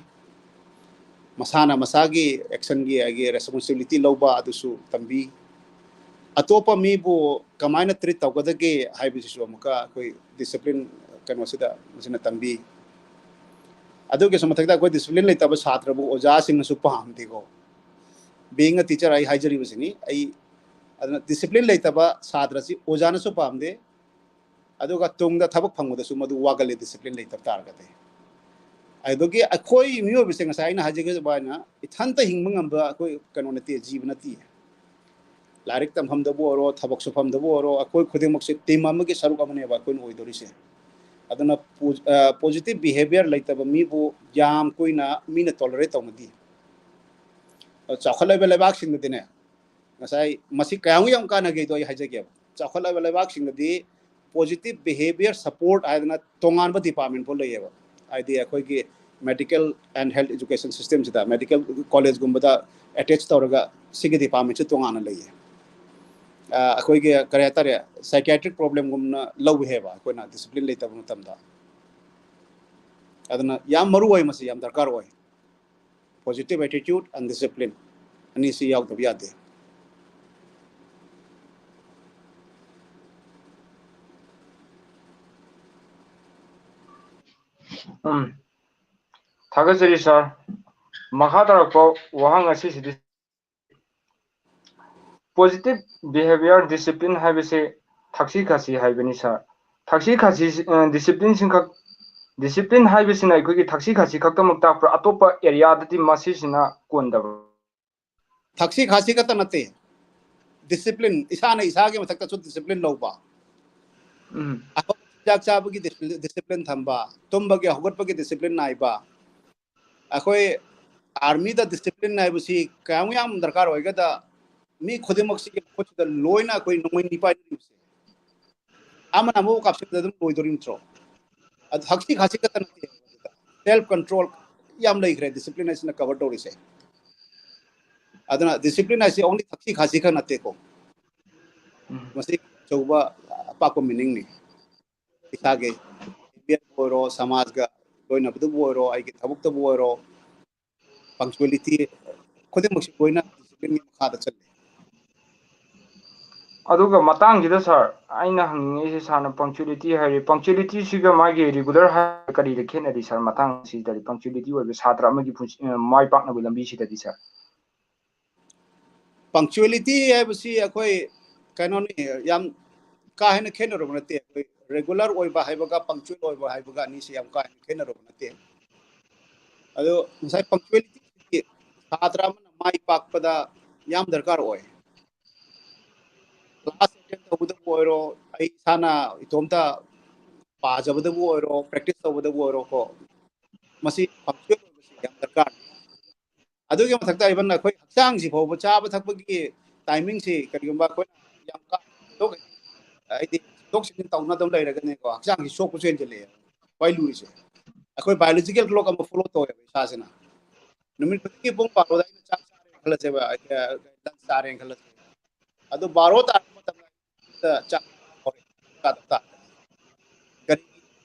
ꯃꯁꯥꯅ ꯃꯁꯥꯒꯤ ꯑꯦꯛꯁꯟꯒꯤ ꯑꯩꯒꯤ ꯔꯦꯁꯄꯣꯟꯁꯤꯕꯤꯂꯤꯇꯤ ꯂꯧꯕ ꯑꯗꯨꯁꯨ ꯇꯝꯕꯤ꯫ ꯑꯇꯣꯞꯄ ꯃꯤꯕꯨ ꯀꯃꯥꯏꯅ ꯇ꯭ꯔꯤꯠ ꯇꯧꯒꯗꯒꯦ ꯍꯥꯏꯕꯁꯤꯁꯨ ꯑꯃꯨꯛꯀ ꯑꯩꯈꯣꯏ ꯗꯤꯁꯤꯄ꯭ꯂꯤꯟ ꯀꯩꯅꯣꯁꯤꯗ ꯃꯁꯤꯅ ꯇꯝꯕꯤ꯫ ꯑꯗꯨꯒꯤꯁꯨ ꯃꯊꯛꯇ ꯑꯩꯈꯣꯏ ꯗꯤꯁꯤꯄ꯭ꯂꯤꯟ ꯂꯩꯇꯕ ꯁꯥꯇ꯭ꯔꯕꯨ ꯑꯣꯖꯥꯁꯤꯡꯅꯁꯨ ꯄꯥꯝꯗꯦꯀꯣ꯫ Being a teacher, ꯑꯩ ꯍꯥꯏꯖꯔꯤꯕꯁꯤꯅꯤ꯫ ꯑꯩ ꯑꯗꯨꯅ ꯗꯤꯁꯤꯄ꯭ꯂꯤꯟ ꯂꯩꯇꯕ ꯁꯥꯇ꯭ꯔꯁꯤ ꯑꯣꯖꯥꯅꯁꯨ ꯄꯥꯝꯗꯦ, ꯑꯗꯨꯒ ꯇꯨꯡꯗ ꯊꯕꯛ ꯐꯪꯕꯗꯁꯨ ꯃꯗꯨ ꯋꯥꯒꯜꯂꯤ, ꯗꯤꯁꯤꯄ꯭ꯂꯤꯟ ꯂꯩꯇꯕ ꯇꯥꯔꯒꯗꯤ꯫ ꯑꯗꯨꯗꯒꯤ ꯑꯩꯈꯣꯏ ꯃꯤꯑꯣꯏꯕꯁꯦ ꯉꯁꯥꯏ ꯑꯩꯅ ꯍꯥꯏꯖꯈꯤꯕ ꯑꯗꯨꯃꯥꯏꯅ ꯏꯊꯟꯇ ꯍꯤꯡꯕ ꯉꯝꯕ ꯑꯩꯈꯣꯏ ꯀꯩꯅꯣ ꯅꯠꯇꯦ, ꯖꯤꯕ ꯅꯠꯇꯦ꯫ ꯂꯥꯏꯔꯤꯛ ꯇꯝꯐꯝꯗꯕꯨ ꯑꯣꯏꯔꯣ, ꯊꯕꯛ ꯁꯨꯐꯝꯗꯕꯨ ꯑꯣꯏꯔꯣ, ꯑꯩꯈꯣꯏ ꯈꯨꯗꯤꯡꯃꯛꯁꯦ ꯇꯤꯝ ꯑꯃꯒꯤ ꯁꯔꯨꯛ ꯑꯃꯅꯦꯕ ꯑꯩꯈꯣꯏꯅ ꯑꯣꯏꯗꯣꯔꯤꯁꯦ꯫ ꯑꯗꯨꯅ positive behaviour ꯂꯩꯇꯕ ꯃꯤꯕꯨ ꯌꯥꯝ ꯀꯨꯏꯅ ꯃꯤꯅ ꯇꯣꯂꯔꯦꯠ ꯇꯧꯅꯗꯦ꯫ ꯆꯥꯎꯈꯠꯂꯕ ꯂꯩꯕꯥꯛꯁꯤꯡꯗꯗꯤꯅꯦ, ꯉꯁꯥꯏ ꯃꯁꯤ ꯀꯌꯥꯃꯨꯛ ꯌꯥꯝ ꯀꯥꯟꯅꯒꯦꯗꯣ ꯑꯩ ꯍꯥꯏꯖꯒꯦꯕ꯫ ꯆꯥꯎꯈꯠꯂꯕ ꯂꯩꯕꯥꯛꯁꯤꯡꯗꯗꯤ positive behaviour support ꯍꯥꯏꯗꯅ ꯇꯣꯉꯥꯟꯕ ꯗꯤꯄꯥꯔꯠꯃꯦꯟ ꯐꯥꯎ ꯂꯩꯌꯦꯕ꯫ ꯍꯥꯏꯗꯤ ꯑꯩꯈꯣꯏꯒꯤ medical and health education systemꯁꯤꯗ, ꯃꯦꯗꯤꯀꯦꯜ ꯀꯣꯂꯦꯖꯀꯨꯝꯕꯗ ꯑꯦꯇꯦꯆ ꯇꯧꯔꯒ ꯁꯤꯒꯤ ꯗꯤꯄꯥꯔꯠꯃꯦꯟꯁꯤ ꯇꯣꯉꯥꯟꯅ ꯂꯩꯌꯦ꯫ ꯑꯩꯈꯣꯏꯒꯤ ꯀꯔꯤ ꯍꯥꯏꯇꯥꯔꯦ, psychiatric problemꯒꯨꯝꯅ ꯂꯧꯋꯦꯕ ꯑꯩꯈꯣꯏꯅ ꯗꯤꯁꯤꯄ꯭ꯂꯤꯟ ꯂꯩꯇꯕ ꯃꯇꯝꯗ꯫ ꯑꯗꯨꯅ ꯌꯥꯝ ꯃꯔꯨ ꯑꯣꯏ, ꯃꯁꯤ ꯌꯥꯝ ꯗꯔꯀꯥꯔ ꯑꯣꯏ꯫ Positive attitude and discipline ꯑꯅꯤꯁꯤ ꯌꯥꯎꯗꯕ ꯌꯥꯗꯦ꯫ ꯎꯝ, ꯊꯥꯒꯠꯆꯔꯤ ꯁꯥꯔ꯫ ꯃꯈꯥ ꯇꯥꯔꯛꯄ ꯋꯥꯍꯪ ꯑꯁꯤꯁꯤꯗꯤ, positive behaviour discipline ꯍꯥꯏꯕꯁꯤ ꯊꯛꯁꯤ ꯈꯥꯁꯤ ꯍꯥꯏꯕꯅꯤ ꯁꯥꯔ꯫ ꯊꯛꯁꯤ ꯈꯥꯁꯤ, ꯗꯤꯁꯤꯄ꯭ꯂꯤꯟꯁꯤꯡꯈꯛ, ꯗꯤꯁꯤꯄ꯭ꯂꯤꯟ ꯍꯥꯏꯕꯁꯤꯅ ꯑꯩꯈꯣꯏꯒꯤ ꯊꯛꯁꯤ ꯈꯥꯁꯤ ꯈꯛꯇꯃꯛ ꯇꯥꯛꯄ꯭ꯔꯥ? ꯑꯇꯣꯞꯄ ꯑꯦꯔꯤꯌꯥꯗꯗꯤ ꯃꯁꯤꯁꯤꯅ ꯀꯣꯟꯗꯕ꯭ꯔꯥ? ꯊꯛꯁꯤ ꯈꯥꯁꯤ ꯈꯛꯇ ꯅꯠꯇꯦ, ꯗꯤꯁꯤꯄ꯭ꯂꯤꯟ, ꯏꯁꯥꯅ ꯏꯁꯥꯒꯤ ꯃꯊꯛꯇꯁꯨ ꯗꯤꯁꯤꯄ꯭ꯂꯤꯟ ꯂꯧꯕ꯫ ꯎꯝ꯫ ꯑꯩꯈꯣꯏ ꯆꯥꯛ ꯆꯥꯕꯒꯤ ꯗꯤꯁꯤꯄ꯭ꯂꯤꯟ ꯅꯥꯏꯕ, ꯇꯨꯝꯕꯒꯤ ꯍꯧꯒꯠꯄꯒꯤ ꯗꯤꯁꯤꯄ꯭ꯂꯤꯟ ꯅꯥꯏꯕ꯫ ꯑꯩꯈꯣꯏ ꯑꯥꯔꯃꯤꯗ ꯗꯤꯁꯤꯄ꯭ꯂꯤꯟ ꯍꯥꯏꯕꯁꯤ ꯀꯌꯥꯃꯨꯛ ꯌꯥꯝ ꯗꯔꯀꯥꯔ ꯑꯣꯏꯒꯗ, ꯃꯤ ꯈꯨꯗꯤꯡꯃꯛꯁꯤꯒꯤ ꯃꯈꯨꯠꯁꯤꯗ ꯂꯣꯏꯅ ꯑꯩꯈꯣꯏ ꯅꯣꯡꯃꯩ ꯅꯤꯄꯥꯏꯅꯔꯤꯕꯁꯦ꯫ ꯑꯃꯅ ꯑꯃꯕꯨ ꯀꯥꯞꯁꯤꯟꯕꯗ ꯑꯗꯨꯝ ꯂꯣꯏꯗꯣꯔꯤꯕ ꯅꯠꯇ꯭ꯔꯣ? ꯑꯗꯨ ꯍꯛꯁꯤ ꯈꯥꯁꯤ ꯈꯛꯇ ꯅꯠꯇꯦ, ꯁꯦꯜꯐ ꯀꯟꯇ꯭ꯔꯣꯜ ꯌꯥꯝ ꯂꯩꯈ꯭ꯔꯦ ꯗꯤꯁꯤꯄ꯭ꯂꯤꯟ ꯍꯥꯏꯁꯤꯅ ꯀꯚꯔ ꯇꯧꯔꯤꯁꯦ꯫ ꯑꯗꯨꯅ ꯗꯤꯁꯤꯄ꯭ꯂꯤꯟ ꯍꯥꯏꯁꯤ ꯑꯣꯡꯂꯤ ꯊꯛꯁꯤ ꯈꯥꯁꯤ ꯈꯛ ꯅꯠꯇꯦꯀꯣ꯫ ꯎꯝ꯫ ꯃꯁꯤ ꯑꯆꯧꯕ ꯑꯄꯥꯛꯄ ꯃꯤꯅꯤꯡꯅꯤ꯫ ꯏꯁꯥꯒꯤ ꯕꯤꯍꯦꯕꯤꯌꯔꯕꯨ ꯑꯣꯏꯔꯣ, ꯁꯃꯥꯖꯒ ꯂꯣꯏꯅꯕꯗꯨꯕꯨ ꯑꯣꯏꯔꯣ, ꯑꯩꯒꯤ ꯊꯕꯛꯇꯕꯨ ꯑꯣꯏꯔꯣ, ꯄꯪꯆꯨꯋꯦꯂꯤꯇꯤ ꯈꯨꯗꯤꯡꯃꯛꯁꯤ ꯂꯣꯏꯅ ꯗꯤꯁꯤꯄ꯭ꯂꯤꯟꯒꯤ ꯃꯈꯥꯗ ꯆꯜꯂꯤ꯫ ꯑꯗꯨꯒ ꯃꯇꯥꯡꯁꯤꯗ ꯁꯥꯔ, ꯑꯩꯅ ꯍꯪꯅꯤꯡꯉꯤꯁꯦ, ꯁꯥꯔꯅ ꯄꯪꯆꯨꯋꯦꯂꯤꯇꯤ ꯍꯥꯏꯔꯤ, ꯄꯪꯆꯨꯋꯦꯂꯤꯇꯤꯁꯤꯒ ꯃꯥꯒꯤ ꯔꯤꯒꯨꯂꯔ ꯍꯥꯏꯔꯒ ꯀꯔꯤꯗ ꯈꯦꯠꯅꯔꯤ ꯁꯥꯔ? ꯃꯇꯥꯡꯁꯤꯗꯗꯤ ꯄꯪꯆꯨꯋꯦꯂꯤꯇꯤ ꯑꯣꯏꯕ ꯁꯥꯇ꯭ꯔ ꯑꯃꯒꯤ ꯄꯨꯟꯁꯤ, ꯃꯥꯏ ꯄꯥꯛꯅꯕ ꯂꯝꯕꯤꯁꯤꯗꯗꯤ ꯁꯥꯔ꯫ ꯄꯪꯆꯨꯋꯦꯂꯤꯇꯤ ꯍꯥꯏꯕꯁꯤ ꯑꯩꯈꯣꯏ ꯀꯩꯅꯣꯅꯤ, ꯌꯥꯝ ꯀꯥ ꯍꯦꯟꯅ ꯈꯦꯠꯅꯔꯨꯕ ꯅꯠꯇꯦ꯫ ꯑꯩꯈꯣꯏ ꯔꯦꯒꯨꯂꯔ ꯑꯣꯏꯕ ꯍꯥꯏꯕꯒ ꯄꯪꯆꯨꯋꯦꯜ ꯑꯣꯏꯕ ꯍꯥꯏꯕꯒ ꯑꯅꯤꯁꯤ ꯌꯥꯝ ꯀꯥ ꯍꯦꯟꯅ ꯈꯦꯠꯅꯔꯨꯕ ꯅꯠꯇꯦ꯫ ꯑꯗꯣ ꯉꯁꯥꯏ ꯄꯪꯆꯨꯋꯦꯂꯤꯇꯤ ꯁꯥꯇ꯭ꯔ ꯑꯃꯅ ꯃꯥꯏ ꯄꯥꯛꯄꯗ ꯌꯥꯝ ꯗꯔꯀꯥꯔ ꯑꯣꯏ꯫ ꯀ꯭ꯂꯥꯁ ꯑꯦꯇꯦꯟ ꯇꯧꯕꯗꯕꯨ ꯑꯣꯏꯔꯣ, ꯑꯩ ꯏꯁꯥꯅ ꯏꯇꯣꯝꯇ ꯄꯥꯖꯕꯗꯕꯨ ꯑꯣꯏꯔꯣ, ꯄ꯭ꯔꯦꯛꯇꯤꯁ ꯇꯧꯕꯗꯕꯨ ꯑꯣꯏꯔꯣ ꯀꯣ, ꯃꯁꯤ ꯄꯪꯆꯨꯋꯦꯜ ꯑꯣꯏꯕꯁꯤ ꯌꯥꯝ ꯗꯔꯀꯥꯔ꯫ ꯑꯗꯨꯒꯤ ꯃꯊꯛꯇ even ꯑꯩꯈꯣꯏ ꯍꯛꯆꯥꯡꯁꯤ ꯐꯥꯎꯕ ꯆꯥꯕ ꯊꯛꯄꯒꯤ ꯇꯥꯏꯃꯤꯡꯁꯤ ꯀꯔꯤꯒꯨꯝꯕ ꯑꯩꯈꯣꯏꯅ ꯌꯥꯝ ꯀꯥ ꯍꯦꯟꯅ ꯍꯥꯏꯗꯤ ꯁꯤꯟꯗꯣꯛ ꯁꯤꯟꯖꯤꯟ ꯇꯧꯅꯗꯕ ꯂꯩꯔꯒꯅꯤꯀꯣ, ꯍꯛꯆꯥꯡꯁꯤ ꯁꯣꯛꯄꯁꯨ ꯍꯦꯟꯖꯜꯂꯛꯑꯦ꯫ ꯈ꯭ꯋꯥꯏ ꯂꯨꯔꯤꯁꯦ ꯑꯩꯈꯣꯏ ꯕꯥꯏꯑꯣꯂꯣꯖꯤꯀꯦꯜ ꯀ꯭ꯂꯣꯛ ꯑꯃ ꯐꯣꯂꯣ ꯇꯧꯋꯦꯕ ꯏꯁꯥꯁꯤꯅ꯫ ꯅꯨꯃꯤꯠ ꯈꯨꯗꯤꯡꯒꯤ ꯄꯨꯡ ꯕꯥꯔꯣꯗ ꯑꯩꯅ ꯆꯥꯛ ꯆꯥꯔꯦꯅ ꯈꯜꯂꯁꯦꯕ, ꯂꯟꯆ ꯆꯥꯔꯦꯅ ꯈꯜꯂꯁꯦ꯫ ꯑꯗꯨ ꯕꯥꯔꯣ ꯇꯥꯔꯛꯄ ꯃꯇꯝꯗ ꯆꯥꯛ ꯀꯔꯤꯒꯤ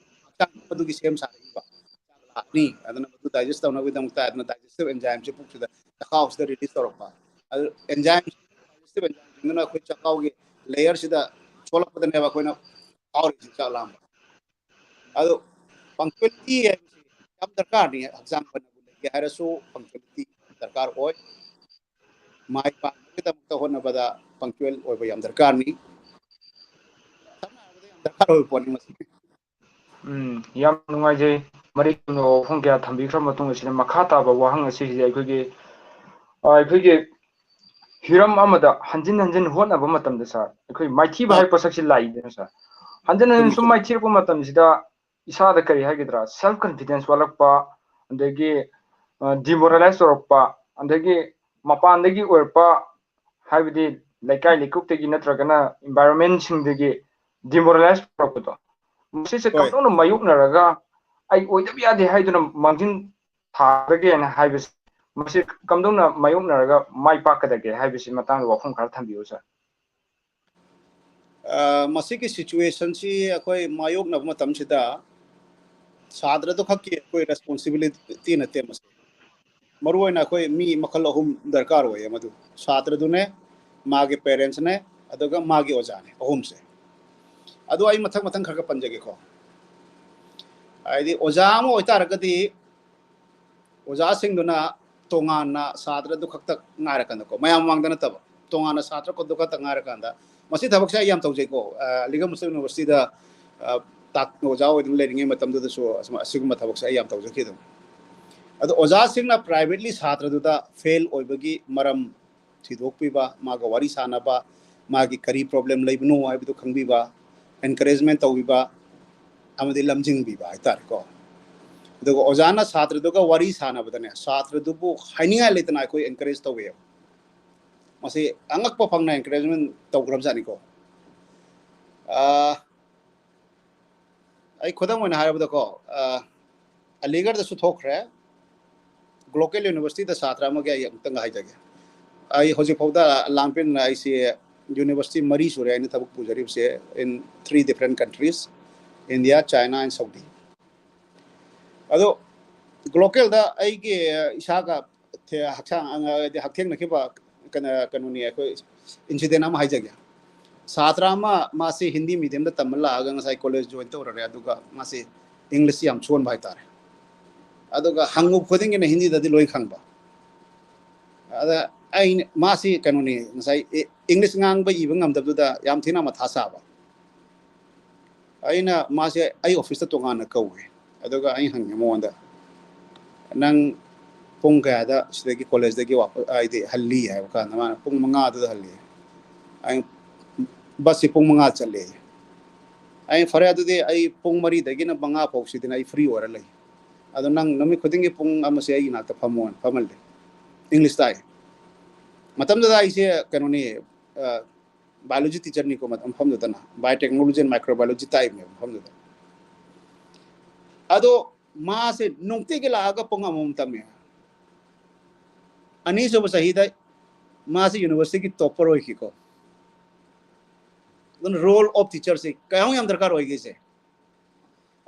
ꯍꯛꯆꯥꯡ ꯑꯗꯨꯒꯤ ꯁꯦꯝ ꯁꯥꯔꯛꯏꯕ ꯆꯥꯛ ꯂꯥꯛꯑꯅꯤ, ꯑꯗꯨꯅ ꯃꯗꯨ ꯗꯥꯏꯖꯦꯁ ꯇꯧꯅꯕꯒꯤꯗꯃꯛꯇ ꯑꯗꯨꯅ ꯗꯥꯏꯖꯦꯁꯇꯤꯚ ꯑꯦꯟꯖꯥꯏꯝꯁꯦ ꯄꯨꯛꯁꯤꯗ ꯆꯈꯥꯎꯁꯤꯗ ꯔꯤꯂꯤꯁ ꯇꯧꯔꯛꯄ꯫ ꯑꯗꯨ ꯑꯦꯟꯖꯥꯏꯝ, ꯗꯥꯏꯖꯦꯁꯇꯤꯚ ꯑꯦꯟꯖꯥꯏꯝꯁꯤꯡꯗꯨꯅ ꯑꯩꯈꯣꯏ ꯆꯈꯥꯎꯒꯤ ꯂꯦꯌꯔꯁꯤꯗ ꯁꯣꯛꯂꯛꯄꯗꯅꯦꯕ ꯑꯩꯈꯣꯏꯅ ꯐꯥꯎꯔꯤꯁꯤ ꯆꯥꯛ ꯂꯥꯝꯕ꯫ ꯑꯗꯣ ꯄꯪꯆꯨꯋꯦꯂꯤꯇꯤ ꯍꯥꯏꯕꯁꯤ ꯌꯥꯝ ꯗꯔꯀꯥꯔꯅꯤ꯫ ꯍꯛꯆꯥꯡ ꯐꯅꯕꯨ ꯂꯩꯒꯦ ꯍꯥꯏꯔꯁꯨ ꯄꯪꯆꯨꯋꯦꯂꯤꯇꯤ ꯗꯔꯀꯥꯔ ꯑꯣꯏ꯫ ꯃꯥꯏ ꯄꯥꯛꯅꯕꯒꯤꯗꯃꯛꯇ ꯍꯣꯠꯅꯕꯗ ꯄꯪꯆꯨꯋꯦꯜ ꯑꯣꯏꯕ ꯌꯥꯝ ꯗꯔꯀꯥꯔꯅꯤ꯫ ꯁꯝꯅ ꯍꯥꯏꯔꯕꯗ ꯌꯥꯝ ꯗꯔꯀꯥꯔ ꯑꯣꯏꯕ ꯄꯣꯠꯅꯤ ꯃꯁꯤ꯫ ꯎꯝ, ꯌꯥꯝ ꯅꯨꯡꯉꯥꯏꯖꯩ꯫ ꯃꯔꯤꯛ ꯆꯨꯝꯅ ꯋꯥꯐꯝ ꯀꯌꯥ ꯊꯝꯕꯤꯈ꯭ꯔ ꯃꯇꯨꯡ ꯑꯁꯤꯗ ꯃꯈꯥ ꯇꯥꯕ ꯋꯥꯍꯪ ꯑꯁꯤꯁꯤꯗ ꯑꯩꯈꯣꯏꯒꯤ, ꯑ, ꯑꯩꯈꯣꯏꯒꯤ ꯍꯤꯔꯝ ꯑꯃꯗ ꯍꯟꯖꯤꯟ ꯍꯟꯖꯤꯟ ꯍꯣꯠꯅꯕ ꯃꯇꯝꯗ ꯁꯥꯔ, ꯑꯩꯈꯣꯏ ꯃꯥꯏꯊꯤꯕ ꯑꯥ꯫ ꯍꯥꯏꯕ ꯄꯣꯠꯁꯛꯁꯤ ꯂꯥꯛꯏꯗꯅ ꯁꯥꯔ, ꯍꯟꯖꯤꯟ ꯍꯟꯖꯤꯟ ꯆꯨꯝꯃꯤ, ꯁꯨꯝ ꯆꯨꯝꯃꯤ꯫ ꯃꯥꯏꯊꯤꯔꯛꯄ ꯃꯇꯝꯁꯤꯗ ꯏꯁꯥꯗ ꯀꯔꯤ ꯍꯥꯏꯒꯗ꯭ꯔꯥ, ꯁꯦꯜꯐ ꯀꯟꯐꯤꯗꯦꯟꯁ ꯋꯥꯠꯂꯛꯄ, ꯑꯗꯒꯤ ꯗꯤꯃꯣꯔꯦꯂꯥꯏꯁ ꯇꯧꯔꯛꯄ, ꯑꯗꯒꯤ ꯃꯄꯥꯟꯗꯒꯤ ꯑꯣꯏꯔꯛꯄ ꯍꯥꯏꯕꯗꯤ ꯂꯩꯀꯥꯏ ꯂꯩꯀꯨꯞꯇꯒꯤ ꯅꯠꯇ꯭ꯔꯒꯅ environment ꯁꯤꯡꯗꯒꯤ demoralize ꯇꯧꯔꯛꯄꯗꯣ, ꯃꯁꯤꯁꯦ ꯍꯣꯏ꯫ ꯀꯝꯗꯧꯅ ꯃꯥꯌꯣꯛꯅꯔꯒ ꯑꯩ ꯑꯣꯏꯗꯕ ꯌꯥꯗꯦ ꯍꯥꯏꯗꯨꯅ ꯃꯥꯡꯖꯤꯟ ꯊꯥꯒꯗꯒꯦꯅ ꯍꯥꯏꯕꯁꯤ, ꯃꯁꯤ ꯀꯝꯗꯧꯅ ꯃꯥꯌꯣꯛꯅꯔꯒ ꯃꯥꯏ ꯄꯥꯛꯀꯗꯒꯦ ꯍꯥꯏꯕꯁꯤ ꯃꯇꯥꯡꯗ ꯋꯥꯐꯝ ꯈꯔ ꯊꯝꯕꯤꯌꯨ, ꯁꯥꯔ꯫ ꯑ, ꯃꯁꯤꯒꯤ situation ꯁꯤ ꯑꯩꯈꯣꯏ ꯃꯥꯌꯣꯛꯅꯕ ꯃꯇꯝꯁꯤꯗ ꯁꯥꯇ꯭ꯔꯗꯨ ꯈꯛꯀꯤ ꯑꯩꯈꯣꯏ responsibility ꯅꯠꯇꯦ ꯃꯁꯤ꯫ ꯃꯔꯨꯑꯣꯏꯅ ꯑꯩꯈꯣꯏ ꯃꯤ ꯃꯈꯜ ꯑꯍꯨꯝ ꯗꯔꯀꯥꯔ ꯑꯣꯏꯌꯦ ꯃꯗꯨ: ꯁꯥꯇ꯭ꯔꯗꯨꯅꯦ, ꯃꯥꯒꯤ parents ꯅꯦ, ꯑꯗꯨꯒ ꯃꯥꯒꯤ ꯑꯣꯖꯥꯅꯦ, ꯑꯍꯨꯝꯁꯦ꯫ ꯑꯗꯣ ꯑꯩ ꯃꯊꯪ ꯃꯊꯪ ꯈꯔ ꯈꯔ ꯄꯟꯖꯒꯦꯀꯣ꯫ ꯍꯥꯏꯗꯤ ꯑꯣꯖꯥ ꯑꯃ ꯑꯣꯏꯇꯥꯔꯒꯗꯤ ꯑꯣꯖꯥꯁꯤꯡꯗꯨꯅ ꯇꯣꯉꯥꯟꯅ ꯁꯥꯇ꯭ꯔꯗꯨ ꯈꯛꯇ ꯉꯥꯏꯔꯀꯥꯟꯗꯀꯣ, ꯃꯌꯥꯝ ꯃꯃꯥꯡꯗ ꯅꯠꯇꯕ, ꯇꯣꯉꯥꯟꯅ ꯁꯥꯇ꯭ꯔ ꯈꯛꯇ ꯉꯥꯏꯔꯀꯥꯟꯗ, ꯃꯁꯤ ꯊꯕꯛꯁꯦ ꯑꯩ ꯌꯥꯝ ꯇꯧꯖꯩꯀꯣ꯫ ꯑ, Legal Muslim University ꯗ, ꯑ, ꯇꯥꯛ-, ꯑꯣꯖꯥ ꯑꯣꯏꯗꯨꯅ ꯂꯩꯔꯤꯉꯩ ꯃꯇꯝꯗꯨꯗꯁꯨ ꯑꯁꯨꯝ-, ꯑꯁꯤꯒꯨꯝꯕ ꯊꯕꯛꯁꯦ ꯑꯩ ꯌꯥꯝ ꯇꯧꯖꯈꯤ ꯑꯗꯨꯝ꯫ ꯑꯗꯣ ꯑꯣꯖꯥꯁꯤꯡꯅ privately ꯁꯥꯇ꯭ꯔꯗꯨꯗ fail ꯑꯣꯏꯕꯒꯤ ꯃꯔꯝ ꯊꯤꯗꯣꯛꯄꯤꯕ, ꯃꯥꯒ ꯋꯥꯔꯤ ꯁꯥꯟꯅꯕ, ꯃꯥꯒꯤ ꯀꯔꯤ problem ꯂꯩꯕꯅꯣ ꯍꯥꯏꯕꯗꯨ ꯈꯪꯕꯤꯕ, encouragement ꯇꯧꯕꯤꯕ, ꯑꯃꯗꯤ ꯂꯝꯖꯤꯡꯕꯤꯕ ꯍꯥꯏꯇꯥꯔꯦꯀꯣ꯫ ꯑꯗꯨꯒ ꯑꯣꯖꯥꯅ ꯁꯥꯇ꯭ꯔꯗꯨꯒ ꯋꯥꯔꯤ ꯁꯥꯟꯅꯕꯗꯅꯦ, ꯁꯥꯇ꯭ꯔꯗꯨꯕꯨ ꯍꯥꯏꯅꯤꯡꯉꯥꯏ ꯂꯩꯇꯅ ꯑꯩꯈꯣꯏ encourage ꯇꯧꯋꯦꯕ꯫ ꯃꯁꯤ ꯑꯉꯛꯄ ꯐꯪꯅ encouragement ꯇꯧꯈ꯭ꯔꯕꯖꯥꯠꯅꯤꯀꯣ꯫ ꯑꯥ, ꯑꯩ ꯈꯨꯗꯝ ꯑꯣꯏꯅ ꯍꯥꯏꯔꯕꯗꯀꯣ, ꯑꯥ, ꯑꯂꯤꯒꯔꯗꯁꯨ ꯊꯣꯛꯈ꯭ꯔꯦ, Glocal University ꯗ ꯁꯥꯇ꯭ꯔ ꯑꯃꯒꯤ ꯑꯩ ꯑꯃꯨꯛꯇꯪꯒ ꯍꯥꯏꯖꯒꯦ꯫ ꯑꯩ ꯍꯧꯖꯤꯛꯐꯥꯎꯗ ꯂꯥꯡꯄꯦꯟꯅ ꯑꯩꯁꯦ university ꯃꯔꯤ ꯁꯨꯔꯦ ꯑꯩꯅ ꯊꯕꯛ ꯄꯨꯖꯔꯤꯕꯁꯦ, in three different countries, India, China and Saudi꯫ ꯑꯗꯣ Glocal ꯗ ꯑꯩꯒꯤ ꯏꯁꯥꯒ ꯊꯦ-, ꯍꯛꯆꯥꯡ, ꯑ, ꯍꯥꯏꯗꯤ ꯍꯛꯊꯦꯡꯅꯈꯤꯕ ꯀꯩꯅꯣ, ꯀꯩꯅꯣꯅꯤ, ꯑꯩꯈꯣꯏ incident ꯑꯃ ꯍꯥꯏꯖꯒꯦ꯫ ꯁꯥꯇ꯭ꯔ ꯑꯃ, ꯃꯥꯁꯤ ꯍꯤꯟꯗꯤ medium ꯗ ꯇꯝꯕ ꯂꯥꯛꯑꯒ ꯉꯁꯥꯏ college join ꯇꯧꯔꯔꯦ, ꯑꯗꯨꯒ ꯃꯥꯁꯤ English ꯌꯥꯝ ꯁꯣꯟꯕ ꯍꯥꯏꯇꯥꯔꯦ꯫ ꯑꯗꯨꯒ ꯍꯪꯉꯨ ꯈꯨꯗꯤꯡꯒꯤꯅ ꯍꯤꯟꯗꯤꯗꯗꯤ ꯂꯣꯏ ꯈꯪꯕ꯫ ꯑꯗ ꯑꯩꯅ, ꯃꯥꯁꯤ ꯀꯩꯅꯣꯅꯤ, ꯉꯁꯥꯏ ꯏ-, English ꯉꯥꯡꯕ ꯏꯕ ꯉꯝꯗꯕꯗꯨꯗ ꯌꯥꯝ ꯊꯤꯅ ꯃꯊꯥ ꯁꯥꯕ꯫ ꯑꯩꯅ ꯃꯥꯁꯦ ꯑꯩ office ꯇ ꯇꯣꯉꯥꯟꯅ ꯀꯧꯋꯦ꯫ ꯑꯗꯨꯒ ꯑꯩ ꯍꯪꯉꯦ ꯃꯉꯣꯟꯗ, "ꯅꯪ ꯄꯨꯡ ꯀꯌꯥꯗ ꯁꯤꯗꯒꯤ college ꯗꯒꯤ ꯋꯥꯄ-, ꯍꯥꯏꯗꯤ ꯍꯜꯂꯤ?" ꯍꯥꯏꯕ ꯀꯥꯟꯗ ꯃꯥꯅ, "ꯄꯨꯡ ꯃꯉꯥ ꯑꯗꯨꯗ ꯍꯜꯂꯤ꯫" ꯑꯩ, "Bus ꯁꯤ ꯄꯨꯡ ꯃꯉꯥ ꯆꯠꯂꯦ꯫" ꯑꯩ, "ꯐꯔꯦ, ꯑꯗꯨꯗꯤ ꯑꯩ ꯄꯨꯡ ꯃꯔꯤꯗꯒꯤꯅ ꯃꯉꯥ ꯐꯥꯎꯁꯤꯗꯅ ꯑꯩ free ꯑꯣꯏꯔ ꯂꯩ꯫ ꯑꯗꯣ ꯅꯪ ꯅꯨꯃꯤꯠ ꯈꯨꯗꯤꯡꯒꯤ ꯄꯨꯡ ꯑꯃꯁꯦ ꯑꯩꯒꯤ ꯅꯥꯛꯇ ꯐꯝꯃꯣꯅ ꯐꯝꯍꯜꯂꯦ꯫" English ꯇꯥꯛꯑꯦ꯫ ꯃꯇꯝꯗꯨꯗ ꯑꯩꯁꯦ ꯀꯩꯅꯣꯅꯤ, ꯕꯥꯏꯑꯣꯂꯣꯖꯤ ꯇꯤꯆꯔꯅꯤꯀꯣ, ꯃꯐꯝꯗꯨꯗꯅ ꯕꯥꯏꯑꯣꯇꯦꯛꯅꯣꯂꯣꯖꯤ ꯑꯦꯟ ꯃꯥꯏꯀ꯭ꯔꯣꯕꯥꯏꯑꯣꯂꯣꯖꯤ ꯇꯥꯛꯏꯕꯅꯦꯕ ꯃꯐꯝꯗꯨꯗ. ꯑꯗꯣ ꯃꯥꯁꯦ ꯅꯨꯡꯇꯤꯒꯤ ꯂꯥꯛꯑꯒ ꯄꯨꯡ ꯑꯃꯃꯝ ꯇꯝꯃꯦ. ꯑꯅꯤꯁꯨꯕ ꯆꯍꯤꯗ ꯃꯥꯁꯦ ꯌꯨꯅꯤꯚꯔꯁꯤꯇꯤꯒꯤ ꯇꯣꯞꯄꯔ ꯑꯣꯏꯈꯤꯀꯣ. ꯑꯗꯨꯅ ꯔꯣꯜ ꯑꯣꯐ ꯇꯤꯆꯔꯁꯦ ꯀꯌꯥꯃꯨꯛ ꯌꯥꯝ ꯗꯔꯀꯥꯔ ꯑꯣꯏꯒꯦꯁꯦ.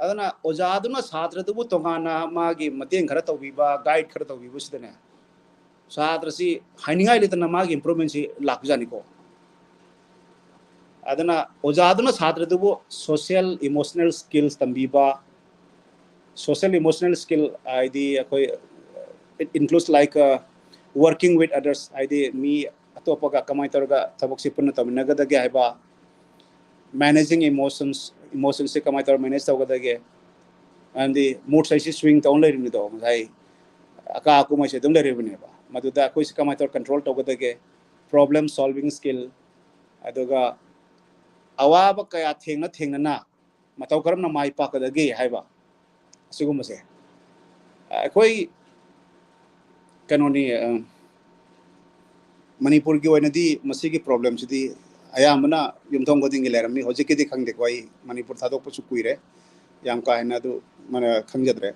ꯑꯗꯨꯅ ꯑꯣꯖꯥꯗꯨꯅ ꯁꯥꯇ꯭ꯔꯗꯨꯕꯨ ꯇꯣꯉꯥꯟꯅ ꯃꯥꯒꯤ ꯃꯇꯦꯡ ꯈꯔ ꯇꯧꯕꯤꯕ, ꯒꯥꯏꯗ ꯈꯔ ꯇꯧꯕꯤꯕꯁꯤꯗꯅꯦ, ꯁꯥꯇ꯭ꯔꯁꯤ ꯍꯥꯏꯅꯤꯡꯉꯥꯏ ꯂꯩꯇꯅ ꯃꯥꯒꯤ ꯏꯝꯄ꯭ꯔꯨꯚꯃꯦꯟꯁꯤ ꯂꯥꯛꯄꯖꯥꯠꯅꯤꯀꯣ. ꯑꯗꯨꯅ ꯑꯣꯖꯥꯗꯨꯅ ꯁꯥꯇ꯭ꯔꯗꯨꯕꯨ ꯁꯣꯁꯤꯌꯦꯜ ꯏꯃꯣꯁꯅꯦꯜ ꯁ꯭ꯀꯤꯜꯁ ꯇꯝꯕꯤꯕ, ꯁꯣꯁꯤꯌꯦꯜ ꯏꯃꯣꯁꯅꯦꯜ ꯁ꯭ꯀꯤꯜ ꯍꯥꯏꯗꯤ ꯑꯩꯈꯣꯏ, it includes like, uh, working with others, ꯍꯥꯏꯗꯤ ꯃꯤ ꯑꯇꯣꯞꯄꯒ ꯀꯃꯥꯏꯅ ꯇꯧꯔꯒ ꯊꯕꯛꯁꯤ ꯄꯨꯟꯅ ꯇꯧꯃꯤꯟꯅꯒꯗꯒꯦ ꯍꯥꯏꯕ, ꯃꯦꯅꯦꯖꯤꯡ ꯏꯃꯣꯁꯟꯁ, ꯏꯃꯣꯁꯟꯁꯦ ꯀꯃꯥꯏꯅ ꯇꯧꯔꯒ ꯃꯦꯅꯦꯖ ꯇꯧꯒꯗꯒꯦ, ꯃꯔꯝꯗꯤ ꯃꯨꯗꯁ ꯍꯥꯏꯁꯤ ꯁ꯭ꯋꯤꯡ ꯇꯧꯅ ꯂꯩꯔꯤꯕꯅꯤꯗꯣ, ꯉꯁꯥꯏ ꯑꯀꯥ ꯑꯀꯨꯝ ꯍꯥꯏꯁꯦ ꯑꯗꯨꯝ ꯂꯩꯔꯤꯕꯅꯦꯕ. ꯃꯗꯨꯗ ꯑꯩꯈꯣꯏꯁꯦ ꯀꯃꯥꯏꯅ ꯇꯧꯔꯒ ꯀꯟꯇ꯭ꯔꯣꯜ ꯇꯧꯒꯗꯒꯦ, ꯄ꯭ꯔꯣꯕ꯭ꯂꯦꯝ ꯁꯣꯜꯚꯤꯡ ꯁ꯭ꯀꯤꯜ, ꯑꯗꯨꯒ ꯑꯋꯥꯕ ꯀꯌꯥ ꯊꯦꯡꯅ ꯊꯦꯡꯅꯅ ꯃꯇꯧ ꯀꯔꯝꯅ ꯃꯥꯏ ꯄꯥꯛꯀꯗꯒꯦ ꯍꯥꯏꯕ ꯑꯁꯤꯒꯨꯝꯕꯁꯦ. ꯑꯩꯈꯣꯏ ꯀꯩꯅꯣꯅꯤ, ꯑ, ꯃꯅꯤꯄꯨꯔꯒꯤ ꯑꯣꯏꯅꯗꯤ ꯃꯁꯤꯒꯤ ꯄ꯭ꯔꯣꯕ꯭ꯂꯦꯝꯁꯤꯗꯤ ꯑꯌꯥꯝꯕꯅ ꯌꯨꯝꯊꯣꯡ ꯈꯨꯗꯤꯡꯒꯤ ꯂꯩꯔꯝꯃꯤ. ꯍꯧꯖꯤꯛꯀꯤꯗꯤ ꯈꯪꯗꯦꯀꯣ, ꯑꯩ ꯃꯅꯤꯄꯨꯔ ꯊꯥꯗꯣꯛꯄꯁꯨ ꯀꯨꯏꯔꯦ, ꯌꯥꯝ ꯀꯥ ꯍꯦꯟꯅ ꯑꯗꯨ ꯃꯅ ꯈꯪꯖꯗ꯭ꯔꯦ.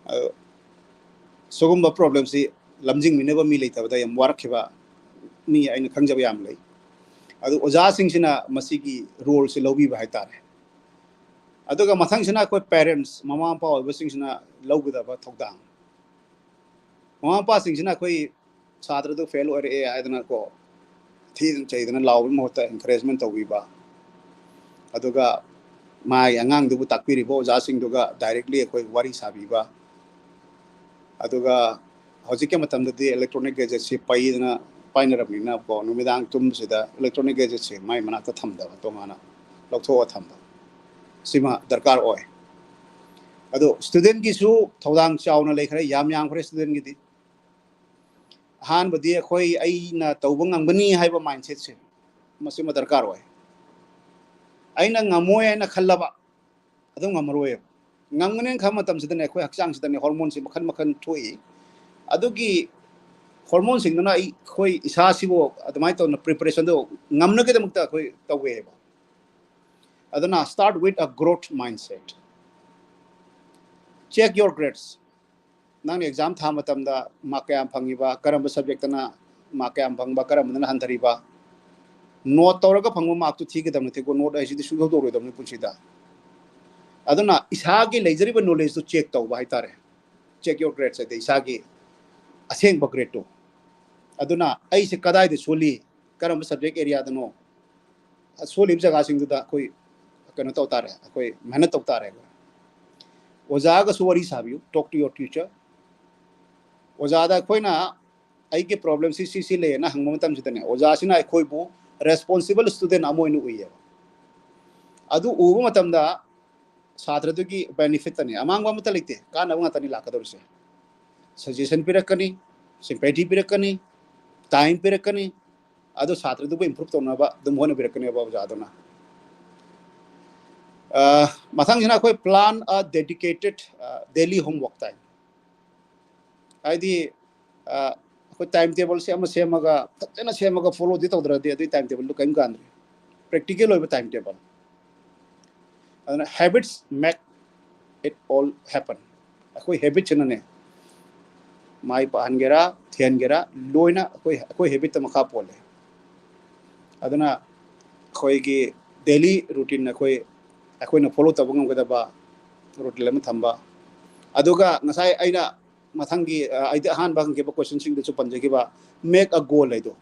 ꯑꯗꯣ ꯁꯤꯒꯨꯝꯕ ꯄ꯭ꯔꯣꯕ꯭ꯂꯦꯝꯁꯤ ꯂꯝꯖꯤꯡꯕꯤꯅꯕ ꯃꯤ ꯂꯩꯇꯕꯗ ꯌꯥꯝ ꯋꯥꯔꯛꯈꯤꯕ ꯃꯤ ꯑꯩꯅ ꯈꯪꯖꯕ ꯌꯥꯝ ꯂꯩ. ꯑꯗꯨ ꯑꯣꯖꯥꯁꯤꯡꯁꯤꯅ ꯃꯁꯤꯒꯤ ꯔꯣꯜꯁꯤ ꯂꯧꯕꯤꯕ ꯍꯥꯏꯇꯥꯔꯦ. ꯑꯗꯨꯒ ꯃꯊꯪꯁꯤꯅ ꯑꯩꯈꯣꯏ ꯄꯦꯔꯦꯟꯠꯁ, ꯃꯃꯥ ꯃꯄꯥ ꯑꯣꯏꯕꯁꯤꯡꯁꯤꯅ ꯂꯧꯒꯗꯕ ꯊꯧꯗꯥꯡ. ꯃꯃꯥ ꯃꯄꯥꯁꯤꯡꯁꯤꯅ ꯑꯩꯈꯣꯏ ꯁꯥꯇ꯭ꯔꯗꯨ ꯐꯦꯜ ꯑꯣꯏꯔꯛꯑꯦ ꯍꯥꯏꯗꯅꯀꯣ, ꯊꯤꯗꯅ ꯆꯩꯗꯅ ꯂꯥꯎꯕꯒꯤ ꯃꯍꯨꯠꯇ ꯑꯦꯟꯀꯔꯦꯖꯃꯦꯟ ꯇꯧꯕꯤꯕ, ꯑꯗꯨꯒ ꯃꯥꯒꯤ ꯑꯉꯥꯡꯗꯨꯕꯨ ꯇꯥꯛꯄꯤꯔꯤꯕ ꯑꯣꯖꯥꯁꯤꯡꯗꯨꯒ ꯗꯥꯏꯔꯦꯛꯂꯤ ꯑꯩꯈꯣꯏ ꯋꯥꯔꯤ ꯁꯥꯕꯤꯕ, ꯑꯗꯨꯒ ꯍꯧꯖꯤꯛꯀꯤ ꯃꯇꯝꯗꯗꯤ ꯏꯂꯦꯛꯇ꯭ꯔꯣꯅꯤꯛ ꯒꯦꯖꯦꯠꯁꯤ ꯄꯩꯗꯅ ꯄꯥꯏꯅꯔꯕꯅꯤꯅꯀꯣ, ꯅꯨꯃꯤꯗꯥꯡ ꯇꯨꯝꯕꯁꯤꯗ ꯏꯂꯦꯛꯇ꯭ꯔꯣꯅꯤꯛ ꯒꯦꯖꯦꯠꯁꯦ ꯃꯥꯏ ꯃꯅꯥꯛꯇ ꯊꯝꯗꯕ, ꯇꯣꯉꯥꯟꯅ ꯂꯧꯊꯣꯛꯑ ꯊꯝꯕ, ꯁꯤꯃ ꯗꯔꯀꯥꯔ ꯑꯣꯏ. ꯑꯗꯣ ꯁ꯭ꯇꯨꯗꯦꯟꯒꯤꯁꯨ ꯊꯧꯗꯥꯡ ꯆꯥꯎꯅ ꯂꯩꯈ꯭ꯔꯦ, ꯌꯥꯝ ꯌꯥꯝꯈ꯭ꯔꯦ ꯁ꯭ꯇꯨꯗꯦꯟꯒꯤꯗꯤ. ꯑꯍꯥꯟꯕꯗꯤ ꯑꯩꯈꯣꯏ, ꯑꯩꯅ ꯇꯧꯕ ꯉꯝꯒꯅꯤ ꯍꯥꯏꯕ ꯃꯥꯏꯟꯁꯦꯠꯁꯦ, ꯃꯁꯤꯃ ꯗꯔꯀꯥꯔ ꯑꯣꯏ. ꯑꯩꯅ ꯉꯝꯃꯣꯏ ꯍꯥꯏꯅ ꯈꯜꯂꯕ, ꯑꯗꯨꯝ ꯉꯝꯃꯔꯣꯏꯕ. ꯉꯝꯒꯅꯦꯅ ꯈꯟꯕ ꯃꯇꯝꯁꯤꯗꯅꯦ, ꯑꯩꯈꯣꯏ ꯍꯛꯆꯥꯡꯁꯤꯗꯅꯦ ꯍꯣꯔꯃꯣꯟꯁꯤ ꯃꯈꯜ ꯃꯈꯜ ꯊꯣꯛꯏ. ꯑꯗꯨꯒꯤ ꯍꯣꯔꯃꯣꯟꯁꯤꯡꯗꯨꯅ ꯑꯩꯈꯣꯏ ꯏꯁꯥꯁꯤꯕꯨ ꯑꯗꯨꯃꯥꯏꯅ ꯇꯧꯅ ꯄ꯭ꯔꯤꯄꯦꯔꯦꯁꯟꯗꯣ ꯉꯝꯅꯒꯤꯗꯃꯛꯇ ꯑꯩꯈꯣꯏ ꯇꯧꯋꯦꯕ꯫ ꯑꯗꯨꯅ start with a growth mindset. Check your grades. ꯅꯪꯅ ꯑꯦꯛꯖꯥꯝ ꯊꯥ ꯃꯇꯝꯗ ꯃꯥꯔꯛ ꯀꯌꯥꯝ ꯐꯪꯉꯤꯕ, ꯀꯔꯝꯕ ꯁꯕꯖꯦꯛꯇꯅ ꯃꯥꯔꯛ ꯀꯌꯥꯝ ꯐꯪꯕ, ꯀꯔꯝꯕꯗꯅ ꯍꯟꯊꯔꯤꯕ, ꯅꯣꯠ ꯇꯧꯔꯒ ꯐꯪꯕ ꯃꯥꯔꯛꯇꯨ ꯊꯤꯒꯗꯕ ꯅꯠꯇꯦꯀꯣ꯫ ꯅꯣꯠ ꯍꯥꯏꯁꯤꯗꯤ ꯁꯨꯡꯇꯧ ꯇꯧꯔꯣꯏꯗꯕꯅꯤ ꯄꯨꯟꯁꯤꯗ꯫ ꯑꯗꯨꯅ ꯏꯁꯥꯒꯤ ꯂꯩꯖꯔꯤꯕ ꯅꯣꯂꯦꯖꯇꯨ ꯆꯦꯛ ꯇꯧꯕ ꯍꯥꯏꯇꯥꯔꯦ꯫ Check your grades ꯍꯥꯏꯗꯤ ꯏꯁꯥꯒꯤ ꯑꯁꯦꯡꯕ ꯒ꯭ꯔꯦꯗꯇꯨ꯫ ꯑꯗꯨꯅ ꯑꯩꯁꯦ ꯀꯗꯥꯏꯗ ꯁꯣꯜꯂꯤ, ꯀꯔꯝꯕ ꯁꯕꯖꯦꯛ ꯑꯦꯔꯤꯌꯥꯗꯅꯣ, ꯁꯣꯜꯂꯤꯕ ꯖꯒꯥꯁꯤꯡꯗꯨꯗ ꯑꯩꯈꯣꯏ ꯀꯩꯅꯣ ꯇꯧ ꯇꯥꯔꯦ, ꯑꯩꯈꯣꯏ ꯃꯦꯍꯅꯠ ꯇꯧ ꯇꯥꯔꯦ꯫ ꯑꯣꯖꯥꯒꯁꯨ ꯋꯥꯔꯤ ꯁꯥꯕꯤꯌꯨ, talk to your teacher. ꯑꯣꯖꯥꯗ ꯑꯩꯈꯣꯏꯅ ꯑꯩꯒꯤ ꯄ꯭ꯔꯣꯕ꯭ꯂꯦꯝꯁꯤ ꯁꯤ ꯁꯤ ꯂꯩꯌꯦꯅ ꯍꯪꯕ ꯃꯇꯝꯁꯤꯗꯅꯦ, ꯑꯣꯖꯥꯁꯤꯅ ꯑꯩꯈꯣꯏꯕꯨ ꯔꯦꯁꯄꯣꯟꯁꯤꯕꯜ ꯁ꯭ꯇꯨꯗꯦꯟ ꯑꯃ ꯑꯣꯏꯅ ꯎꯏꯌꯦꯕ꯫ ꯑꯗꯨ ꯎꯕ ꯃꯇꯝꯗ ꯁꯥꯇ꯭ꯔꯗꯨꯒꯤ ꯕꯦꯅꯤꯐꯤꯠꯇꯅꯤ, ꯑꯃꯥꯡꯕ ꯑꯃꯠꯇ ꯂꯩꯇꯦ, ꯀꯥꯟꯅꯕ ꯉꯥꯛꯇꯅꯤ ꯂꯥꯛꯀꯗꯧꯔꯤꯁꯦ꯫ ꯁꯖꯦꯁꯟ ꯄꯤꯔꯛꯀꯅꯤ, ꯁꯤꯝꯄꯦꯊꯤ ꯄꯤꯔꯛꯀꯅꯤ, ꯇꯥꯏꯝ ꯄꯤꯔꯛꯀꯅꯤ, ꯑꯗꯨ ꯁꯥꯇ꯭ꯔꯗꯨꯕꯨ ꯏꯝꯄ꯭ꯔꯨꯞ ꯇꯧꯅꯕ ꯑꯗꯨꯝ ꯍꯣꯠꯅꯕꯤꯔꯛꯀꯅꯦꯕ ꯑꯣꯖꯥꯗꯨꯅ꯫ ꯑ, ꯃꯊꯪꯁꯤꯅ ꯑꯩꯈꯣꯏ plan a dedicated daily homework time. ꯍꯥꯏꯗꯤ ꯑ, ꯑꯩꯈꯣꯏ ꯇꯥꯏꯝ ꯇꯦꯕꯜꯁꯦ ꯑꯃ ꯁꯦꯝꯃꯒ, ꯐꯖꯅ ꯁꯦꯝꯃꯒ ꯐꯣꯂꯣꯗꯤ ꯇꯧꯗ꯭ꯔꯗꯤ ꯑꯗꯨꯒꯤ ꯇꯥꯏꯝ ꯇꯦꯕꯜꯗꯨ ꯀꯔꯤꯝ ꯀꯥꯟꯗ꯭ꯔꯦ꯫ ꯄ꯭ꯔꯦꯛꯇꯤꯀꯦꯜ ꯑꯣꯏꯕ ꯇꯥꯏꯝ ꯇꯦꯕꯜ꯫ ꯑꯗꯨꯅ habits make it all happen. ꯑꯩꯈꯣꯏ ꯍꯦꯕꯤꯠꯁꯤꯅꯅꯦ ꯃꯥꯏ ꯄꯥꯛꯍꯟꯒꯦꯔꯥ ꯊꯤꯍꯟꯒꯦꯔꯥ, ꯂꯣꯏꯅ ꯑꯩꯈꯣꯏ ꯑꯩꯈꯣꯏ ꯍꯦꯕꯤꯠꯇ ꯃꯈꯥ ꯄꯣꯜꯂꯦ꯫ ꯑꯗꯨꯅ ꯑꯩꯈꯣꯏꯒꯤ ꯗꯦꯂꯤ ꯔꯨꯇꯤꯟ ꯑꯩꯈꯣꯏ ꯑꯩꯈꯣꯏꯅ ꯐꯣꯂꯣ ꯇꯧꯕ ꯉꯝꯒꯗꯕ ꯔꯨꯇꯤꯟ ꯑꯃ ꯊꯝꯕ꯫ ꯑꯗꯨꯒ ꯉꯁꯥꯏ ꯑꯩꯅ ꯃꯊꯪꯒꯤ ꯑ, ꯑꯩꯗꯤ ꯑꯍꯥꯟꯕ ꯍꯪꯈꯤꯕ ꯀꯣꯏꯁꯟꯁꯤꯡꯗꯁꯨ ꯄꯟꯖꯈꯤꯕ, make a goal ꯍꯥꯏꯗꯣ꯫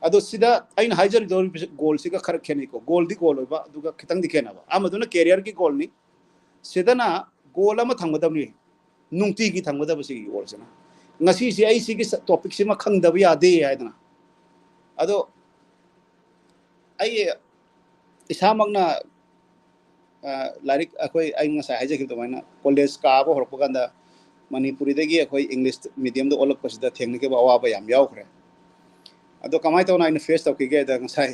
ꯑꯗꯣ ꯁꯤꯗ ꯑꯩꯅ ꯍꯥꯏꯖꯔꯤꯗꯧꯔꯤꯕꯁꯤ ꯒꯣꯜꯁꯤꯒ ꯈꯔ ꯈꯦꯠꯅꯩꯀꯣ꯫ ꯒꯣꯜꯗꯤ ꯒꯣꯜ ꯑꯣꯏꯕ, ꯑꯗꯨꯒ ꯈꯤꯇꯪꯗꯤ ꯈꯦꯠꯅꯕ꯫ ꯑꯃꯗꯨꯅ ꯀꯦꯔꯤꯌꯔꯒꯤ ꯒꯣꯜꯅꯤ, ꯁꯤꯗꯅ ꯒꯣꯜ ꯑꯃ ꯊꯝꯒꯗꯕꯅꯤ, ꯅꯨꯡꯇꯤꯒꯤ ꯊꯝꯒꯗꯕ ꯁꯤꯒꯤ ꯒꯣꯜꯁꯤꯅ꯫ ꯉꯁꯤꯁꯦ ꯑꯩ ꯁꯤꯒꯤ ꯇꯣꯄꯤꯛꯁꯤꯃ ꯈꯪꯗꯕ ꯌꯥꯗꯦ ꯍꯥꯏꯗꯅ꯫ ꯑꯗꯣ ꯑꯩ ꯏꯁꯥꯃꯛꯅ ꯑ, ꯂꯥꯏꯔꯤꯛ ꯑꯩꯈꯣꯏ ꯑꯩ ꯉꯁꯥꯏ ꯍꯥꯏꯖꯈꯤꯕ ꯑꯗꯨꯃꯥꯏꯅ ꯀꯣꯂꯦꯖ ꯀꯥꯕ ꯍꯧꯔꯛꯄ ꯀꯥꯟꯗ ꯃꯅꯤꯄꯨꯔꯤꯗꯒꯤ ꯑꯩꯈꯣꯏ ꯏꯪꯂꯤꯁ ꯃꯤꯗꯤꯌꯝꯗ ꯑꯣꯜꯂꯛꯄꯁꯤꯗ ꯊꯦꯡꯅꯈꯤꯕ ꯑꯋꯥꯕ ꯌꯥꯝ ꯌꯥꯎꯈ꯭ꯔꯦ꯫ ꯑꯗꯣ ꯀꯃꯥꯏꯅ ꯇꯧꯅ ꯑꯩꯅ ꯐꯦꯁ ꯇꯧꯈꯤꯒꯦꯗ ꯉꯁꯥꯏ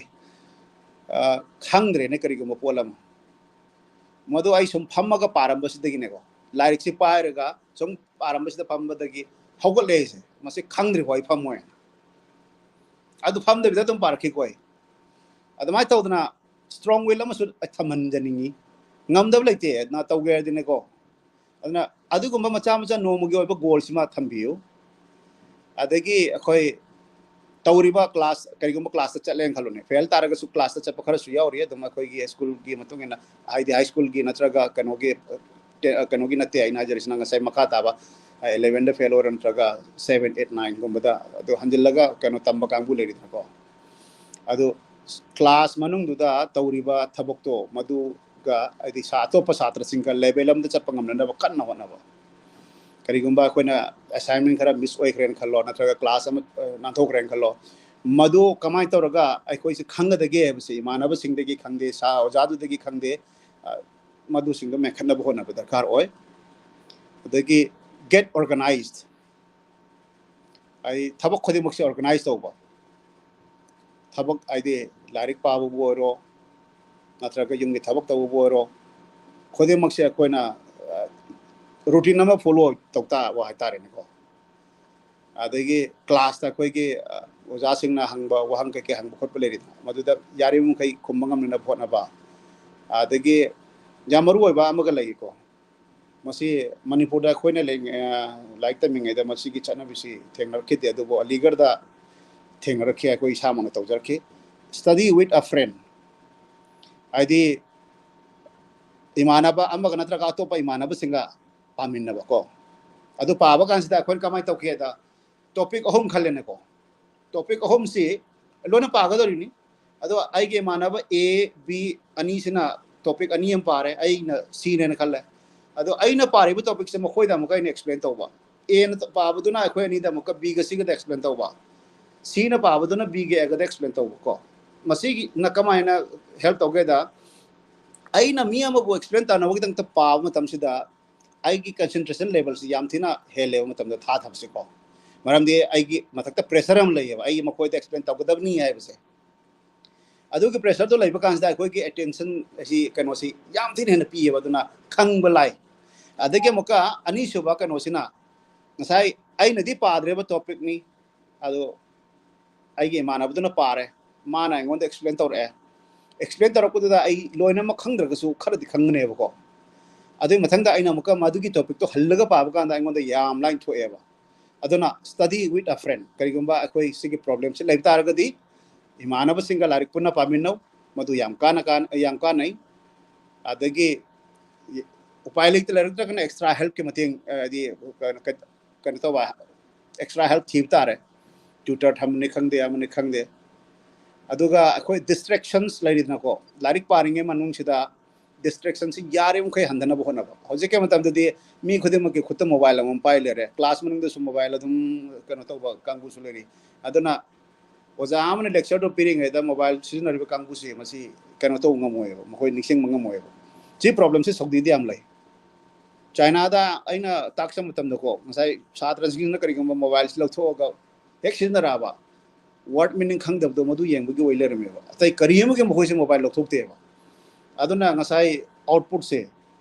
ꯑ, ꯈꯪꯗ꯭ꯔꯦꯅꯦ ꯀꯔꯤꯒꯨꯝꯕ ꯄꯣꯠ ꯑꯃ꯫ ꯃꯗꯨ ꯑꯩ ꯁꯨꯝ ꯐꯝꯃꯒ ꯄꯥꯔꯝꯕꯁꯤꯗꯒꯤꯅꯦꯀꯣ, ꯂꯥꯏꯔꯤꯛꯁꯤ ꯄꯥꯏꯔꯒ ꯁꯨꯝ ꯄꯥꯔꯝꯕꯁꯤꯗ ꯐꯝꯕꯗꯒꯤ ꯍꯧꯒꯠꯂꯦ ꯑꯩꯁꯦ, ꯃꯁꯤ ꯈꯪꯗ꯭ꯔꯤ ꯐꯥꯎ ꯑꯩ ꯐꯝꯃꯣꯏ꯫ ꯑꯗꯨ ꯐꯝꯗꯕꯤꯗ ꯑꯗꯨꯝ ꯄꯥꯔꯛꯈꯤꯀꯣ ꯑꯩ꯫ ꯑꯗꯨꯃꯥꯏꯅ ꯇꯧꯗꯅ strong will ꯑꯃꯁꯨ ꯑꯩ ꯊꯝꯍꯟꯖꯅꯤꯡꯉꯤ꯫ ꯉꯝꯗꯕ ꯂꯩꯇꯦ, ꯅ ꯇꯧꯒꯦ ꯍꯥꯏꯔꯗꯤꯅꯦꯀꯣ꯫ ꯑꯗꯨꯅ ꯑꯗꯨꯒꯨꯝꯕ ꯃꯆꯥ ꯃꯆꯥ ꯅꯣꯡꯃꯒꯤ ꯑꯣꯏꯕ goal ꯁꯤꯃ ꯊꯝꯕꯤꯌꯨ꯫ ꯑꯗꯒꯤ ꯑꯩꯈꯣꯏ ꯇꯧꯔꯤꯕ class, ꯀꯔꯤꯒꯨꯝꯕ class ꯇ ꯆꯠꯂꯦꯅ ꯈꯜꯂꯣꯅꯦ, fail ꯇꯥꯔꯒꯁꯨ class ꯇ ꯆꯠꯄ ꯈꯔꯁꯨ ꯌꯥꯎꯔꯤ꯫ ꯑꯗꯨꯝ ꯑꯩꯈꯣꯏꯒꯤ school ꯒꯤ ꯃꯇꯨꯡ ꯏꯟꯅ, ꯍꯥꯏꯗꯤ high school ꯒꯤ ꯅꯠꯇ꯭ꯔꯒ ꯀꯩꯅꯣꯒꯤ, ꯀꯩꯅꯣꯒꯤ ꯅꯠꯇꯦ ꯑꯩꯅ ꯍꯥꯏꯖꯔꯤꯁꯤꯅ, ꯉꯁꯥꯏ ꯃꯈꯥ ꯇꯥꯕ eleven ꯗ fail ꯑꯣꯏꯔꯣ ꯅꯠꯇ꯭ꯔꯒ seven, eight, nine ꯒꯨꯝꯕꯗ ꯑꯗꯨ ꯍꯟꯖꯤꯜꯂꯒ ꯀꯩꯅꯣ ꯇꯝꯕ ꯀꯥꯡꯕꯨ ꯂꯩꯔꯤꯗꯅꯀꯣ꯫ ꯑꯗꯨ class ꯃꯅꯨꯡꯗꯨꯗ ꯇꯧꯔꯤꯕ ꯊꯕꯛꯇꯣ ꯃꯗꯨꯒ, ꯍꯥꯏꯗꯤ ꯁꯥ-, ꯑꯇꯣꯞꯄ ꯁꯥꯇ꯭ꯔꯁꯤꯡꯒ level ꯑꯃꯗ ꯆꯠꯄ ꯉꯝꯅꯅꯕ ꯀꯟꯅ ꯍꯣꯠꯅꯕ꯫ ꯀꯔꯤꯒꯨꯝꯕ ꯑꯩꯈꯣꯏꯅ assignment ꯈꯔ miss ꯑꯣꯏꯈ꯭ꯔꯦꯅ ꯈꯜꯂꯣ, ꯅꯠꯇ꯭ꯔꯒ class ꯑꯃ, ꯑ, ꯅꯥꯟꯊꯣꯛꯈ꯭ꯔꯦꯅ ꯈꯜꯂꯣ, ꯃꯗꯨ ꯀꯃꯥꯏꯅ ꯇꯧꯔꯒ ꯑꯩꯈꯣꯏꯁꯦ ꯈꯪꯒꯗꯒꯦ ꯍꯥꯏꯕꯁꯦ ꯏꯃꯥꯟꯅꯕꯁꯤꯡꯗꯒꯤ ꯈꯪꯗꯦ, ꯁꯥ ꯑꯣꯖꯥꯗꯨꯗꯒꯤ ꯈꯪꯗꯦ, ꯑ, ꯃꯗꯨꯁꯤꯡꯗꯣ ꯃꯦꯟꯈꯠꯅꯕ ꯍꯣꯠꯅꯕ ꯗꯔꯀꯥꯔ ꯑꯣꯏ꯫ ꯑꯗꯒꯤ get organized꯫ ꯑꯩ ꯊꯕꯛ ꯈꯨꯗꯤꯡꯃꯛꯁꯦ organize ꯇꯧꯕ꯫ ꯊꯕꯛ ꯍꯥꯏꯗꯤ ꯂꯥꯏꯔꯤꯛ ꯄꯥꯕꯕꯨ ꯑꯣꯏꯔꯣ, ꯅꯠꯇ꯭ꯔꯒ ꯌꯨꯝꯒꯤ ꯊꯕꯛ ꯇꯧꯕꯕꯨ ꯑꯣꯏꯔꯣ, ꯈꯨꯗꯤꯡꯃꯛꯁꯦ ꯑꯩꯈꯣꯏꯅ, ꯑ, routine ꯑꯃ follow ꯇꯧ ꯇꯥꯕ ꯍꯥꯏꯇꯥꯔꯦꯅꯦꯀꯣ꯫ ꯑꯗꯒꯤ class ꯇ ꯑꯩꯈꯣꯏꯒꯤ, ꯑ, ꯑꯣꯖꯥꯁꯤꯡꯅ ꯍꯪꯕ ꯋꯥꯍꯪ ꯀꯩꯀꯩ ꯍꯪꯕ ꯈꯣꯠꯄ ꯂꯩꯔꯤꯗꯅ, ꯃꯗꯨꯗ ꯌꯥꯔꯤꯕ ꯃꯈꯩ ꯈꯨꯝꯕ ꯉꯝꯅꯅꯕ ꯍꯣꯠꯅꯕ꯫ ꯑꯗꯒꯤ ꯌꯥꯝ ꯃꯔꯨ ꯑꯣꯏꯕ ꯑꯃꯒ ꯂꯩꯔꯤꯀꯣ, ꯃꯁꯤ ꯃꯅꯤꯄꯨꯔꯗ ꯑꯩꯈꯣꯏꯅ ꯂꯩ-, ꯑ, ꯂꯥꯏꯔꯤꯛ ꯇꯝꯃꯤꯉꯩꯗ ꯃꯁꯤꯒꯤ ꯆꯠꯅꯕꯤꯁꯤ ꯊꯦꯡꯅꯔꯛꯈꯤꯗꯦ, ꯑꯗꯨꯕꯨ ꯑꯂꯤꯒꯔꯗ ꯊꯦꯡꯅꯔꯛꯈꯤ, ꯑꯩꯈꯣꯏ ꯏꯁꯥꯃꯛꯅ ꯇꯧꯖꯔꯛꯈꯤ꯫ Study with a friend, ꯍꯥꯏꯗꯤ ꯏꯃꯥꯟꯅꯕ ꯑꯃꯒ ꯅꯠꯇ꯭ꯔꯒ ꯑꯇꯣꯞꯄ ꯏꯃꯥꯟꯅꯕꯁꯤꯡꯒ ꯄꯥꯃꯤꯟꯅꯕꯀꯣ꯫ ꯑꯗꯨ ꯄꯥꯕ ꯀꯥꯟꯁꯤꯗ ꯑꯩꯈꯣꯏꯅ ꯀꯃꯥꯏꯅ ꯇꯧꯒꯦꯗ, topic ꯑꯍꯨꯝ ꯈꯜꯂꯦꯅꯦꯀꯣ꯫ Topic ꯑꯍꯨꯝꯁꯤ ꯂꯣꯏꯅ ꯄꯥꯒꯗꯧꯔꯤꯅꯤ꯫ ꯑꯗꯣ ꯑꯩꯒꯤ ꯏꯃꯥꯟꯅꯕ A, B ꯑꯅꯤꯁꯤꯅ topic ꯑꯅꯤ ꯑꯃ ꯄꯥꯔꯦ, ꯑꯩꯅ C ꯅꯦꯅ ꯈꯜꯂꯦ꯫ ꯑꯗꯣ ꯑꯩꯅ ꯄꯥꯔꯤꯕ topic ꯁꯦ ꯃꯈꯣꯏꯗ ꯑꯃꯨꯛꯀ ꯑꯩꯅ explain ꯇꯧꯕ, A ꯅ ꯄꯥꯕꯗꯨꯅ ꯑꯩꯈꯣꯏ ꯑꯅꯤꯗ ꯑꯃꯨꯛꯀ B ꯒ C ꯒꯗ explain ꯇꯧꯕ, C ꯅ ꯄꯥꯕꯗꯨꯅ B ꯒ A ꯒꯗ explain ꯇꯧꯕ ꯀꯣ꯫ ꯃꯁꯤꯒꯤꯅ ꯀꯃꯥꯏꯅ help ꯇꯧꯒꯦꯗ, ꯑꯩꯅ ꯃꯤ ꯑꯃꯕꯨ explain ꯇꯧꯅꯕꯒꯤꯗꯃꯛꯇ ꯄꯥꯕ ꯃꯇꯝꯁꯤꯗ ꯑꯩꯒꯤ concentration level ꯁꯤ ꯌꯥꯝ ꯊꯤꯅ ꯍꯦꯜꯂꯦꯕ ꯃꯇꯝꯗ ꯊꯥ ꯊꯕꯁꯦꯀꯣ꯫ ꯃꯔꯝꯗꯤ ꯑꯩꯒꯤ ꯃꯊꯛꯇ pressure ꯑꯃ ꯂꯩꯌꯦꯕ, ꯑꯩꯒꯤ ꯃꯈꯣꯏꯗ explain ꯇꯧꯒꯗꯕꯅꯤ ꯍꯥꯏꯕꯁꯦ꯫ ꯑꯗꯨꯒꯤ pressure ꯗꯣ ꯂꯩꯕ ꯀꯥꯟꯁꯤꯗ ꯑꯩꯈꯣꯏꯒꯤ attention ꯑꯁꯤ, ꯀꯩꯅꯣꯁꯤ ꯌꯥꯝ ꯊꯤꯅ ꯍꯦꯟꯅ ꯄꯤꯌꯦꯕ, ꯑꯗꯨꯅ ꯈꯪꯕ ꯂꯥꯏ꯫ ꯑꯗꯒꯤ ꯑꯃꯨꯛꯀ ꯑꯅꯤꯁꯨꯕ ꯀꯩꯅꯣꯁꯤꯅ, ꯉꯁꯥꯏ ꯑꯩꯅꯗꯤ ꯄꯥꯗ꯭ꯔꯦꯕ ꯇꯣꯄꯤꯛꯅꯤ, ꯑꯗꯣ ꯑꯩꯒꯤ ꯏꯃꯥꯟꯅꯕꯗꯨꯅ ꯄꯥꯔꯦ, ꯃꯥꯅ ꯑꯩꯉꯣꯟꯗ ꯑꯦꯛꯁꯄ꯭ꯂꯦꯟ ꯇꯧꯔꯛꯑꯦ꯫ ꯑꯦꯛꯁꯄ꯭ꯂꯦꯟ ꯇꯧꯔꯛꯄꯗꯨꯗ ꯑꯩ ꯂꯣꯏꯅꯃꯛ ꯈꯪꯗ꯭ꯔꯒꯁꯨ ꯈꯔꯗꯤ ꯈꯪꯒꯅꯦꯕꯀꯣ꯫ ꯑꯗꯨꯒꯤ ꯃꯊꯪꯗ ꯑꯩꯅ ꯑꯃꯨꯛꯀ ꯃꯗꯨꯒꯤ ꯇꯣꯄꯤꯛꯇꯣ ꯍꯜꯂꯒ ꯄꯥꯕ ꯀꯥꯟꯗ ꯑꯩꯉꯣꯟꯗ ꯌꯥꯝ ꯂꯥꯏꯅ ꯊꯣꯛꯑꯦꯕ꯫ ꯑꯗꯨꯅ study with a friend, ꯀꯔꯤꯒꯨꯝꯕ ꯑꯩꯈꯣꯏ ꯁꯤꯒꯤ ꯄ꯭ꯔꯣꯕ꯭ꯂꯦꯝꯁꯤ ꯂꯩꯕ ꯇꯥꯔꯒꯗꯤ ꯏꯃꯥꯟꯅꯕꯁꯤꯡꯒ ꯂꯥꯏꯔꯤꯛ ꯄꯨꯟꯅ ꯄꯥꯃꯤꯟꯅꯧ, ꯃꯗꯨ ꯌꯥꯝ ꯀꯥꯟꯅ ꯀꯥꯟ-, ꯌꯥꯝ ꯀꯥꯟꯅꯩ꯫ ꯑꯗꯒꯤ ꯎꯄꯥꯏ ꯂꯩꯇ ꯂꯩꯔꯛꯇ꯭ꯔꯒꯅ ꯑꯦꯛꯁꯇ꯭ꯔꯥ ꯍꯦꯜꯞꯀꯤ ꯃꯇꯦꯡ, ꯍꯥꯏꯗꯤ ꯀꯩꯅꯣ, ꯀꯩꯅꯣ ꯇꯧꯕ, ꯑꯦꯛꯁꯇ꯭ꯔꯥ ꯍꯦꯜꯞ ꯊꯤꯕ ꯇꯥꯔꯦ꯫ ꯇ꯭ꯌꯨꯇꯔ ꯊꯝꯕꯅꯤ ꯈꯪꯗꯦ, ꯑꯃꯅꯤ ꯈꯪꯗꯦ꯫ ꯑꯗꯨꯒ ꯑꯩꯈꯣꯏ ꯗꯤꯁꯇ꯭ꯔꯦꯛꯁꯟꯁ ꯂꯩꯔꯤꯗꯅꯀꯣ, ꯂꯥꯏꯔꯤꯛ ꯄꯥꯔꯤꯉꯩ ꯃꯅꯨꯡꯁꯤꯗ ꯗꯤꯁꯇ꯭ꯔꯦꯛꯁꯟꯁꯤ ꯌꯥꯔꯤꯕ ꯃꯈꯩ ꯍꯟꯊꯅꯕ ꯍꯣꯠꯅꯕ꯫ ꯍꯧꯖꯤꯛꯀꯤ ꯃꯇꯝꯗꯗꯤ ꯃꯤ ꯈꯨꯗꯤꯡꯃꯛꯀꯤ ꯈꯨꯠꯇ ꯃꯣꯕꯥꯏꯜ ꯑꯃꯃꯝ ꯄꯥꯏ ꯂꯩꯔꯦ, ꯀ꯭ꯂꯥꯁ ꯃꯅꯨꯡꯗꯁꯨ ꯃꯣꯕꯥꯏꯜ ꯑꯗꯨꯝ ꯀꯩꯅꯣ ꯇꯧꯕ ꯀꯥꯡꯕꯨꯁꯨ ꯂꯩꯔꯤ꯫ ꯑꯗꯨꯅ ꯑꯣꯖꯥ ꯑꯃꯅ ꯂꯦꯛꯆꯔꯗꯣ ꯄꯤꯔꯤꯉꯩꯗ ꯃꯣꯕꯥꯏꯜ ꯁꯤꯖꯤꯟꯅꯔꯤꯕ ꯀꯥꯡꯕꯨꯁꯦ ꯃꯁꯤ ꯀꯩꯅꯣ ꯇꯧꯕ ꯉꯝꯃꯣꯏꯕ, ꯃꯈꯣꯏ ꯅꯤꯡꯁꯤꯡꯕ ꯉꯝꯃꯣꯏꯕ꯫ ꯁꯤ ꯄ꯭ꯔꯣꯕ꯭ꯂꯦꯝꯁꯤ ꯁꯥꯎꯗꯤꯗ ꯌꯥꯝ ꯂꯩ꯫ ꯆꯥꯏꯅꯥꯗ ꯑꯩꯅ ꯇꯥꯛꯆꯕ ꯃꯇꯝꯗꯀꯣ, ꯉꯁꯥꯏ ꯁꯥꯇ꯭ꯔꯁꯤꯡꯁꯤꯅ ꯀꯔꯤꯒꯨꯝꯕ ꯃꯣꯕꯥꯏꯜꯁꯤ ꯂꯧꯊꯣꯛꯑꯒ ꯍꯦꯛ ꯁꯤꯖꯤꯟꯅꯔꯛꯑꯕ, ꯋꯥꯔꯗ ꯃꯤꯅꯤꯡ ꯈꯪꯗꯕꯗꯣ ꯃꯗꯨ ꯌꯦꯡꯕꯒꯤ ꯑꯣꯏ ꯂꯩꯔꯝꯃꯦꯕ꯫ ꯑꯇꯩ ꯀꯔꯤ ꯑꯃꯒꯤ ꯃꯈꯣꯏꯁꯦ ꯃꯣꯕꯥꯏꯜ ꯂꯧꯊꯣꯛꯇꯦꯕ꯫ ꯑꯗꯨꯅ ꯉꯁꯥꯏ ꯑꯥꯎꯠꯄꯨꯠꯁꯦ,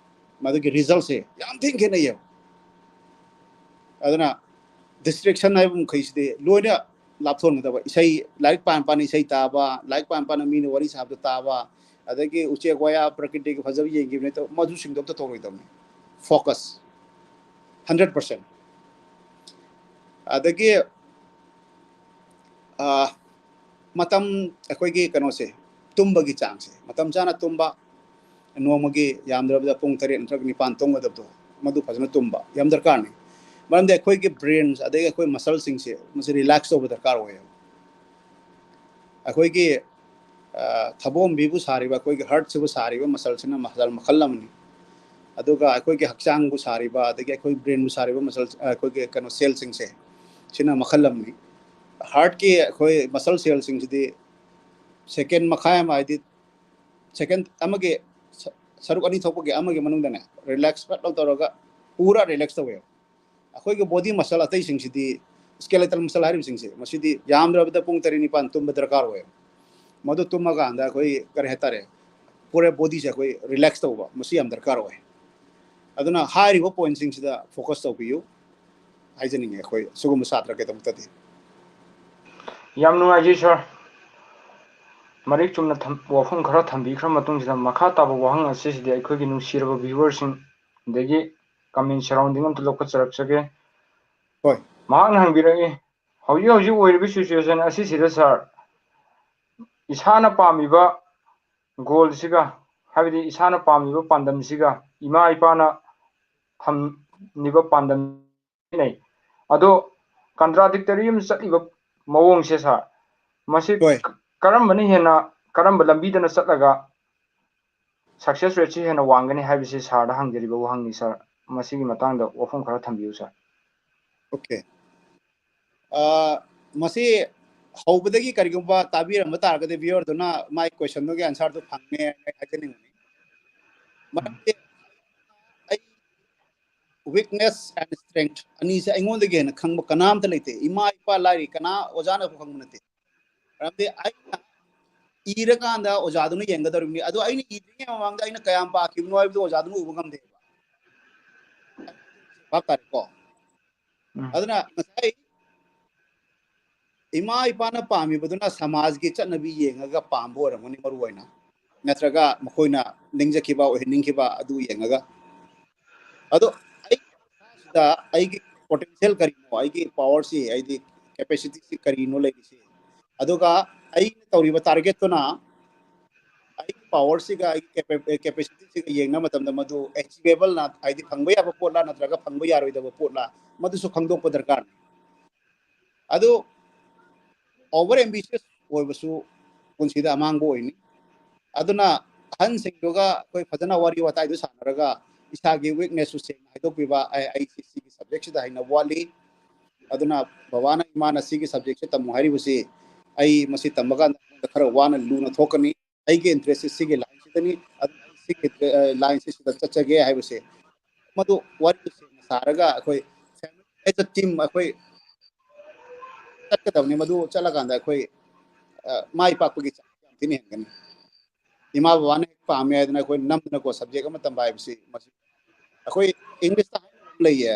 ꯃꯗꯨꯒꯤ ꯔꯤꯖꯜꯁꯦ ꯌꯥꯝ ꯊꯤꯅ ꯈꯦꯠꯅꯩꯌꯦꯕ꯫ ꯑꯗꯨꯅ ꯗꯤꯁꯇ꯭ꯔꯦꯛꯁꯟ ꯍꯥꯏꯕ ꯃꯈꯩꯁꯤꯗꯤ ꯂꯣꯏꯅ ꯂꯥꯞꯊꯣꯛꯍꯟꯒꯗꯕ꯫ ꯏꯁꯩ, ꯂꯥꯏꯔꯤꯛ ꯄꯥꯅ ꯄꯥꯅ ꯏꯁꯩ ꯇꯥꯕ, ꯂꯥꯏꯔꯤꯛ ꯄꯥꯅ ꯄꯥꯅ ꯃꯤꯅ ꯋꯥꯔꯤ ꯁꯥꯕꯗꯣ ꯇꯥꯕ, ꯑꯗꯒꯤ ꯎꯆꯦꯛ ꯋꯥꯌꯥ ꯄ꯭ꯔꯀ꯭ꯔꯤꯇꯤꯒꯤ ꯐꯖꯕ ꯌꯦꯡꯈꯤꯕꯅꯦ ꯇꯧ-, ꯃꯗꯨꯁꯤꯡꯗꯣ ꯑꯝꯇ ꯇꯧꯔꯣꯏꯗꯕꯅꯤ꯫ Focus hundred percent. ꯑꯗꯒꯤ ꯑꯥ, ꯃꯇꯝ, ꯑꯩꯈꯣꯏꯒꯤ ꯀꯩꯅꯣꯁꯦ, ꯇꯨꯝꯕꯒꯤ ꯆꯥꯡꯁꯦ, ꯃꯇꯝ ꯆꯥꯅ ꯇꯨꯝꯕ, ꯅꯣꯡꯃꯒꯤ ꯌꯥꯝꯗ꯭ꯔꯕꯗ ꯄꯨꯡ ꯇꯔꯦꯠ ꯅꯠꯇ꯭ꯔꯒ ꯅꯤꯄꯥꯟ ꯇꯨꯝꯒꯗꯕꯗꯣ, ꯃꯗꯨ ꯐꯖꯅ ꯇꯨꯝꯕ ꯌꯥꯝ ꯗꯔꯀꯥꯔꯅꯤ꯫ ꯃꯔꯝꯗꯤ ꯑꯩꯈꯣꯏꯒꯤ ꯕ꯭ꯔꯦꯟꯁ ꯑꯗꯒꯤ ꯑꯩꯈꯣꯏ ꯃꯁꯜꯁꯤꯡꯁꯦ ꯃꯁꯤ ꯔꯤꯂꯦꯛꯁ ꯇꯧꯕ ꯗꯔꯀꯥꯔ ꯑꯣꯏꯌꯦꯕ꯫ ꯑꯩꯈꯣꯏꯒꯤ, ꯑ, ꯊꯕꯣꯝꯕꯤꯕꯨ ꯁꯥꯔꯤꯕ, ꯑꯩꯈꯣꯏꯒꯤ ꯍꯥꯔꯠꯁꯤꯕꯨ ꯁꯥꯔꯤꯕ ꯃꯁꯜꯁꯤꯅ ꯃꯁꯜ ꯃꯈꯜ ꯑꯃꯅꯤ꯫ ꯑꯗꯨꯒ ꯑꯩꯈꯣꯏꯒꯤ ꯍꯛꯆꯥꯡꯕꯨ ꯁꯥꯔꯤꯕ, ꯑꯗꯒꯤ ꯑꯩꯈꯣꯏ ꯕ꯭ꯔꯦꯟꯕꯨ ꯁꯥꯔꯤꯕ ꯃꯁꯜ, ꯑꯩꯈꯣꯏꯒꯤ ꯀꯩꯅꯣ, ꯁꯦꯜꯁꯤꯡꯁꯦ, ꯁꯤꯅ ꯃꯈꯜ ꯑꯃꯅꯤ꯫ ꯍꯥꯔꯠꯀꯤ ꯑꯩꯈꯣꯏ ꯃꯁꯜ ꯁꯦꯜꯁꯤꯡꯁꯤꯗꯤ ꯁꯦꯀꯦꯟ ꯃꯈꯥꯏ ꯑꯃ, ꯍꯥꯏꯗꯤ ꯁꯦꯀꯦꯟ ꯑꯃꯒꯤ ꯁ-, ꯁꯔꯨꯛ ꯑꯅꯤ ꯊꯣꯛꯄꯒꯤ ꯑꯃꯒꯤ ꯃꯅꯨꯡꯗꯅꯦ, ꯔꯤꯂꯦꯛꯁ ꯐꯠ ꯂꯧ ꯇꯧꯔꯒ ꯄꯨꯔꯥ ꯔꯤꯂꯦꯛꯁ ꯇꯧꯋꯦꯕ꯫ ꯑꯩꯈꯣꯏꯒꯤ ꯕꯣꯗꯤ ꯃꯁꯜ ꯑꯇꯩꯁꯤꯡꯁꯤꯗꯤ, ꯁ꯭ꯀꯦꯂꯦꯇꯜ ꯃꯁꯜ ꯍꯥꯏꯔꯤꯕꯁꯤꯡꯁꯦ, ꯃꯁꯤꯗꯤ ꯌꯥꯝꯗ꯭ꯔꯕꯗ ꯄꯨꯡ ꯇꯔꯦꯠ ꯅꯤꯄꯥꯟ ꯇꯨꯝꯕ ꯗꯔꯀꯥꯔ ꯑꯣꯏ꯫ ꯃꯗꯨ ꯇꯨꯝꯃꯀꯥꯟꯗ ꯑꯩꯈꯣꯏ, ꯀꯔꯤ ꯍꯥꯏꯇꯥꯔꯦ, ꯄꯨꯔꯥ ꯕꯣꯗꯤꯁꯦ ꯑꯩꯈꯣꯏ ꯔꯤꯂꯦꯛꯁ ꯇꯧꯕ, ꯃꯁꯤ ꯌꯥꯝ ꯗꯔꯀꯥꯔ ꯑꯣꯏ꯫ ꯑꯗꯨꯅ ꯍꯥꯏꯔꯤꯕ ꯄꯣꯏꯟꯁꯤꯡꯁꯤꯗ ꯐꯣꯀꯁ ꯇꯧꯕꯤꯌꯨ꯫ ꯍꯥꯏꯖꯅꯤꯡꯉꯦ ꯑꯩꯈꯣꯏ ꯁꯤꯒꯨꯝꯕ ꯁꯥꯇ꯭ꯔ ꯀꯩꯗꯃꯛꯇꯗꯤ꯫ ꯌꯥꯝ ꯅꯨꯡꯉꯥꯏꯖꯩ ꯁꯥꯔ꯫ ꯃꯔꯤꯛ ꯆꯨꯝꯅ ꯊꯝ-, ꯋꯥꯐꯝ ꯈꯔ ꯊꯝꯕꯤꯈ꯭ꯔ ꯃꯇꯨꯡꯁꯤꯗ, ꯃꯈꯥ ꯇꯥꯕ ꯋꯥꯍꯪ ꯑꯁꯤꯁꯤꯗꯤ ꯑꯩꯈꯣꯏꯒꯤ ꯅꯨꯡꯁꯤꯔꯕ viewerꯁꯤꯡ ꯑꯗꯒꯤ comment surrounding ꯑꯝꯇ ꯂꯧꯈꯠꯆꯔꯛꯆꯒꯦ꯫ ꯍꯣꯏ꯫ ꯃꯍꯥꯛꯅ ꯍꯪꯕꯤꯔꯛꯏ, ꯍꯧꯖꯤꯛ ꯍꯧꯖꯤꯛ ꯑꯣꯏꯔꯤꯕ situation ꯑꯁꯤꯁꯤꯗ ꯁꯥꯔ, ꯏꯁꯥꯅ ꯄꯥꯝꯃꯤꯕ goalꯁꯤꯒ, ꯍꯥꯏꯕꯗꯤ ꯏꯁꯥꯅ ꯄꯥꯝꯃꯤꯕ ꯄꯥꯟꯗꯝꯁꯤꯒ, ꯏꯃꯥ ꯏꯄꯥꯅ ꯊꯝꯂꯤꯕ ꯄꯥꯟꯗꯝ ꯂꯩ꯫ ꯑꯗꯣ contradictory ꯑꯃ ꯆꯠꯂꯤꯕ ꯃꯑꯣꯡꯁꯦ ꯁꯥꯔ, ꯃꯁꯤ ꯍꯣꯏ꯫ ꯀꯔꯝꯕꯅ ꯍꯦꯟꯅ, ꯀꯔꯝꯕ ꯂꯝꯕꯤꯗꯅ ꯆꯠꯂꯒ success rateꯁꯤ ꯍꯦꯟꯅ ꯋꯥꯡꯒꯅꯤ ꯍꯥꯏꯕꯁꯤ ꯁꯥꯔꯗ ꯍꯪꯖꯔꯤꯕ ꯋꯥꯍꯪꯅꯤ ꯁꯥꯔ꯫ ꯃꯁꯤꯒꯤ ꯃꯇꯥꯡꯗ ꯋꯥꯐꯝ ꯈꯔ ꯊꯝꯕꯤꯌꯨ ꯁꯥꯔ꯫ Okay꯫ ꯑ, ꯃꯁꯤ ꯍꯧꯕꯗꯒꯤ ꯀꯔꯤꯒꯨꯝꯕ ꯇꯥꯕꯤꯔꯝꯕ ꯇꯥꯔꯒꯗꯤ viewerꯗꯨꯅ ꯃꯥꯏ questionꯗꯨꯒꯤ answerꯗꯨ ꯐꯪꯉꯦ ꯍꯥꯏꯖꯅꯤꯡꯕꯅꯤ꯫ ꯃꯔꯝꯗꯤ ꯑꯩ weakness and strength ꯑꯅꯤꯁꯦ ꯑꯩꯉꯣꯟꯗꯒꯤ ꯍꯦꯟꯅ ꯈꯪꯕ ꯀꯅꯥꯝꯇ ꯂꯩꯇꯦ꯫ ꯏꯃꯥ ꯏꯄꯥ ꯂꯥꯏꯔꯤ ꯀꯅꯥ ꯑꯣꯖꯥꯅꯐꯥꯎ ꯈꯪꯕ ꯅꯠꯇꯦ꯫ ꯃꯔꯝꯗꯤ ꯑꯩꯅ ꯏꯔꯀꯥꯟꯗ ꯑꯣꯖꯥꯗꯨꯅ ꯌꯦꯡꯒꯗꯧꯔꯤꯕꯅꯤ꯫ ꯑꯗꯣ ꯑꯩꯅ ꯏꯗ꯭ꯔꯤꯉꯩ ꯃꯃꯥꯡꯗ ꯑꯩꯅ ꯀꯌꯥꯝ ꯄꯥꯈꯤꯕꯅꯣ ꯍꯥꯏꯕꯗꯨ ꯑꯣꯖꯥꯗꯨꯅ ꯎꯕ ꯉꯝꯗꯦꯕ꯫ ꯚꯥꯞ ꯇꯥꯔꯦꯀꯣ? ꯎꯝ꯫ ꯑꯗꯨꯅ ꯉꯁꯥꯏ ꯏꯃꯥ ꯏꯄꯥꯅ ꯄꯥꯝꯃꯤꯕꯗꯨꯅ ꯁꯃꯥꯖꯒꯤ ꯆꯠꯅꯕꯤ ꯌꯦꯡꯉꯒ ꯄꯥꯝꯕ ꯑꯣꯏꯔꯝꯒꯅꯤ ꯃꯔꯨ ꯑꯣꯏꯅ, ꯅꯠꯇ꯭ꯔꯒ ꯃꯈꯣꯏꯅ ꯅꯤꯡꯖꯈꯤꯕ ꯑꯣꯏꯍꯟꯅꯤꯡꯈꯤꯕ ꯑꯗꯨ ꯌꯦꯡꯉꯒ꯫ ꯑꯗꯣ ꯑꯩ ꯏꯁꯥꯁꯤꯗ ꯑꯩꯒꯤ potential ꯀꯔꯤꯅꯣ, ꯑꯩꯒꯤ powerꯁꯤ, ꯑꯩꯗꯤ capacityꯁꯤ ꯀꯔꯤꯅꯣ ꯂꯩꯔꯤꯁꯤ, ꯑꯗꯨꯒ ꯑꯩꯅ ꯇꯧꯔꯤꯕ targetꯇꯨꯅ ꯑꯩꯒꯤ powerꯁꯤꯒ ꯑꯩꯒꯤ capa-, capacityꯁꯤꯒ ꯌꯦꯡꯅꯕ ꯃꯇꯝꯗ ꯃꯗꯨ achievable ꯅ, ꯍꯥꯏꯗꯤ ꯐꯪꯕ ꯌꯥꯕ ꯄꯣꯠꯂꯥ ꯅꯠꯇ꯭ꯔꯒ ꯐꯪꯕ ꯌꯥꯔꯣꯏꯗꯕ ꯄꯣꯠꯂꯥ, ꯃꯗꯨꯁꯨ ꯈꯪꯗꯣꯛꯄ ꯗꯔꯀꯥꯔꯅꯤ꯫ ꯑꯗꯨ over ambitious ꯑꯣꯏꯕꯁꯨ ꯄꯨꯟꯁꯤꯗ ꯑꯃꯥꯡꯕ ꯑꯣꯏꯅꯤ꯫ ꯑꯗꯨꯅ ꯑꯍꯟꯁꯤꯡꯗꯨꯒ ꯑꯩꯈꯣꯏ ꯐꯖꯅ ꯋꯥꯔꯤ ꯋꯥꯇꯥꯏꯗꯨ ꯁꯥꯟꯅꯔꯒ ꯏꯁꯥꯒꯤ weaknessꯁꯨ ꯁꯦꯡꯅ ꯍꯥꯏꯗꯣꯛꯄꯤꯕ, "ꯑꯩ, ꯑꯩꯁꯤ ꯁꯤꯒꯤ subjectꯁꯤꯗ ꯍꯩꯅꯕ ꯋꯥꯠꯂꯤ, ꯑꯗꯨꯅ ꯕꯕꯥꯅ ꯏꯃꯥꯅ ꯁꯤꯒꯤ subjectꯁꯦ ꯇꯝꯃꯨ ꯍꯥꯏꯔꯤꯕꯁꯤ ꯑꯩ ꯃꯁꯤ ꯇꯝꯕ ꯀꯥꯟꯗ ꯑꯩꯉꯣꯟꯗ ꯈꯔ ꯋꯥꯅ ꯂꯨꯅ ꯊꯣꯛꯀꯅꯤ, ꯑꯩꯒꯤ interest ꯁꯤꯒꯤ lineꯁꯤꯗꯅꯤ, ꯑꯗꯨꯅ ꯑꯩ ꯁꯤꯒꯤ, ꯑ, lineꯁꯤꯗ ꯆꯠꯆꯒꯦ" ꯍꯥꯏꯕꯁꯦ ꯃꯗꯨ ꯋꯥꯔꯤ ꯁꯦꯡꯅ ꯁꯥꯔꯒ ꯑꯩꯈꯣꯏ family as a team ꯑꯩꯈꯣꯏ ꯆꯠꯀꯗꯕꯅꯤ꯫ ꯃꯗꯨ ꯆꯠꯂꯀꯥꯟꯗ ꯑꯩꯈꯣꯏ, ꯑ, ꯃꯥꯏ ꯄꯥꯛꯄꯒꯤ ꯆꯥꯡ ꯌꯥꯝ ꯊꯤꯅ ꯍꯦꯟꯒꯅꯤ꯫ ꯏꯃꯥ ꯕꯕꯥꯅ ꯍꯦꯛ ꯄꯥꯝꯃꯦ ꯍꯥꯏꯗꯅ ꯑꯩꯈꯣꯏ ꯅꯝꯗꯅꯀꯣ subject ꯑꯃ ꯇꯝꯕ ꯍꯥꯏꯕꯁꯤ ꯃꯁꯤ ꯑꯩꯈꯣꯏ Englishꯇ ꯍꯥꯏꯅꯕ ꯂꯩꯌꯦ꯫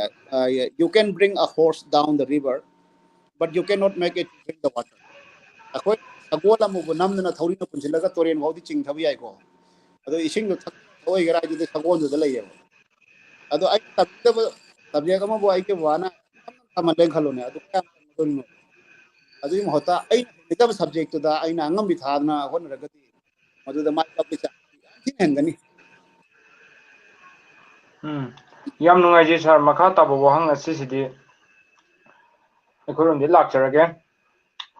You can bring a horse down the river, but you cannot make it drink the water. ꯑꯩꯈꯣꯏ ꯁꯒꯣꯜ ꯑꯃꯕꯨ ꯅꯝꯗꯅ ꯊꯧꯔꯤꯅ ꯄꯨꯟꯁꯤꯜꯂꯒ ꯇꯨꯔꯦꯟ ꯐꯥꯎꯗꯤ ꯆꯤꯡꯊꯕ ꯌꯥꯏꯀꯣ, ꯑꯗꯣ ꯏꯁꯤꯡꯗꯣ ꯊꯛ ꯑꯣꯏꯒꯦꯔꯥ ꯍꯥꯏꯗꯨꯗꯤ ꯁꯒꯣꯜꯗꯨꯗ ꯂꯩꯌꯦꯕ꯫ ꯑꯗꯣ ꯑꯩ ꯇꯝꯖꯕ ꯁꯕꯖꯦꯛ ꯑꯃꯕꯨ ꯑꯩꯒꯤ ꯕꯕꯥꯅ ꯌꯥꯝꯅ ꯇꯝꯍꯜꯂꯦꯅ ꯈꯜꯂꯣꯅꯦ, ꯑꯗꯨ ꯀꯌꯥꯝ ꯇꯝꯗꯣꯔꯤꯅꯣ? ꯑꯗꯨꯒꯤ ꯃꯍꯨꯠꯇ ꯑꯩꯅ ꯍꯩꯅꯖꯕ ꯁꯕꯖꯦꯛꯇꯨꯗ ꯑꯩꯅ ꯑꯉꯝꯕꯤ ꯊꯥꯗꯅ ꯍꯣꯠꯅꯔꯒꯗꯤ ꯃꯗꯨꯗ ꯃꯥꯏ ꯄꯥꯛꯄꯒꯤ ꯆꯥꯡ ꯌꯥꯝ ꯊꯤꯅ ꯍꯦꯟꯒꯅꯤ꯫ ꯎꯝ, ꯌꯥꯝ ꯅꯨꯡꯉꯥꯏꯖꯩ ꯁꯥꯔ꯫ ꯃꯈꯥ ꯇꯥꯕ ꯋꯥꯍꯪ ꯑꯁꯤꯁꯤꯗꯤ ꯑꯩꯈꯣꯏꯔꯣꯝꯗꯒꯤ ꯂꯥꯛꯆꯔꯒꯦ꯫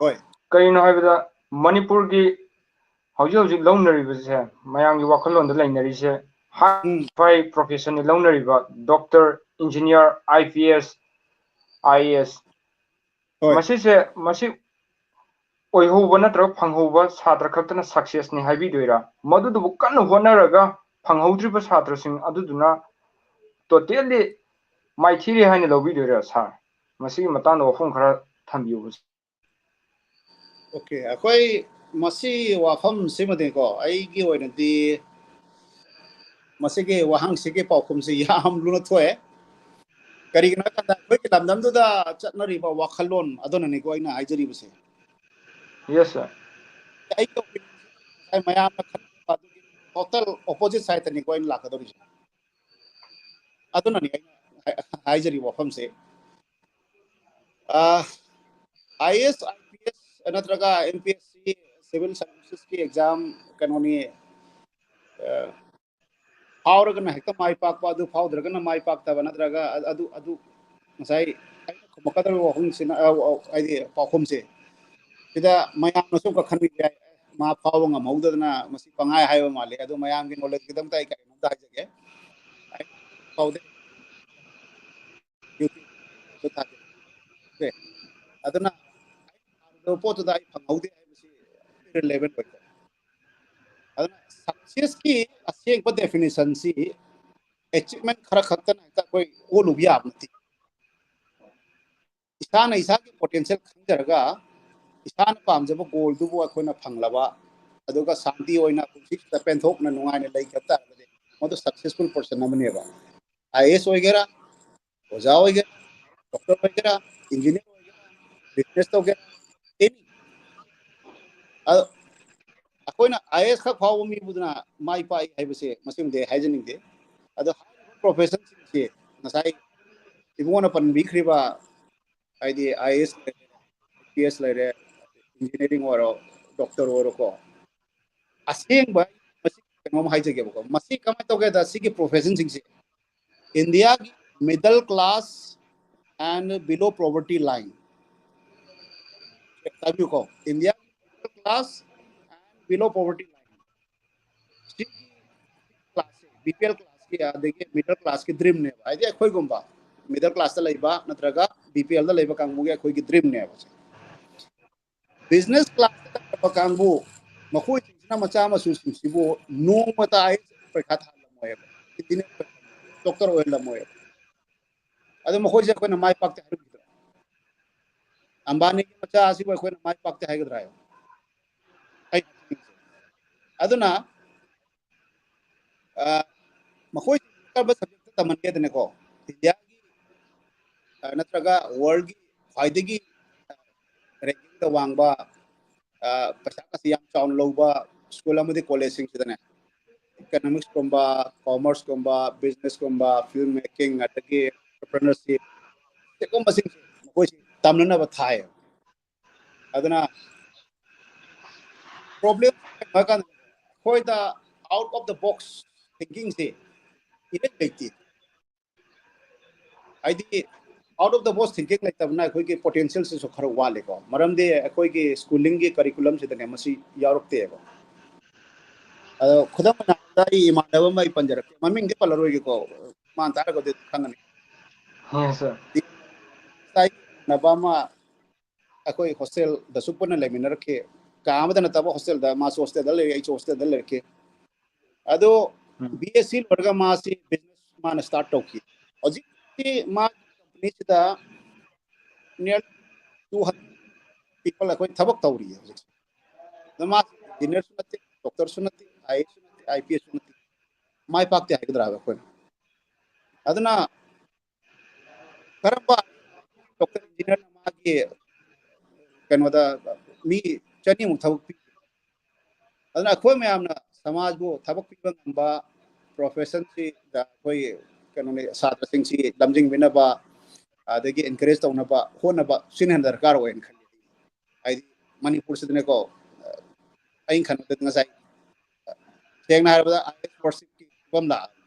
ꯍꯣꯏ꯫ ꯀꯔꯤꯅꯣ ꯍꯥꯏꯕꯗ ꯃꯅꯤꯄꯨꯔꯒꯤ ꯍꯧꯖꯤꯛ ꯍꯧꯖꯤꯛ ꯂꯧꯅꯔꯤꯕꯁꯦ, ꯃꯌꯥꯝꯒꯤ ꯋꯥꯈꯜꯂꯣꯟꯗ ꯂꯩꯅꯔꯤꯁꯦ, high um. profession ꯂꯧꯅꯔꯤꯕ doctor, engineer, I P S, I A S, ꯍꯣꯏ꯫ ꯃꯁꯤꯁꯦ, ꯃꯁꯤ ꯑꯣꯏꯍꯧꯕ ꯅꯠꯇ꯭ꯔꯒ ꯐꯪꯍꯧꯕ ꯁꯥꯇ꯭ꯔ ꯈꯛꯇꯅ successꯅꯤ ꯍꯥꯏꯕꯤꯗꯣꯏꯔꯥ? ꯃꯗꯨꯗꯨꯕꯨ ꯀꯟꯅ ꯍꯣꯠꯅꯔꯒ ꯐꯪꯍꯧꯗ꯭ꯔꯤꯕ ꯁꯥꯇ꯭ꯔꯁꯤꯡ ꯑꯗꯨꯗꯨꯅ totally ꯃꯥꯏꯊꯤꯔꯦ ꯍꯥꯏꯅ ꯂꯧꯕꯤꯗꯣꯏꯔꯥ ꯁꯥꯔ? ꯃꯁꯤꯒꯤ ꯃꯇꯥꯡꯗ ꯋꯥꯐꯝ ꯈꯔ ꯊꯝꯕꯤꯌꯨ꯫ Okay, ꯑꯩꯈꯣꯏ ꯃꯁꯤ ꯋꯥꯐꯝꯁꯤꯃꯗꯤꯀꯣ, ꯑꯩꯒꯤ ꯑꯣꯏꯅꯗꯤ ꯃꯁꯤꯒꯤ ꯋꯥꯍꯪꯁꯤꯒꯤ ꯄꯥꯎꯈꯨꯝꯁꯤ ꯌꯥꯝ ꯂꯨꯅ ꯊꯣꯛꯑꯦ꯫ ꯀꯔꯤꯒꯤꯅꯣ ꯍꯥꯏ ꯀꯥꯟꯗ ꯑꯩꯈꯣꯏꯒꯤ ꯂꯝꯗꯝꯗꯨꯗ ꯆꯠꯅꯔꯤꯕ ꯋꯥꯈꯜꯂꯣꯟ ꯑꯗꯨꯅꯅꯤꯀꯣ ꯑꯩꯅ ꯍꯥꯏꯖꯔꯤꯕꯁꯦ꯫ Yes, sir. ꯑꯩꯒꯤ opinion ꯉꯁꯥꯏ ꯃꯌꯥꯝꯅ ꯈꯟꯕ ꯑꯗꯨꯒꯤ total opposite sideꯇꯅꯤꯀꯣ ꯑꯩꯅ ꯂꯥꯛꯀꯗꯧꯔꯤꯁꯦ꯫ ꯑꯗꯨꯅꯅꯤ ꯑꯩꯅ ꯍꯥꯏ-, ꯍꯥꯏꯖꯔꯤꯕ ꯋꯥꯐꯝꯁꯦ꯫ ꯑꯥ, I A S, I P S ꯅꯠꯇ꯭ꯔꯒ M P S C, civil servicesꯀꯤ exam ꯀꯩꯅꯣꯅꯤ, ꯑꯥ, ꯐꯥꯎꯔꯒꯅ ꯍꯦꯛꯇ ꯃꯥꯏ ꯄꯥꯛꯄ, ꯑꯗꯨ ꯐꯥꯎꯗ꯭ꯔꯒꯅ ꯃꯥꯏ ꯄꯥꯛꯇꯕ, ꯅꯠꯇ꯭ꯔꯒ ꯑ-, ꯑꯗꯨ, ꯑꯗꯨ ꯉꯁꯥꯏ ꯑꯩꯅ ꯈꯨꯝꯃꯛꯀꯗꯧꯔꯤꯕ ꯋꯥꯐꯝꯁꯤꯅ, ꯑ, ꯑ, ꯍꯥꯏꯗꯤ ꯄꯥꯎꯈꯨꯝꯁꯦ, ꯁꯤꯗ ꯃꯌꯥꯝꯅꯁꯨ ꯀꯛꯈꯟꯕꯤꯕ ꯌꯥꯏ, "ꯑꯦ, ꯃꯥ ꯐꯥꯎꯕ ꯉꯝꯍꯧꯗꯗꯅ ꯃꯁꯤ ꯄꯪꯍꯥꯏ ꯍꯥꯏꯕ ꯃꯥꯜꯂꯦ", ꯑꯗꯨ ꯃꯌꯥꯝꯒꯤ knowledgeꯀꯤꯗꯃꯛꯇ ꯑꯩ ꯀꯔꯤꯅꯣꯝꯇ ꯍꯥꯏꯖꯒꯦ꯫ ꯑꯩ ꯐꯥꯎꯗꯦ꯫ YouTube ꯊꯥꯖꯩ꯫ ꯑꯗꯨꯅ ꯑꯗꯨ ꯄꯣꯠꯇꯨꯗ ꯑꯩ ꯐꯪꯍꯧꯗꯦ ꯍꯥꯏꯕꯁꯤ relevant ꯑꯣꯏꯀꯣ꯫ ꯑꯗꯨꯅ successꯀꯤ ꯑꯁꯦꯡꯕ definitionꯁꯤ achievement ꯈꯔ ꯈꯛꯇꯅ ꯍꯦꯛꯇ ꯑꯩꯈꯣꯏ ꯑꯣꯜꯂꯨꯕ ꯌꯥꯕ ꯅꯠꯇꯦ꯫ ꯏꯁꯥꯅ ꯏꯁꯥꯒꯤ potential ꯈꯪꯖꯔꯒ ꯏꯁꯥꯅ ꯄꯥꯝꯖꯕ goalꯗꯨꯕꯨ ꯑꯩꯈꯣꯏꯅ ꯐꯪꯂꯕ, ꯑꯗꯨꯒ ꯁꯥꯟꯇꯤ ꯑꯣꯏꯅ ꯄꯨꯟꯁꯤꯁꯤꯗ ꯄꯦꯟꯊꯣꯛꯅ ꯅꯨꯡꯉꯥꯏꯅ ꯂꯩꯈꯤꯕ ꯇꯥꯔꯒꯗꯤ ꯃꯗꯨ successful person ꯑꯃꯅꯦꯕ꯫ I A S ꯑꯣꯏꯒꯦꯔꯥ, ꯑꯣꯖꯥ ꯑꯣꯏꯒꯦꯔꯥ, ꯗꯣꯛꯇꯔ ꯑꯣꯏꯒꯦꯔꯥ, ꯏꯟꯖꯤꯅꯤꯌꯔ ꯑꯣꯏꯒꯦꯔꯥ, ꯕꯤꯖꯤꯅꯦꯁ ꯇꯧꯒꯦꯔꯥ, ꯑꯦꯅꯤ꯫ ꯑꯗꯣ ꯑꯩꯈꯣꯏꯅ ꯑꯥꯏ ꯑꯦꯁ ꯈꯛ ꯐꯥꯎꯕ ꯃꯤꯕꯨꯗꯨꯅ ꯃꯥꯏ ꯄꯥꯛꯏ ꯍꯥꯏꯕꯁꯦ ꯃꯁꯤꯃꯗꯤ ꯑꯩ ꯍꯥꯏꯖꯅꯤꯡꯗꯦ꯫ ꯑꯗꯣ ꯍꯥꯏꯔꯤꯕ ꯄ꯭ꯔꯣꯐꯦꯁꯟꯁꯤꯡꯁꯤ ꯉꯁꯥꯏ ꯏꯕꯨꯡꯉꯣꯅ ꯄꯟꯕꯤꯈ꯭ꯔꯤꯕ, ꯍꯥꯏꯗꯤ ꯑꯥꯏ ꯑꯦꯁ ꯂꯩꯔꯦ, ꯑꯥꯏ ꯄꯤ ꯑꯦꯁ ꯂꯩꯔꯦ, ꯏꯟꯖꯤꯅꯤꯌꯥꯔꯤꯡ ꯑꯣꯏꯔꯣ, ꯗꯣꯛꯇꯔ ꯑꯣꯏꯔꯣꯀꯣ, ꯑꯁꯦꯡꯕ ꯃꯁꯤ ꯀꯩꯅꯣꯝ ꯍꯥꯏꯖꯒꯦꯕꯀꯣ, ꯃꯁꯤ ꯀꯃꯥꯏꯅ ꯇꯧꯒꯦꯗ, ꯁꯤꯒꯤ ꯄ꯭ꯔꯣꯐꯦꯁꯟꯁꯤꯡꯁꯦ ꯏꯟꯗꯤꯌꯥꯒꯤ middle class and below poverty line, ꯇꯥꯕꯤꯌꯨꯀꯣ, ꯏꯟꯗꯤꯌꯥꯒꯤ middle class and below poverty line, ꯁꯤꯒꯤ ꯀ꯭ꯂꯥꯁꯁꯦ, ꯕꯤ ꯄꯤ ꯑꯦꯜ ꯀ꯭ꯂꯥꯁꯀꯤ ꯑꯗꯒꯤ ꯃꯤꯗꯜ ꯀ꯭ꯂꯥꯁꯀꯤ ꯗ꯭ꯔꯤꯝꯅꯦꯕ, ꯍꯥꯏꯗꯤ ꯑꯩꯈꯣꯏꯒꯨꯝꯕ ꯃꯤꯗꯜ ꯀ꯭ꯂꯥꯁꯇ ꯂꯩꯕ ꯅꯠꯇ꯭ꯔꯒ ꯕꯤ ꯄꯤ ꯑꯦꯜꯗ ꯂꯩꯕ ꯀꯥꯡꯕꯨꯒꯤ ꯑꯩꯈꯣꯏꯒꯤ ꯗ꯭ꯔꯤꯝꯅꯦꯕ꯫ ꯕꯤꯖꯤꯅꯦꯁ ꯀ꯭ꯂꯥꯁꯇ ꯂꯩꯔꯕ ꯀꯥꯡꯕꯨ, ꯃꯈꯣꯏꯁꯤꯡꯁꯤꯅ ꯃꯆꯥ ꯃꯁꯨꯁꯤꯡꯁꯤꯕꯨ ꯅꯣꯡꯃꯇ ꯑꯥꯏ ꯑꯦꯁ ꯄꯔꯤꯈꯥ ꯊꯥꯍꯜꯂꯝꯃꯣꯏꯕ, ꯏꯟꯖꯤꯅꯤꯌꯔ, ꯗꯣꯛꯇꯔ ꯑꯣꯏꯍꯜꯂꯝꯃꯣꯏꯕ꯫ ꯑꯗꯨ ꯃꯈꯣꯏꯁꯦ ꯑꯩꯈꯣꯏꯅ ꯃꯥꯏ ꯄꯥꯛꯇꯦ ꯍꯥꯏꯔꯨꯈꯤꯗ꯭ꯔꯣ? ꯑꯝꯕꯥꯅꯤꯒꯤ ꯃꯆꯥ ꯑꯁꯤꯕꯨ ꯑꯩꯈꯣꯏꯅ ꯃꯥꯏ ꯄꯥꯛꯇꯦ ꯍꯥꯏꯒꯗ꯭ꯔꯥ ꯍꯥꯏꯌꯣ? ꯑꯩ, ꯑꯗꯨꯅ ꯑ, ꯃꯈꯣꯏ ꯀꯔꯝꯕ ꯁꯕꯖꯦꯛꯇ ꯇꯝꯍꯟꯒꯦꯗꯅꯀꯣ, ꯏꯟꯗꯤꯌꯥꯒꯤ, ꯑ, ꯅꯠꯇ꯭ꯔꯒ ꯋꯥꯔꯜꯒꯤ ꯈ꯭ꯋꯥꯏꯗꯒꯤ, ꯑ, ꯔꯦꯡꯀꯤꯡꯗ ꯋꯥꯡꯕ, ꯑ, ꯄꯩꯁꯥ ꯀꯁꯤ ꯌꯥꯝ ꯆꯥꯎꯅ ꯂꯧꯕ ꯁ꯭ꯀꯨꯜ ꯑꯃꯗꯤ ꯀꯣꯂꯦꯖꯁꯤꯡꯁꯤꯗꯅꯦ, ꯏꯀꯅꯣꯃꯤꯛꯁꯀꯨꯝꯕ, ꯀꯣꯃꯔꯁꯀꯨꯝꯕ, ꯕꯤꯖꯤꯅꯦꯁꯀꯨꯝꯕ, ꯐꯤꯜꯝ ꯃꯦꯀꯤꯡ, ꯑꯗꯒꯤ ꯑꯦꯟꯇꯔꯄ꯭ꯔꯤꯅꯔꯁꯤꯞ, ꯁꯤꯒꯨꯝꯕꯁꯤꯡꯁꯦ ꯃꯈꯣꯏꯁꯤ ꯇꯝꯅꯅꯕ ꯊꯥꯏꯌꯦꯕ꯫ ꯑꯗꯨꯅ ꯄ꯭ꯔꯣꯕ꯭ꯂꯦꯝ ꯍꯥꯏꯔꯀꯥꯟꯗ ꯑꯩꯈꯣꯏꯗ out of the box ꯊꯤꯡꯀꯤꯡꯁꯦ ꯏꯔꯩ ꯂꯩꯇꯦ꯫ ꯍꯥꯏꯗꯤ out of the box thinking ꯂꯩꯇꯕꯅ ꯑꯩꯈꯣꯏꯒꯤ ꯄꯣꯇꯦꯟꯁꯤꯌꯦꯜꯁꯤꯁꯨ ꯈꯔ ꯋꯥꯠꯂꯤꯀꯣ꯫ ꯃꯔꯝꯗꯤ ꯑꯩꯈꯣꯏꯒꯤ ꯁ꯭ꯀꯨꯂꯤꯡꯒꯤ ꯀꯔꯤꯀꯨꯂꯝꯁꯤꯗꯅꯦ ꯃꯁꯤ ꯌꯥꯎꯔꯛꯇꯦꯕ꯫ ꯑꯗꯣ ꯈꯨꯗꯝ ꯑꯣꯏꯅ ꯍꯥꯏꯔꯕꯗ ꯑꯩ ꯏꯃꯥꯟꯅꯕ ꯑꯃ ꯑꯩ ꯄꯟꯖꯔꯛꯀꯦ, ꯃꯃꯤꯡꯗꯤ ꯄꯜꯂꯔꯣꯏꯒꯦꯀꯣ, ꯃꯥꯅ ꯇꯥꯔꯒꯗꯤ ꯈꯪꯒꯅꯤ꯫ ꯍꯣꯏ ꯁꯥꯔ꯫ ꯉꯁꯥꯏ ꯏꯃꯥꯟꯅꯕ ꯑꯃ ꯑꯩꯈꯣꯏ ꯍꯣꯁꯇꯦꯜꯗꯁꯨ ꯄꯨꯟꯅ ꯂꯩꯃꯤꯟꯅꯔꯛꯈꯤ꯫ ꯀꯥ ꯑꯃꯗ ꯅꯠꯇꯕ ꯍꯣꯁꯇꯦꯜꯗ, ꯃꯥꯁꯨ ꯍꯣꯁꯇꯦꯜꯗ ꯂꯩꯔꯦ, ꯑꯩꯁꯨ ꯍꯣꯁꯇꯦꯜꯗ ꯂꯩꯔꯛꯈꯤ꯫ ꯑꯗꯣ ꯎꯝ꯫ ꯕꯤ ꯑꯦꯁ ꯁꯤ ꯂꯣꯏꯔꯒ ꯃꯥꯁꯤ ꯕꯤꯖꯤꯅꯦꯁ ꯃꯥꯅ ꯁ꯭ꯇꯥꯔꯠ ꯇꯧꯈꯤ꯫ ꯍꯧꯖꯤꯛꯇꯤ ꯃꯥꯒꯤ ꯀꯝꯄꯅꯤꯁꯤꯗ nearly two hundred people ꯑꯩꯈꯣꯏ ꯊꯕꯛ ꯇꯧꯔꯤꯌꯦ ꯍꯧꯖꯤꯛꯁꯦ꯫ ꯑꯗꯣ ꯃꯥ ꯏꯟꯖꯤꯅꯤꯌꯔꯁꯨ ꯅꯠꯇꯦ, ꯗꯣꯛꯇꯔꯁꯨ ꯅꯠꯇꯦ, ꯑꯥꯏ ꯑꯦꯁꯁꯨ ꯅꯠꯇꯦ, ꯑꯥꯏ ꯄꯤ ꯑꯦꯁꯁꯨ ꯅꯠꯇꯦ꯫ ꯃꯥꯏ ꯄꯥꯛꯇꯦ ꯍꯥꯏꯒꯗ꯭ꯔꯥ ꯍꯥꯏꯕ ꯑꯩꯈꯣꯏꯅ? ꯑꯗꯨꯅ ꯀꯔꯝꯕ doctor engineer ꯅ ꯃꯥꯒꯤ ꯀꯩꯅꯣꯗ ꯃꯤ ꯆꯅꯤꯃꯨꯛ ꯊꯕꯛ ꯄꯤ? ꯑꯗꯨꯅ ꯑꯩꯈꯣꯏ ꯃꯌꯥꯝꯅ ꯁꯃꯥꯖꯕꯨ ꯊꯕꯛ ꯄꯤꯕ ꯉꯝꯕ profession ꯁꯤꯗ ꯑꯩꯈꯣꯏ ꯀꯩꯅꯣꯅꯤ, ꯁꯥꯇ꯭ꯔꯁꯤꯡꯁꯤ ꯂꯝꯖꯤꯡꯕꯤꯅꯕ, ꯑꯗꯒꯤ encourage ꯇꯧꯅꯕ ꯍꯣꯠꯅꯕ, ꯁꯤꯅ ꯍꯦꯟꯅ ꯗꯔꯀꯥꯔ ꯑꯣꯏꯅ ꯈꯜꯂꯤ꯫ ꯍꯥꯏꯗꯤ ꯃꯅꯤꯄꯨꯔꯁꯤꯗꯅꯦꯀꯣ, ꯑꯩꯅ ꯈꯟꯕꯗ ꯉꯁꯥꯏ ꯁꯦꯡꯅ ꯍꯥꯏꯔꯕꯗ I S worship ꯀꯤ ꯐꯤꯕꯝ ꯂꯥꯛꯑꯕꯅꯤ꯫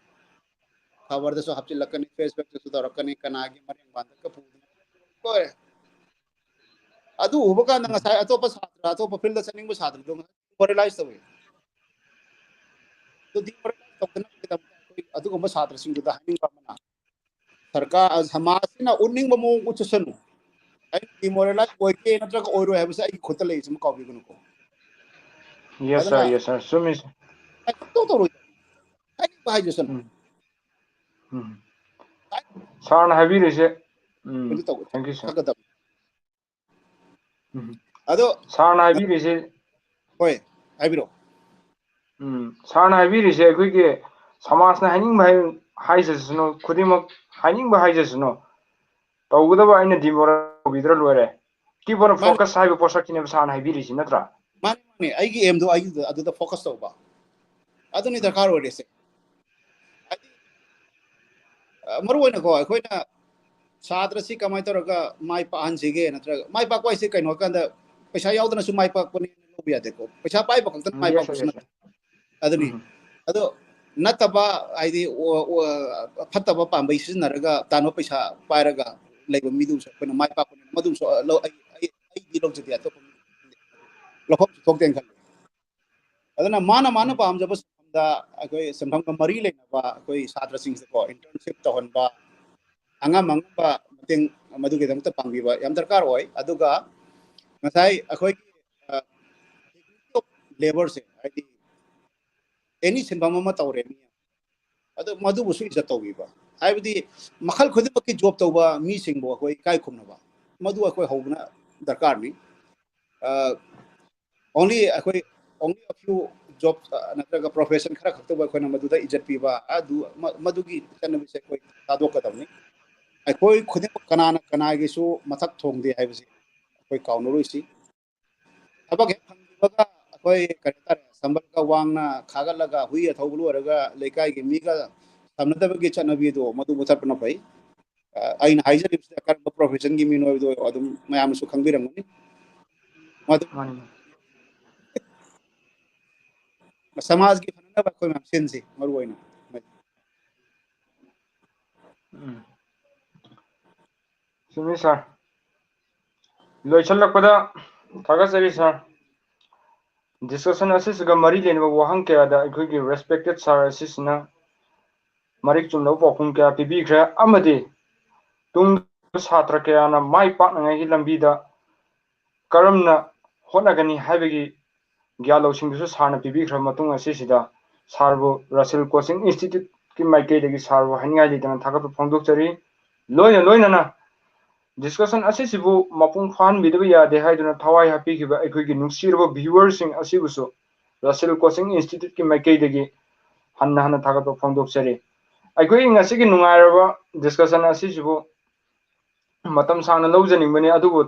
ꯈꯕꯔꯗꯁꯨ ꯍꯥꯞꯆꯤꯜꯂꯛꯀꯅꯤ, Facebook ꯇꯁꯨ ꯇꯧꯔꯛꯀꯅꯤ, ꯀꯅꯥꯒꯤ ꯃꯔꯦꯡ ꯄꯥꯟꯗꯛꯀ ꯄꯨꯗꯅ ꯂꯣꯏꯔꯦ꯫ ꯑꯗꯨ ꯎꯕ ꯀꯥꯟꯗ ꯉꯁꯥꯏ ꯑꯇꯣꯞꯄ ꯁꯥꯇ꯭ꯔ, ꯑꯇꯣꯞꯄ field ꯗ ꯆꯠꯅꯤꯡꯕ ꯁꯥꯇ꯭ꯔꯗꯣ ꯉꯁꯥꯏ demoralize ꯇꯧꯋꯤ꯫ ꯑꯗꯨ demoralize ꯇꯧꯗꯅꯕꯒꯤꯗꯃꯛꯇ ꯑꯩꯈꯣꯏ ꯑꯗꯨꯒꯨꯝꯕ ꯁꯥꯇ꯭ꯔꯁꯤꯡꯗꯨꯗ ꯍꯥꯏꯅꯤꯡꯕ ꯑꯃꯅ, ꯁꯔꯀꯥꯔ, ꯁꯃꯥꯖꯁꯤꯅ ꯎꯠꯅꯤꯡꯕ ꯃꯑꯣꯡ ꯎꯠꯆꯁꯅꯨ꯫ ꯑꯩ demoralize ꯑꯣꯏꯒꯦ ꯅꯠꯇ꯭ꯔꯒ ꯑꯣꯏꯔꯣꯏ ꯍꯥꯏꯕꯁꯦ ꯑꯩꯒꯤ ꯈꯨꯠꯇ ꯂꯩ, ꯁꯤꯃ ꯀꯥꯎꯕꯤꯒꯅꯨꯀꯣ꯫ Yes sir, ꯑꯗꯨꯅ yes sir, ꯆꯨꯝꯃꯤ sir. ꯑꯩ ꯁꯨꯡꯇꯧ ꯇꯧꯔꯣꯏ꯫ ꯍꯥꯏꯅꯤꯡꯕ ꯍꯥꯏꯖꯁꯅꯨ꯫ ꯎꯝ, ꯎꯝ. Sir ꯅ ꯍꯥꯏꯕꯤꯔꯤꯁꯦ, ꯎꯝ, ꯀꯩꯅꯣ ꯇꯧꯕ thank you sir. ꯈꯒꯗꯕ꯫ ꯎꯝ. ꯑꯗꯣ Sir ꯅ ꯍꯥꯏꯕꯤꯔꯤꯁꯦ, ꯍꯣꯏ, ꯍꯥꯏꯕꯤꯔꯛꯑꯣ꯫ ꯎꯝ, Sir ꯅ ꯍꯥꯏꯕꯤꯔꯤꯁꯦ ꯑꯩꯈꯣꯏꯒꯤ ꯁꯃꯥꯖꯅ ꯍꯥꯏꯅꯤꯡꯕ ꯍꯥꯏ-, ꯍꯥꯏꯖꯁꯅꯨ, ꯈꯨꯗꯤꯡꯃꯛ ꯍꯥꯏꯅꯤꯡꯕ ꯍꯥꯏꯖꯁꯅꯨ, ꯇꯧꯒꯗꯕ ꯑꯩꯅ demoralize ꯇꯧꯕꯤꯗ꯭ꯔ ꯂꯣꯏꯔꯦ꯫ Keep on ꯃꯥꯅꯦ꯫ focus ꯍꯥꯏꯕ ꯄꯣꯠꯁꯛꯁꯤꯅꯦꯕ Sir ꯅ ꯍꯥꯏꯕꯤꯔꯤꯁꯤ, ꯅꯠꯇ꯭ꯔꯥ? ꯃꯥꯅꯦ, ꯃꯥꯅꯦ, ꯑꯩꯒꯤ aim ꯗꯣ ꯑꯩꯒꯤꯗ, ꯑꯗꯨꯗ focus ꯇꯧꯕ, ꯑꯗꯨꯅꯤ ꯎꯝ. ꯗꯔꯀꯥꯔ ꯑꯣꯏꯔꯤꯁꯦ꯫ ꯍꯥꯏꯗꯤ, ꯑ, ꯃꯔꯨ ꯑꯣꯏꯅꯀꯣ, ꯑꯩꯈꯣꯏꯅ ꯁꯥꯇ꯭ꯔꯁꯤ ꯀꯃꯥꯏꯅ ꯇꯧꯔꯒ ꯃꯥꯏ ꯄꯥꯛꯍꯟꯁꯤꯒꯦ, ꯅꯠꯇ꯭ꯔꯒ ꯃꯥꯏ ꯄꯥꯛꯄ ꯍꯥꯏꯁꯦ ꯀꯩꯅꯣ ꯍꯥꯏ ꯀꯥꯟꯗ ꯄꯩꯁꯥ ꯌꯥꯎꯗꯅꯁꯨ ꯃꯥꯏ ꯄꯥꯛꯄꯅꯦ ꯂꯧꯕ ꯌꯥꯗꯦꯀꯣ, ꯄꯩꯁꯥ ꯄꯥꯏꯕ ꯈꯛꯇꯅ ꯎꯝ, ꯃꯥꯏ yes sir, ꯄꯥꯛꯄꯁꯨ yes ꯅꯠꯇꯦ꯫ sir. ꯑꯗꯨꯅꯤ꯫ ꯎꯝ. ꯑꯗꯣ ꯅꯠꯇꯕ, ꯍꯥꯏꯗꯤ, ꯑꯣ, ꯑꯣ, ꯐꯠꯇꯕ ꯄꯥꯝꯕꯩ ꯁꯤꯖꯤꯟꯅꯔꯒ ꯇꯥꯟꯕ ꯄꯩꯁꯥ ꯄꯥꯏꯔꯒ ꯂꯩꯕ ꯃꯤꯗꯨꯁꯨ ꯑꯩꯈꯣꯏꯅ ꯃꯥꯏ ꯄꯥꯛꯄꯅꯤꯅ ꯃꯗꯨꯁꯨ ꯂꯧ-, ꯑꯩ, ꯑꯩ, ꯑꯩꯗꯤ ꯂꯧꯖꯗꯦ, ꯑꯇꯣꯞꯄ ꯃꯤ ꯂꯧꯐꯝꯁꯨ ꯊꯣꯛꯇꯦꯅ ꯈꯜꯂꯤ꯫ ꯑꯗꯨꯅ ꯃꯥꯅ, ꯃꯥꯅ ꯎꯝ. ꯄꯥꯝꯖꯕ ꯁꯤꯟꯐꯝꯗ, ꯑꯩꯈꯣꯏ ꯁꯤꯟꯐꯝꯒ ꯃꯔꯤ ꯂꯩꯅꯕ ꯑꯩꯈꯣꯏ ꯁꯥꯇ꯭ꯔꯁꯤꯡꯁꯤꯀꯣ internship ꯇꯧꯍꯟꯕ, ꯑꯉꯝ ꯑꯉꯝꯕ ꯃꯇꯦꯡ ꯃꯗꯨꯒꯤꯗꯃꯛꯇ ꯄꯥꯡꯕꯤꯕ ꯌꯥꯝ ꯗꯔꯀꯥꯔ ꯑꯣꯏ꯫ ꯑꯗꯨꯒ ꯉꯁꯥꯏ ꯑꯩꯈꯣꯏꯒꯤ, ꯑ, dignity of labour ꯁꯦ, ꯍꯥꯏꯗꯤ any ꯁꯤꯟꯐꯝ ꯑꯃ ꯇꯧꯔꯦ ꯃꯤ ꯑꯃ, ꯑꯗꯣ ꯃꯗꯨꯕꯨꯁꯨ ꯏꯖꯠ ꯇꯧꯕꯤꯕ, ꯍꯥꯏꯕꯗꯤ ꯃꯈꯜ ꯈꯨꯗꯤꯡꯃꯛꯀꯤ job ꯇꯧꯕ ꯃꯤꯁꯤꯡꯕꯨ ꯑꯩꯈꯣꯏ ꯏꯀꯥꯏ ꯈꯨꯝꯅꯕ, ꯃꯗꯨ ꯑꯩꯈꯣꯏ ꯍꯧꯕꯅ ꯗꯔꯀꯥꯔꯅꯤ꯫ ꯑ, only ꯑꯩꯈꯣꯏ, only a few job, ꯑ, ꯅꯠꯇ꯭ꯔꯒ profession ꯈꯔ ꯈꯛꯇꯕꯨ ꯑꯩꯈꯣꯏꯅ ꯃꯗꯨꯗ ꯏꯖꯠ ꯄꯤꯕ, ꯑꯗꯨ ꯃ-, ꯃꯗꯨꯒꯤ ꯆꯠꯅꯕꯤꯁꯦ ꯑꯩꯈꯣꯏ ꯊꯥꯗꯣꯛꯀꯗꯕꯅꯤ꯫ ꯑꯩꯈꯣꯏ ꯈꯨꯗꯤꯡꯃꯛ ꯀꯅꯥꯅ ꯀꯅꯥꯒꯤꯁꯨ ꯃꯊꯛ ꯊꯣꯡꯗꯦ ꯍꯥꯏꯕꯁꯤ ꯑꯩꯈꯣꯏ ꯀꯥꯎꯅꯔꯣꯏꯁꯤ꯫ ꯊꯕꯛ ꯍꯦꯛ ꯐꯪꯈꯤꯕꯒ ꯑꯩꯈꯣꯏ ꯀꯔꯤ ꯍꯥꯏꯇꯥꯔꯦ, ꯁꯝꯕꯜꯒ ꯋꯥꯡꯅ ꯈꯥꯒꯠꯂꯒ ꯍꯨꯏ ꯑꯊꯧꯕ ꯂꯣꯏꯔꯒ ꯂꯩꯀꯥꯏꯒꯤ ꯃꯤꯒ ꯁꯝꯅꯗꯕꯒꯤ ꯆꯠꯅꯕꯤꯗꯣ ꯃꯗꯨ ꯃꯨꯊꯠꯄꯅ ꯐꯩ꯫ ꯑ, ꯑꯩꯅ ꯍꯥꯏꯖꯔꯤꯕꯁꯤꯗ ꯀꯔꯝꯕ profession ꯒꯤ ꯃꯤꯅꯣ ꯍꯥꯏꯕꯗꯣ ꯑꯗꯨꯝ ꯃꯌꯥꯝꯅꯁꯨ ꯈꯪꯕꯤꯔꯝꯒꯅꯤ꯫ ꯃꯗꯨ ꯃꯥꯅꯤ, ꯃꯥꯅꯤ꯫ ꯁꯃꯥꯖꯒꯤ ꯐꯅꯅꯕ ꯑꯩꯈꯣꯏ ꯃꯌꯥꯝ ꯁꯤꯟꯁꯤ, ꯃꯔꯨ ꯑꯣꯏꯅ꯫ ꯎꯝ꯫ ꯆꯨꯝꯃꯤ, sir꯫ ꯂꯣꯏꯁꯤꯜꯂꯛꯄꯗ ꯊꯥꯒꯠꯆꯔꯤ, sir꯫ Discussion ꯑꯁꯤꯁꯤꯒ ꯃꯔꯤ ꯂꯩꯅꯕ ꯋꯥꯍꯪ ꯀꯌꯥꯗ ꯑꯩꯈꯣꯏꯒꯤ respected sir ꯑꯁꯤꯁꯤꯅ ꯃꯔꯤꯛ ꯆꯨꯝꯂꯕ ꯄꯥꯎꯈꯨꯝ ꯀꯌꯥ ꯄꯤꯕꯤꯈ꯭ꯔꯦ, ꯑꯃꯗꯤ ꯇꯨꯡꯗ ꯁꯥꯇ꯭ꯔ ꯀꯌꯥꯅ ꯃꯥꯏ ꯄꯥꯛꯅꯉꯥꯏꯒꯤ ꯂꯝꯕꯤꯗ ꯀꯔꯝꯅ ꯍꯣꯠꯅꯒꯅꯤ ꯍꯥꯏꯕꯒꯤ ꯒ꯭ꯌꯥꯟ ꯂꯧꯁꯤꯡꯗꯨꯁꯨ sir ꯅ ꯄꯤꯕꯤꯈ꯭ꯔꯕ ꯃꯇꯨꯡ ꯑꯁꯤꯁꯤꯗ sir ꯕꯨ Russell Coaching Institute ꯀꯤ ꯃꯥꯏꯀꯩꯗꯒꯤ sir ꯕꯨ ꯍꯥꯏꯅꯤꯡꯉꯥꯏ ꯂꯩꯇꯅ ꯊꯥꯒꯠꯄ ꯐꯣꯡꯗꯣꯛꯆꯔꯤ꯫ ꯂꯣꯏꯅ ꯂꯣꯏꯅꯅ discussion ꯑꯁꯤꯁꯤꯕꯨ ꯃꯄꯨꯡ ꯐꯥꯍꯟꯕꯤꯗꯕ ꯌꯥꯗꯦ ꯍꯥꯏꯗꯨꯅ ꯊꯋꯥꯏ ꯍꯥꯞꯄꯤꯈꯤꯕ ꯑꯩꯈꯣꯏꯒꯤ ꯅꯨꯡꯁꯤꯔꯕ viewer ꯁꯤꯡ ꯑꯁꯤꯕꯨꯁꯨ Russell Coaching Institute ꯀꯤ ꯃꯥꯏꯀꯩꯗꯒꯤ ꯍꯟꯅ ꯍꯟꯅ ꯊꯥꯒꯠꯄ ꯐꯣꯡꯗꯣꯛꯆꯔꯤ꯫ ꯑꯩꯈꯣꯏꯒꯤ ꯉꯁꯤꯒꯤ ꯅꯨꯡꯉꯥꯏꯔꯕ discussion ꯑꯁꯤꯁꯤꯕꯨ ꯃꯇꯝ ꯁꯥꯡꯅ ꯂꯧꯖꯅꯤꯡꯕꯅꯤ, ꯑꯗꯨꯕꯨ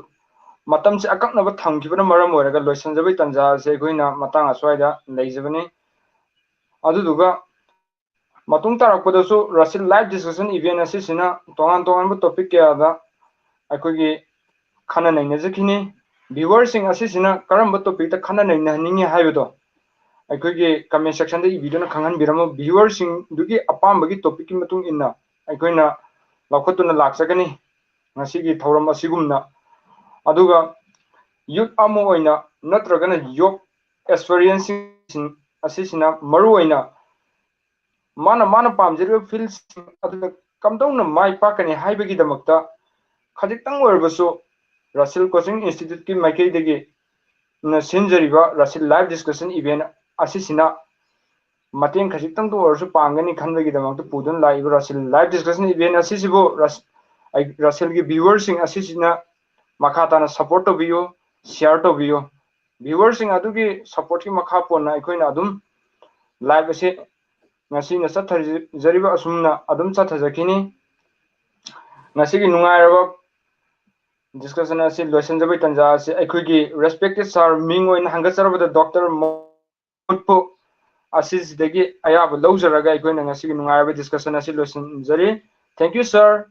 ꯃꯇꯝꯁꯤ ꯑꯀꯛꯅꯕ ꯊꯝꯈꯤꯕꯅ ꯃꯔꯝ ꯑꯣꯏꯔꯒ ꯂꯣꯏꯁꯤꯟꯖꯕꯒꯤ ꯇꯥꯟꯖꯥ ꯑꯁꯤ ꯑꯩꯈꯣꯏꯅ ꯃꯇꯥꯡ ꯑꯁ꯭ꯋꯥꯏꯗ ꯂꯩꯖꯕꯅꯤ꯫ ꯑꯗꯨꯗꯨꯒ ꯃꯇꯨꯡ ꯇꯥꯔꯛꯄꯗꯁꯨ Russell live discussion event ꯑꯁꯤꯁꯤꯅ ꯇꯣꯉꯥꯟ ꯇꯣꯉꯥꯟꯕ topic ꯀꯌꯥꯗ ꯑꯩꯈꯣꯏꯒꯤ ꯈꯟꯅ ꯅꯩꯅꯖꯈꯤꯅꯤ꯫ Viewer ꯁꯤꯡ ꯑꯁꯤꯁꯤꯅ ꯀꯔꯝꯕ topic ꯇ ꯈꯟꯅ ꯅꯩꯅꯍꯟꯅꯤꯡꯉꯤ ꯍꯥꯏꯕꯗꯣ ꯑꯩꯈꯣꯏꯒꯤ comment section ꯗ ꯏꯕꯤꯗꯨꯅ ꯈꯪꯍꯟꯕꯤꯔꯝꯃꯨ꯫ Viewer ꯁꯤꯡꯗꯨꯒꯤ ꯑꯄꯥꯝꯕꯒꯤ topic ꯀꯤ ꯃꯇꯨꯡ ꯏꯟꯅ ꯑꯩꯈꯣꯏꯅ ꯂꯧꯈꯠꯇꯨꯅ ꯂꯥꯛꯆꯒꯅꯤ ꯉꯁꯤꯒꯤ ꯊꯧꯔꯝ ꯑꯁꯤꯒꯨꯝꯅ꯫ ꯑꯗꯨꯒ youth ꯑꯃ ꯑꯣꯏꯅ ꯅꯠꯇ꯭ꯔꯒꯅ young aspirant ꯁꯤꯡ ꯑꯁꯤꯁꯤꯅ ꯃꯔꯨ ꯑꯣꯏꯅ ꯃꯥꯅ, ꯃꯥꯅ ꯄꯥꯝꯖꯔꯤꯕ field ꯁꯤꯡ ꯑꯗꯨꯗ ꯀꯝꯗꯧꯅ ꯃꯥꯏ ꯄꯥꯛꯀꯅꯤ ꯍꯥꯏꯕꯒꯤꯗꯃꯛꯇ ꯈꯖꯤꯛꯇꯪ ꯑꯣꯏꯔꯕꯁꯨ Russell Coaching Institute ꯀꯤ ꯃꯥꯏꯀꯩꯗꯒꯤ ꯅ ꯁꯤꯟꯖꯔꯤꯕ Russell live discussion event ꯑꯁꯤꯁꯤꯅ ꯃꯇꯦꯡ ꯈꯖꯤꯛꯇꯪꯇ ꯑꯣꯏꯔꯁꯨ ꯄꯥꯡꯒꯅꯤ ꯈꯟꯕꯒꯤꯗꯃꯛꯇ ꯄꯨꯗꯨꯅ ꯂꯥꯛꯏꯕ Russell live discussion event ꯑꯁꯤꯁꯤꯕꯨ ꯔꯁ-, ꯑꯩ, Russell ꯒꯤ viewer ꯁꯤꯡ ꯑꯁꯤꯁꯤꯅ ꯃꯈꯥ ꯇꯥꯅ support ꯇꯧꯕꯤꯌꯨ, share ꯇꯧꯕꯤꯌꯨ꯫ Viewer ꯁꯤꯡ ꯑꯗꯨꯒꯤ support ꯀꯤ ꯃꯈꯥ ꯄꯣꯟꯅ ꯑꯩꯈꯣꯏꯅ ꯑꯗꯨꯝ live ꯑꯁꯤ ꯉꯁꯤꯅ ꯆꯠꯊꯖꯔꯤꯕ ꯑꯁꯨꯝꯅ ꯑꯗꯨꯝ ꯆꯠꯊꯖꯈꯤꯅꯤ꯫ ꯉꯁꯤꯒꯤ ꯅꯨꯡꯉꯥꯏꯔꯕ discussion ꯑꯁꯤ ꯂꯣꯏꯁꯤꯟꯖꯕꯒꯤ ꯇꯥꯟꯖꯥ ꯑꯁꯤ ꯑꯩꯈꯣꯏꯒꯤ respected sir ꯃꯤꯡ ꯑꯣꯏꯅ ꯍꯪꯒꯠꯆꯔꯕꯗ ꯗꯣꯛꯇꯔ ꯃꯍꯨꯠꯄꯨ ꯑꯁꯤꯁꯤꯗꯒꯤ ꯑꯌꯥꯕ ꯂꯧꯖꯔꯒ ꯑꯩꯈꯣꯏꯅ ꯉꯁꯤꯒꯤ ꯅꯨꯡꯉꯥꯏꯔꯕ discussion ꯑꯁꯤ ꯂꯣꯏꯁꯤꯟꯖꯔꯤ. Thank you, sir.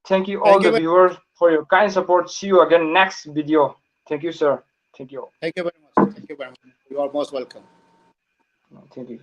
Thank you all Thank you the viewers for your kind support. See you again next video. Thank you, sir. Thank you. Thank you very much. Thank you very much. You are most welcome. Thank you.